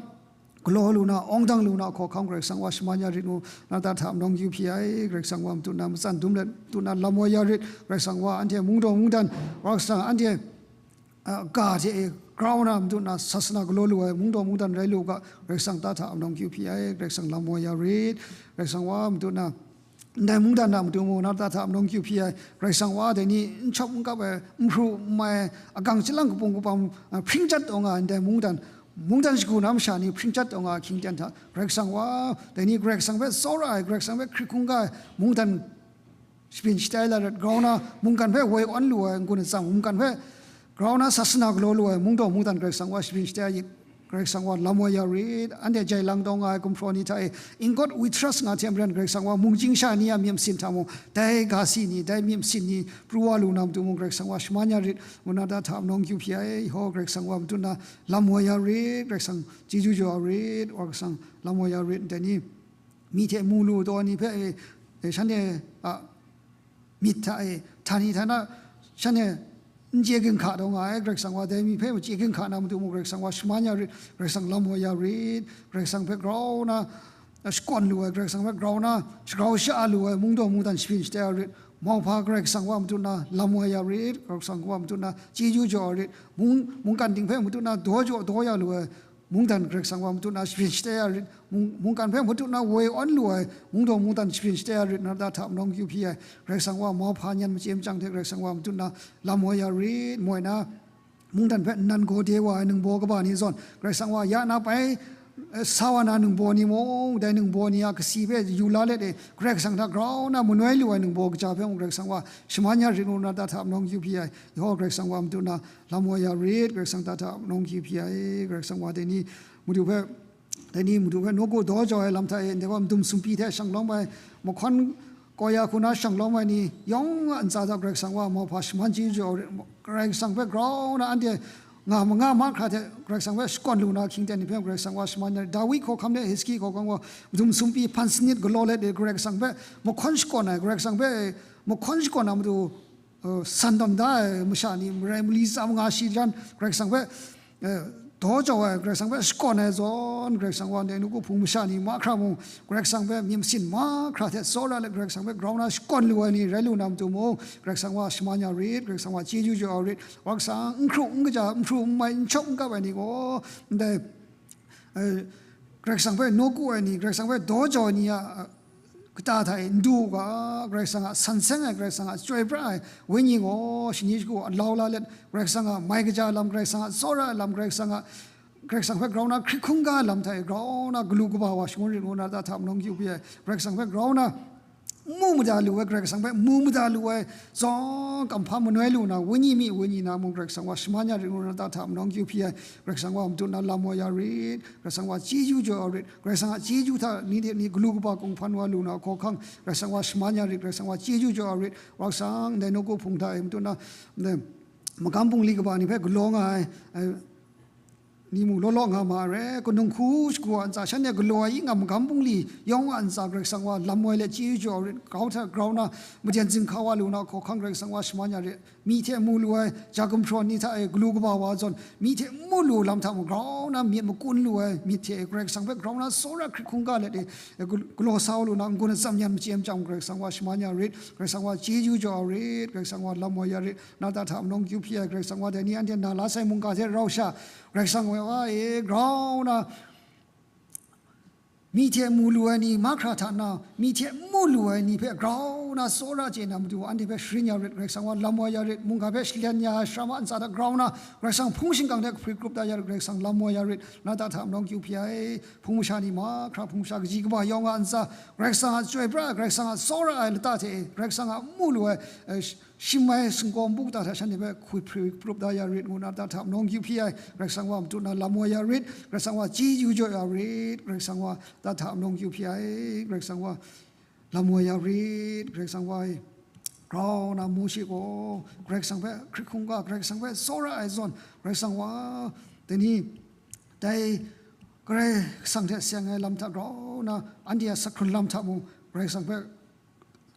galaw lu na, awng dang lu na hkawhkam Karai Kasang wa shaman ya rit mu, na ta hta amnawng kyu hpyi ai, Karai Kasang wa matut na matsan dum let, matut na lam wa ya rit, Karai Kasang wa anhte mungdaw mungdan, Karai Kasang anhte, a, ga hte e grau na matut na sasana galaw lu ai mungdaw mungdan rai lu ga, Karai Kasang ta hta amnawng kyu hpyi ai, Karai Kasang lam wa ya rit, Karai Kasang wa matut na, ndai mungdan na matu mung, na ta hta amnawng kyu hpyi ai, Karai Kasang wa dai ni n chawp n kap ai, n hpru n mai ai, agang chyalang kapung kapam, a, hpring chyat taw nga ai, ndai mungdan, mungdan shagu na masha ni hpring chyat taw nga ai hkying ten hta, Karai Kasang wa, dai ni Karai Kasang hpe tsawra ai, Karai Kasang hpe hkrit hkungga ai, mungdan shabyin shatai la ret, grau na mungkan hpe woi awn lu ai n-gun atsam, mungkan hpe grau na sasana galaw lu ai mungdaw mungdan Karai Kasang wa shabyin shatai rit, Karai Kasang wa lam wa ya rit, anhte jai lang taw nga ai gumhpraw ni hta e, in God we trust nga hte maren Karai Kasang wa mung chying sha ni a myit masin hta mung, dai ga si ni, dai myit masin ni pru wa lu na matu mung Karai Kasang wa shaman ya rit, ngu na ta hta amnawng kyu hpyi ai, ho Karai Kasang wa matut na lam wa ya rit, Karai Kasang chyeju jaw ya rit, Wa Karai Kasang lam wa ya rit, ndai ni, mi hte mu lu taw ni hpe, e, e, shanhte a myit hta e, htani htana, shanhte n chye ginhka taw nga ai, Karai Kasang wa dai mi hpe chye ginhka na matu mung, Karai Kasang wa shaman ya rit, Karai Kasang lam wa ya rit, Karai Kasang hpe grau na, a, shakawn lu ai, Karai Kasang hpe grau na, shagrau sha-a lu ai, mungdaw mungdan shabyin shatai ya rit, mauhpa Karai Kasang wa matut na lam wa ya rit, Karai Kasang wa matut na chyeju jaw ya rit, mung, mungkan ting hpe matut na daw jaw daw ya lu ai, mungdan Karai Kasang wa matut na shabyin shatai ya rit, mung-, mungkan hpe matut na woi awn lu ai, mungdaw mungdan shabyin shatai ya rit, na ta hta amnawng kyu hpyi ai, Karai Kasang wa mauhpa nyan machye machyang hte Karai Kasang wa matut na lam wa ya rit, moi na, mungdan hpe nnan gaw de wa ai ningbaw kaba ni zawn, Karai Kasang wa ya na pai, eh, sa wa na ningbaw ni mung, dai ningbaw ni a kasi hpe yu la let e, Karai Kasang hta grau na manoi lu ai ningbaw kaja hpe mung, Karai Kasang wa shaman ya rit mu, na ta hta amnawng kyu hpyi ai, yawng Karai Kasang wa matut na lam wa ya rit, Karai Kasang ta hta amnawng kyu hpyi ai, Karai Kasang wa dai ni matu hpe, dai ni matu hpe nawku daw jau ai lam hta e, ndai wa madum sumpi hte shang lawm ai, mahkawn kau ya hku na shang lawm ai ni yawng a ntsa hta Karai Kasang wa mauhpa shaman chyeju jaw rit, Karai Kasang hpe grau na anhte nga ma nga mahkra hte Karai Kasang hpe shakawn lu na hkying ten ni hpe Karai Kasang wa shaman ya rit, Dawi hkawhkam hte Hizki hkawhkam wa madum sumpi hpan sanit galaw let e, Karai Kasang hpe mahkawn shakawn ai, Karai Kasang hpe mahkawn shakawn na matu, uh, san tawn da ai masha ni, marai mali tsa manga shi jan Karai Kasang hpe, uh, daw jau ai, Karai Kasang hpe shakawn ai zawn, Karai Kasang wa ndai nawku hpung masha ni mahkra mung, Karai Kasang hpe myit masin mahkra hte tsawra let, Karai Kasang hpe grau na shakawn lu ai ni rai lu na matu mung, Karai Kasang wa shaman ya rit, Karai Kasang wa chyeju jaw ya rit, Wa Karai Kasang n hkru n kaja, n hpru n mai, n chawp n kap ai ni gaw, ndai, eh, Karai Kasang hpe nawku ai ni, Karai Kasang hpe daw jau ai ni a, eh, kata hta e n du u ga, Karai Kasang a san seng ai, Karai Kasang a chyoi pra ai wenyi gaw shani shagu alau la let, Karai Kasang a mai kaja lam, Karai Kasang a tsawra ai lam, Karai Kasang a, Karai Kasang hpe grau na hkrit hkungga ai lam hta e grau na galu kaba wa shangun rit ngu na ta hta manawng kyu hpyi ai, Karai Kasang hpe grau na mu mada lu ai, Karai Kasang hpe mu mada lu ai, tsawng kamhpa manoi lu na, wenyi mi wenyi na mung Karai Kasang wa shaman ya rit ngu na ta hta manawng kyu hpyi ai, Karai Kasang wa matut na lam wa ya rit, Karai Kasang wa chyeju jaw ya rit, Karai Kasang a chyeju hta ni de ni galu kaba kunghpan wa lu na hkawhkam, Karai Kasang wa shaman ya rit, Karai Kasang wa chyeju jaw ya rit, Wa Karai Kasang ndai nawku hpung hta e matut na, ndai magam bungli kaba ni hpe galaw nga ai, eh, ni mung law law nga ma ai, kanung hku shagu a ntsa, shanhte galaw ai, ying a magam bungli yawng a ntsa, Karai Kasang wa, lam woi let chyeju jaw rit, grau hta grau na, majen zinghka wa lu na, hkawhkang Karai Kasang wa, shaman ya rit, myi hte mu lu ai, ja gumhpraw ni hta e galu kaba wa zawn, myi hte mu lu lam hta mung grau na myit makun lu ai, myit hte e Karai Kasang hpe grau na tsawra hkrit hkungga let e, e, gal-, galaw sa wa lu na, n-gun atsam yan machye ai machyang, Karai Kasang wa, shaman ya rit, Karai Kasang wa, chyeju jaw rit, Karai Kasang wa, lam woi ya rit, na ta hta manawng kyu hpyi ai, Karai Kasang wa, dai ni anhte na la sai mungga hte rau sha, Karai Kasang wa e, grau na, myi hte mu lu ai ni, mahkra hta na, myi hte mu lu ai ni hpe grau na tsawra chye na matu, anhte hpe sharin ya rit, Karai Kasang wa, lam woi ya rit, mungga hpe shalyan ya ai, sara ma ntsa hta grau na, Karai Kasang hpung shingkang hte kahpri grup da ya rit, Karai Kasang lam woi ya rit, na ta hta manawng kyu hpyi ai, hpung masha ni mahkra, hpung masha kaji kaba yawng a ntsa, Karai Kasang a chyoi pra ai, Karai Kasang a tsawra ai lata hte e, Karai Kasang a mu lu ai, eh, sh-, shim ai singkawm bu kata hta shanhte hpe hkui hpri prup da ya rit ngu na, ta hta manawng kyu hpyi ai, Karai Kasang wa, matu na lam woi ya rit, Karai Kasang wa, chyeju jaw ya rit, Karai Kasang wa, ta hta manawng kyu hpyi ai, Karai Kasang wa, lam woi ya rit, Karai Kasang wa e. Grau na Mawshe gaw Karai Kasang hpe hkrit hkungga, Karai Kasang hpe tsawra ai zawn, Karai Kasang wa, dai ni, dai Karai Kasang hte seng ai lam hta grau na, anhte a sakhkrun lam hta mung, Karai Kasang hpe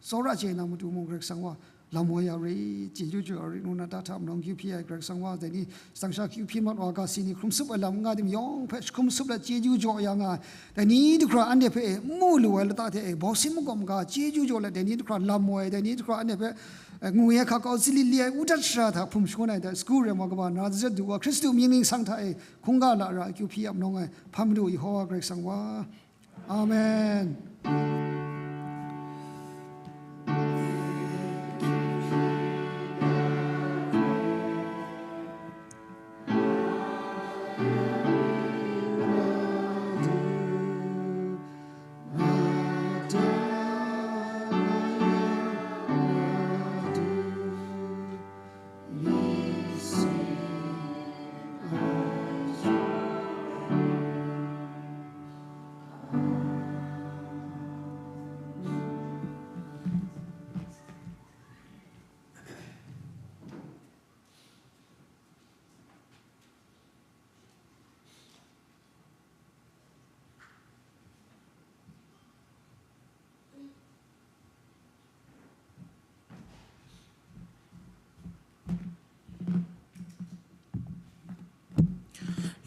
tsawra chye na matu mung, Karai Kasang wa, lam woi ya rit, chyeju jaw ya rit ngu na, ta hta manawng kyu hpyi ai, Karai Kasang wa, dai ni, shadangsha kyu hpyi mat wa ga si ni hkrum sup ai lam nga tim yawng hpe hkrum sup let chyeju jaw ya nga ai, dai ni du hkra anhte hpe e, mu lu ai lata hte e, bawsin magawm ga chyeju jaw let, dai ni du hkra lam woi, dai ni du hkra anhte hpe, eh, ngwi ai hka kau zili li ai, u dat shara hta hpum shangun ai, dai sagu rem wa kaba na zadat du wa, Hkristu mying ningsang hta e hkungga lara akyu hpyi ap nawng ai, hpa Madu Yehowa Karai Kasang wa. Amen.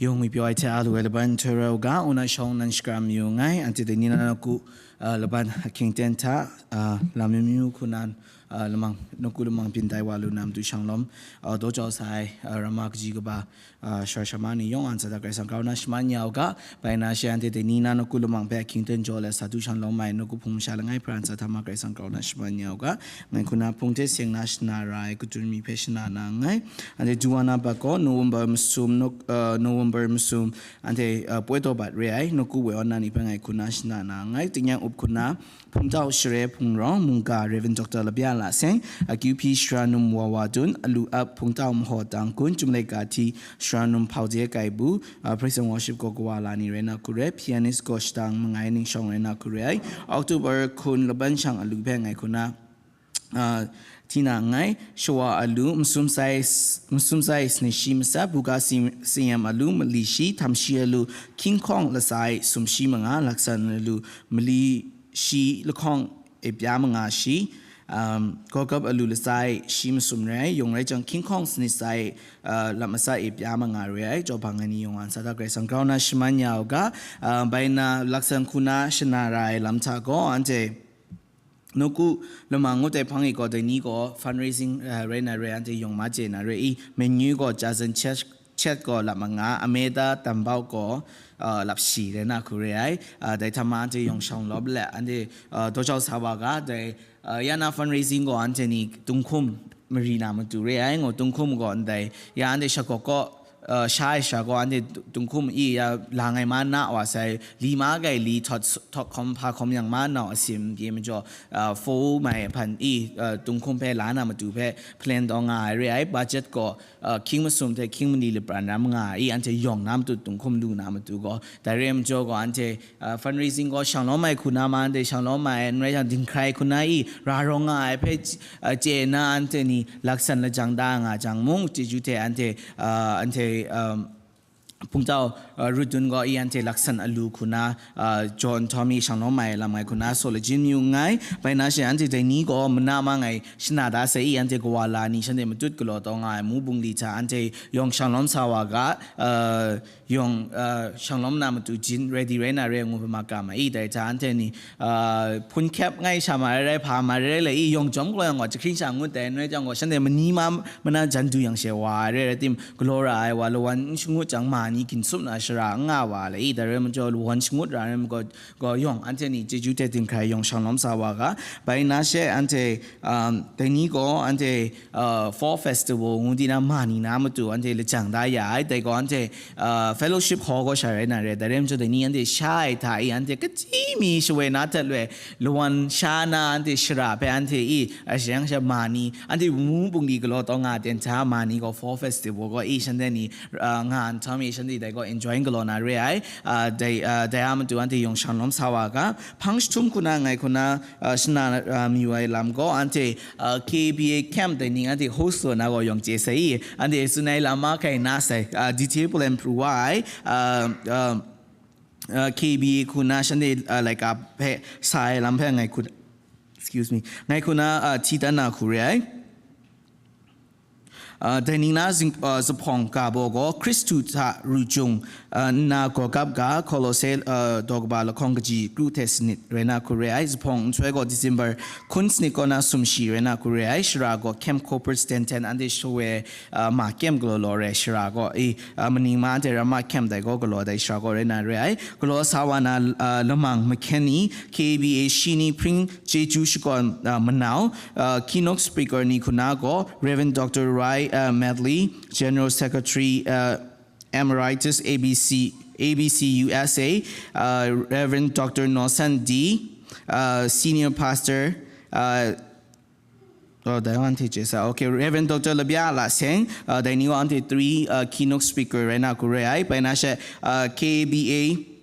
Yawng ngwi pyaw ai hte a lu ai laban nhtoi rau ga, una shawng nan shakram yu nngai, anhte dai ni na nawku, ah, laban ahkying ten hta, ah, lam amyu hku nan, ah, lamang, nawku lamang byin tai wa lu na matu shanglawm, ah, daw jau sa ai, ah, rama kaji kaba, ah, shara shama ni yawng a ntsa hta Karai Kasang grau na shaman ya u ga, bai na shi anhte dai ni na nawku lamang hpe ahkying ten jaw let sa du shanglawm ai nawku hpung masha langai hpara ntsa hta ma Karai Kasang grau na shaman ya u ga, ngai hku na hpung hte seng na shana ra ai kadun mi hpe shana na nngai. Anhte Duwana bat gaw November masum, Nov-, ah, November masum, anhte, ah, poi taw bat re ai, nawku woi awn na ni hpe ngai hku na shana na nngai. Tingnyang yang up hku na, Hpungtau Share Hpungrawng, mungga Rev. Doctor Labya Laseng, akyu hpyi Shara Num Wawa Dun, alu ap Hpungtau Mahaw Tangkun, Chyum Laika Hti, Shara Num Hpau Dye Kaibu, ah, Praise and Worship gaw kawa la ni rai na hku re, pianist gaw shadang mangai ningshawng rai na hku re ai, October hkun laban shang alu hpe ngai hku na, ah, hti na nngai. Shawa alu, masum sai, masum sai sani shi matsat, buga si-, sayam alu, mali shi, htam shi alu, hkying hkawng latsa e sum shi manga, laksan alu, mali shi lahkawng e pya manga shi, um, gawgap alu latsa e shi masum rai ai, yawng rai jang hkying hkawng sanit sa e, uh, lam matsa e pya manga rai ai, jaw bang ai ni yawng a ntsa hta Karai Kasang grau na shaman ya u ga, uh, bai na laksan hku na shana ra ai lam hta gaw, anhte nawku lamang ngut ai hpang e gaw, dai ni gaw fundraising, uh, rai na rai, anhte yawng ma chye na rai i, menu gaw Jason Church, Chet gaw lap manga, Ameda Tambau gaw, ah, lap shi rai na hku re ai. Ah, dai hta ma anhte yawng shawng lawp let, anhte, ah, daw jau sa wa ga, dai, ah, ya na fundraising gaw anhte ni tunghkum mari na matu re ai, ngu tunghkum gaw ndai, ya anhte shagawk gaw, ah, sha ai sha gaw anhte tunghkum i ya lang ai ma na wa sai, li ma gai li thawt, thawt hkawm hpa hkawm yang ma nau asim pyi majaw, ah, fo mai hpan i, ah, tunghkum hpe la na matu hpe plan taw nga ai re ai, budget gaw, uh, hkying masum hte hkying mali lapran ram nga i, anhte yawng na matu tunghkum lu na matu gaw, dai re ai majaw gaw, anhte, uh, fundraising gaw shang lawm ai hku na ma, anhte shang lawm ai, n rai jang, dinghkrai hku na i, ra rawng nga ai hpe, uh, chye na, anhte ni laksan lajang da nga jang mung, chyeju hte anhte, uh, anhte, um, Pungtau uh, Rudun gaw i anhte laksan alu hku na uh, John Tommy shanglawm ai lam ngai hku na so lajin yu nngai. Bai na she anhte dai ni gaw mana ma ngai shana da sai i anhte kawa la ni shanhte matut galaw taw nga ai mu bungli hta anhte yawng shanglawm sa wa ga uh, yawng uh, shanglawm na matu jin ready rai na re ngu hpe makam ai i dai hta anhte ni uh, hpun hkyep ngai sha ma rai rai hpa ma rai rai le i yawng jawm galaw yang gaw jahkring sha ngut dai n rai jang gaw shanhte mani ma mana jan du yang she wa ai rai rai tim galaw ra ai wa lawan n shangut jang ma ni ginsup na shara n nga wa le i dai rai majaw lawan shangut ra ai rai majaw gaw yawng anhte ni chyeju teng dinghkrai yawng shanglawm sa wa ga bai na she anhte um, dai ni gaw anhte uh, Fall Festival ngu di na ma ni na matu anhte lajang da ya ai dai gaw anhte uh, fellowship hall gaw sha rai na re dai rai majaw dai ni anhte sha ai hta i anhte kaji mi shawoi na htet loi lawan sha na anhte shara hpe anhte i ashang sha ma ni anhte mu bungli galaw taw nga ten hta ma ni gaw Fall Festival gaw i shanhte ni uh, nga nhtawm i shanhte dai gaw enjoy galaw na re ai uh, dai uh, dai a matu anhte yawng shanglawm sa wa ga hpang jahtum hku na ngai hku na uh, shana uh, mayu ai lam gaw anhte uh, K B A camp dai ni anhte host lo na gaw yawng chye sai i anhte tsun ai lam ma kai na sai uh, detail plan pru wa ai uh, uh, uh, K B A hku na shanhte uh, like uh, hpe sa ai lam hpe ngai hku excuse me ngai hku na uh, hti dan na hku re ai. Uh, dai ning na zing, uh, zuphpawng ga baw gaw Hkristu hta ru jung uh, nna gaw gap ga Kolose uh, daw kaba lahkawng kaji kru hte sanit rai na hku re ai. Zuphpawng nhtoi gaw December hkun sanit kaw na sumshi rai na hku re ai. Shara gaw Camp Corpus Stanton anhte shawoi uh, ma kyem galaw law re shara gaw i uh, maning ma anhte Ramma Camp dai gaw galaw dai shara gaw rai na re ai. Galaw sa wa na uh, lamang mahkyen ni K B A shi ni hpring chyeju shakawn uh, manau uh, keynote speaker ni hku na gaw Rev. Dr. Rai uh, Medley, General Secretary uh, Emeritus A B C, A B C U S A, uh, Rev. Dr. Nosan D, uh, Senior Pastor, uh, Oh, dai wan hte chye sa. Okay, Rev. Dr. Labya Laseng, uh, dai ni wa anhte three uh, keynote speaker rai na hku re ai. Bai na she uh, K B A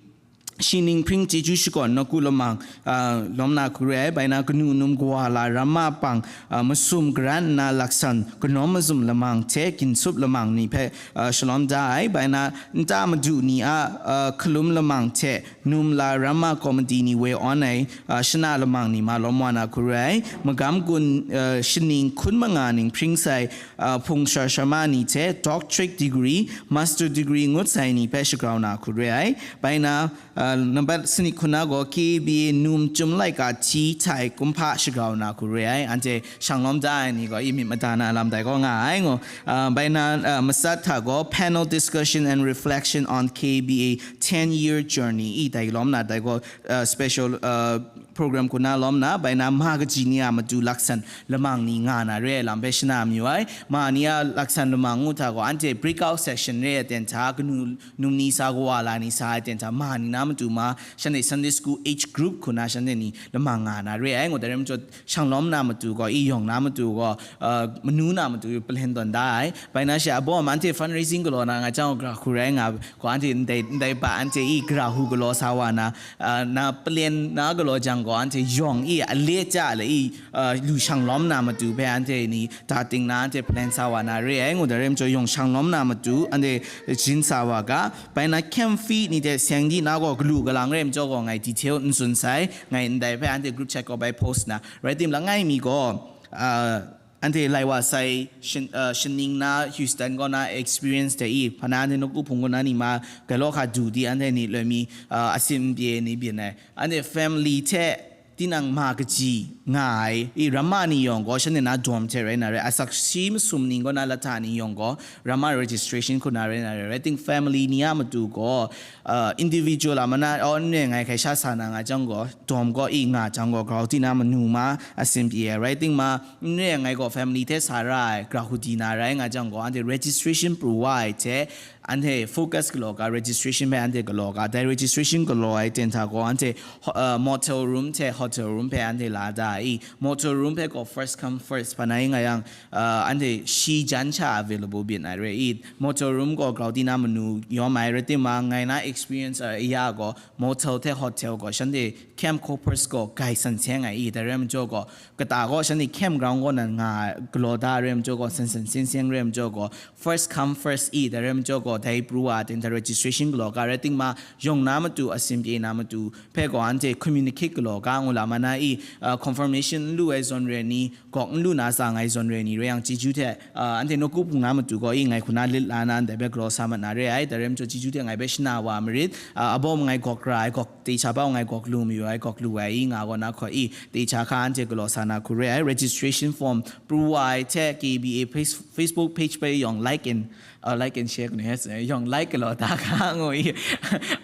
shi ning hpring chyeju shakawn nawku lamang uh, lawm na hku re ai. Bai na kanu num kawa la ramma pang uh, masum garan nna laksan kanawm mazum lamang hte ginsup lamang ni hpe uh, shalawm da ai. Bai na nta madu ni a uh, hkalum lamang hte num la ramma komiti ni woi awn ai uh, shana lamang ni ma lawm wa na hku re ai. Magam gun uh, shaning hkun manga ning hpring sai uh, hpung shar sharma ni hte doctorate degree, master degree ngut sai ni hpe shagrau na hku re ai. Bai na uh, nambat sanit hku na gaw K B A num chyum laika hti htai kumhpa shagrau na hku re ai. Anhte shanglawm da ai ni gaw i myit mada na lam dai gaw nga ai ngu. Uh, bai na uh, matsat hta gaw panel discussion and reflection on K B A ten year journey i dai lawm na dai gaw uh, special uh, program hku na lawm na bai na ma kaji ni a matu laksan lamang ni nga na re ai lam hpe shana mayu ai. Ma ni a laksan lamang ngu hta gaw anhte breakout session re ai ten hta kanu num ni sa kawa la ni sa ai ten hta ma ni na matu ma shanhte Sunday school age group hku na shanhte ni lamang nga na re ai ngu dai rai majaw shanglawm na matu gaw i yawng na matu gaw uh, manu na matu palhen tawn da ai. Bai na she abawm anhte fundraising galaw na nga jang gra hku rai nga gaw anhte ndai ndai ba anhte i gra hu galaw sa wa na uh, na palen na galaw jang gaw anhte yawng i ale ja le i uh, lu shanglawm na matu hpe anhte ni ta ting na anhte palen sa wa na re ai ngu dai rai majaw yawng shanglawm na matu anhte jin sa wa ga. Bai na camp fee ni hte seng di na gaw galu galang rai majaw gaw ngai detail n tsun sai, ngai ndai hpe anhte group chat gaw bai post na. Rai tim langai mi gaw, uh, anhte lai wa sai shin, uh, shaning na Houston gaw na experience hte i, hpa na anhte nawku hpung gaw na ni ma, gai law hka du di anhte ni loi mi, uh, asin n pye ni byin ai. Anhte family hte tinang ma kaji nga ai, i ramma ni yawng gaw shanhte na dorm hte rai na rai, asak shi masum ning gaw na lahta ni yawng gaw ramma registration hku na rai na rai, rai ting family ni a matu gaw, uh, individual a mana, aw, n re ngai hkai sha sa na nga jang gaw, dorm gaw i nga jang gaw, grau tina manu ma, asin pyi ai, rai ting ma, n re ngai gaw family hte sa ra ai, grau hku di na rai nga jang gaw, anhte registration pru wa ai hte, anhte focus galaw ga, registration hpe anhte galaw ga, dai registration galaw ai ten hta gaw, anhte ho-, uh, motel room hte hotel room hpe anhte la da i, motel room hpe gaw first come first, hpa na i nga yang, uh, anhte shi jan sha available byin ai re i, motel room gaw grau tina manu yawm ai, rai tim ma, ngai na experience a ya gaw, motel hte hotel gaw shanhte camp corpus gaw gai san seng ai i, dai rai majaw gaw, kata gaw shanhte camp ground gaw nan nga ai, galaw da rai majaw gaw, san san seng seng rai majaw gaw, first come first i, dai rai majaw gaw, Dai pru wa a hte ndai registration galaw ga rai timung, yawng na matu, asin pye na matu hpe gaw anhte communicate galaw ga ngu la ma na i, uh, confirmation n lu ai zawn re ni, gawk n lu na tsang ai zawn re ni rai yang, chyeju hte, uh, anhte nawku hpung na matu gaw i ngai hku na lit la na ndai hpe galaw sa mat na re ai. Dai rai majaw, chyeju hte ngai hpe shana wa marit, uh, abawm ngai gawk ra ai, gawk, techa bau ngai gawk lu mayu ai, gawk lu ai i nga gaw na hkaw i, techa hka anhte galaw sa na hku re ai. Registration form pru wa ai hte K B A face-, Facebook page hpe yawng like and uh, like and share kanu he, yawng like galaw da ga ngu i.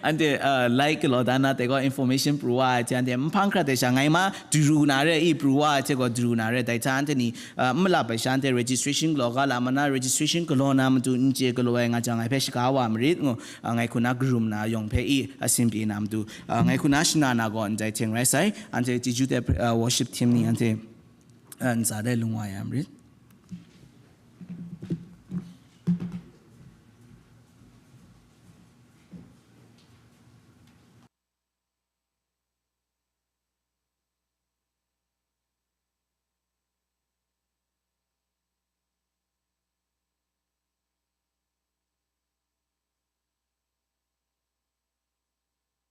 Anhte, uh, like galaw da na hte gaw information pru wa ai hte anhte nhpang hkrat de sha ngai ma duru na re i, pru wa ai hte gaw duru na re. Dai hta anhte ni, uh, n malap ai sha anhte registration galaw ga la ma na, registration galaw na matu n chye galaw ai nga jang ngai hpe shaga wa marit ngu, uh, ngai hku na karum na yawng hpe i, asin pye na matu, uh, ngai hku na shana na gaw ndai hte rai sai. Anhte chyeju hte, uh, worship team ni anhte, uh, ntsa de lung wa ya marit.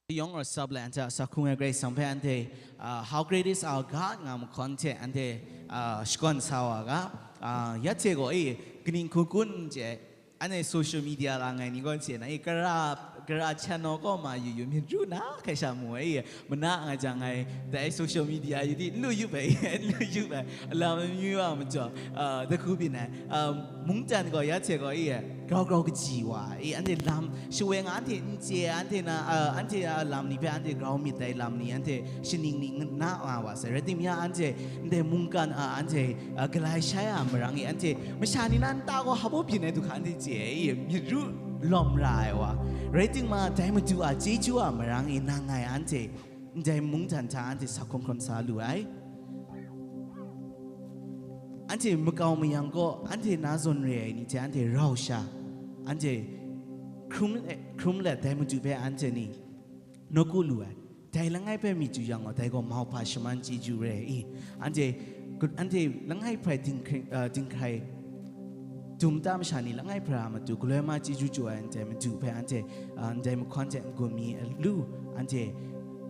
Yawng rawt sap le anhte a sa hkung ai Karai Kasang hpe anhte, ah, How Great Is Our God nga mahkawn hte anhte, ah, shakawn sa wa ga. Ah, ya hte gaw e, kaning hku kun n chye, anhte social media la ngai ni gaw n chye na e, kara, kara channel kaw ma yu yu, myit ru na hkai sha mu ai e, mana nga jang ngai, dai social media yu di, n lu yup ai, n lu yup ai, alam amyu a majaw, ah, dahku byin ai. Ah, mungdan gaw ya hte gaw e, grau grau kaji wa e, anhte lam, shawoi nga anhte n chye, anhte na, ah, anhte a lam ni hpe anhte grau myit dai lam ni, anhte shaning ni na nga wa sai. Rai timung, anhte ndai mungkan, ah, anhte, ah, galai shai a marang e, anhte masha ni na nta gaw hpa byin ai du hka anhte chye ai e, myit ru lawm ra ai wa. Rai timung, dai Madu a chyeju a marang e nang ngai anhte ndai mungdan hta anhte sa hkawm hkawm sa lu ai. Anhte makau mayang kaw, anhte na zawn re ai ni hte anhte rau sha, anhte hkrum, hkrum let dai Madu hpe anhte ni nawku lu ai. Dai langai hpe myit yu yang gaw, dai gaw mauhpa shaman chyeju re ai i. Anhte, anhte langai hpe dinghkring, uh, dinghkrai dum ta masha ni langai hpe a matu galoi ma chyeju chyu ai ndai Madu hpe anhte, uh, ndai mahkawn hte n-gun mi alu, anhte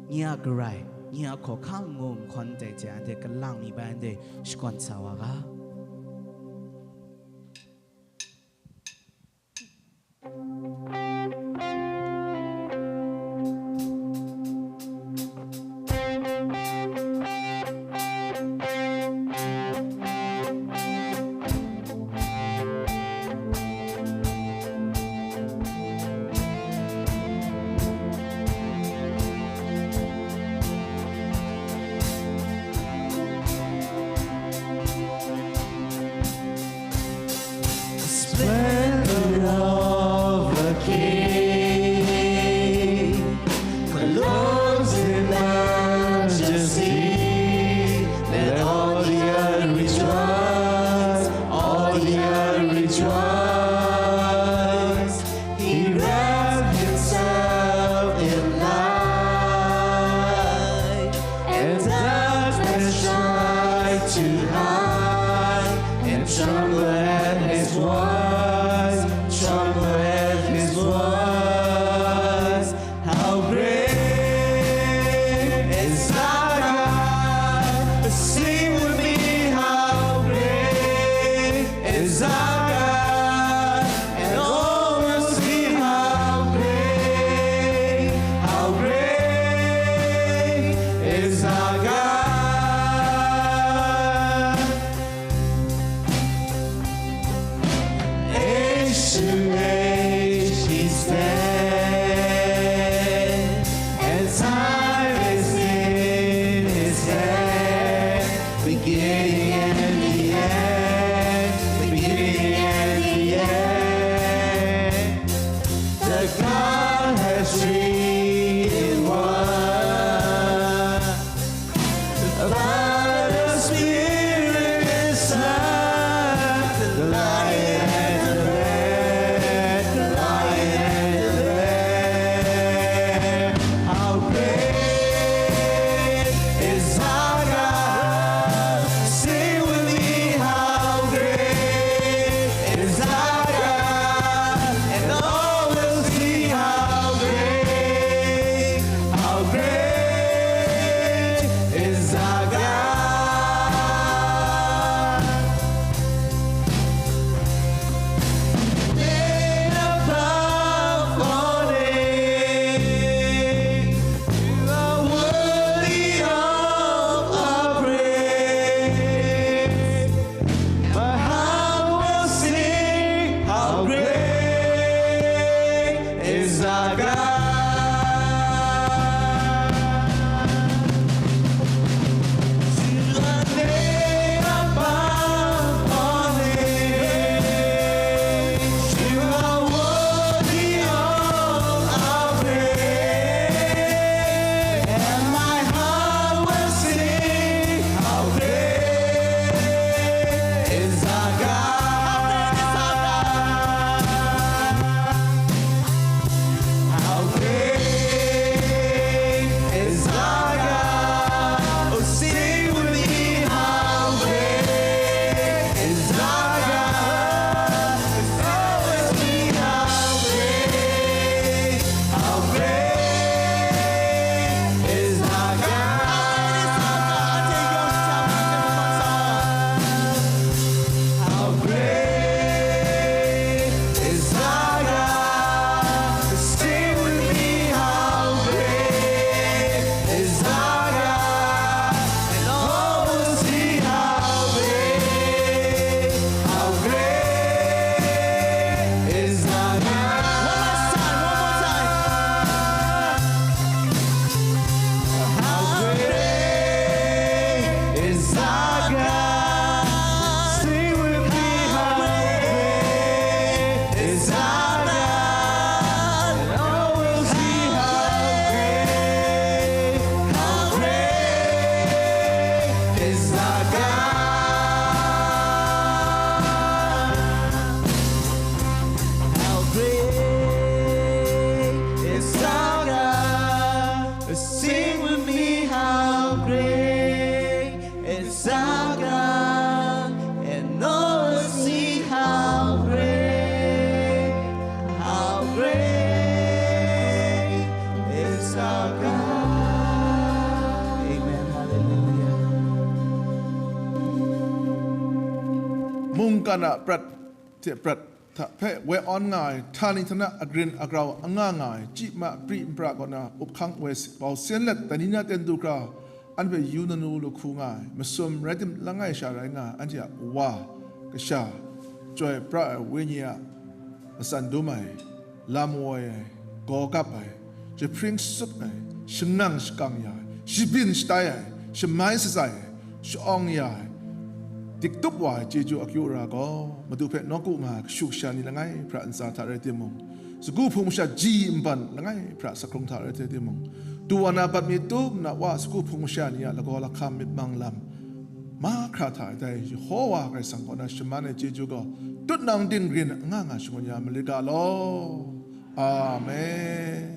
nye a garai, nye a hkawhkam ngu mahkawn ndai hte anhte kalang mi bai anhte shakawn sa wa ga. How great is our God. Name above all names. You are worthy of our praise. My heart will sing, how great is our God. To the name above all names, you are worthy of our praise. And my heart will sing, how great is our God. How great is our God. Oh, sing with me, how great is our God. Always be how great, how great is our God. How great is our God. Sing with me, how great is our God. And all will see how great, how great is our God. One last time, one more time. How great is our God. Sing with me, how great is our God. And all will see how great, how great is our God. How great is our God. Sing with me, how great is our God, and all will see how great, how great is our God. Amen. Hallelujah. Mungkan a prat hte prat hta hpe woi awn nga ai, htani htana agrin agrau anga nga ai, chyima pri npra kaw na up hkang woi bau sen let, dai ni na ten du hkra, anhte hpe yu nanu lu hku nga ai, masum rai tim langai sha rai nga ai, anhte a Wa, Kasha, Chyoi pra ai Wenyi a matsan dum ai, lam woi ai, gaw gap ai, jahpring sup ai, shangang shakang ya ai, shabyin shatai ai, shamai shatsai ai, sha-awng ya ai, diktup wa ai chyeju akyu ara gaw, Madu hpe nawku nga ai kashu kasha ni langai hpra ntsa hta rai timung, sagu hpung masha ji nban langai hpra sakrung hta rai timung, tu wa na bat mi tup na wa sagu hpung masha ni a lagaw lahkam myit mang lam mahkra hta e dai Yehowa Karai Kasang kaw na shaman ai chyeju gaw, tutnawng dingrin anga nga shangun ya malit ga law. Amen.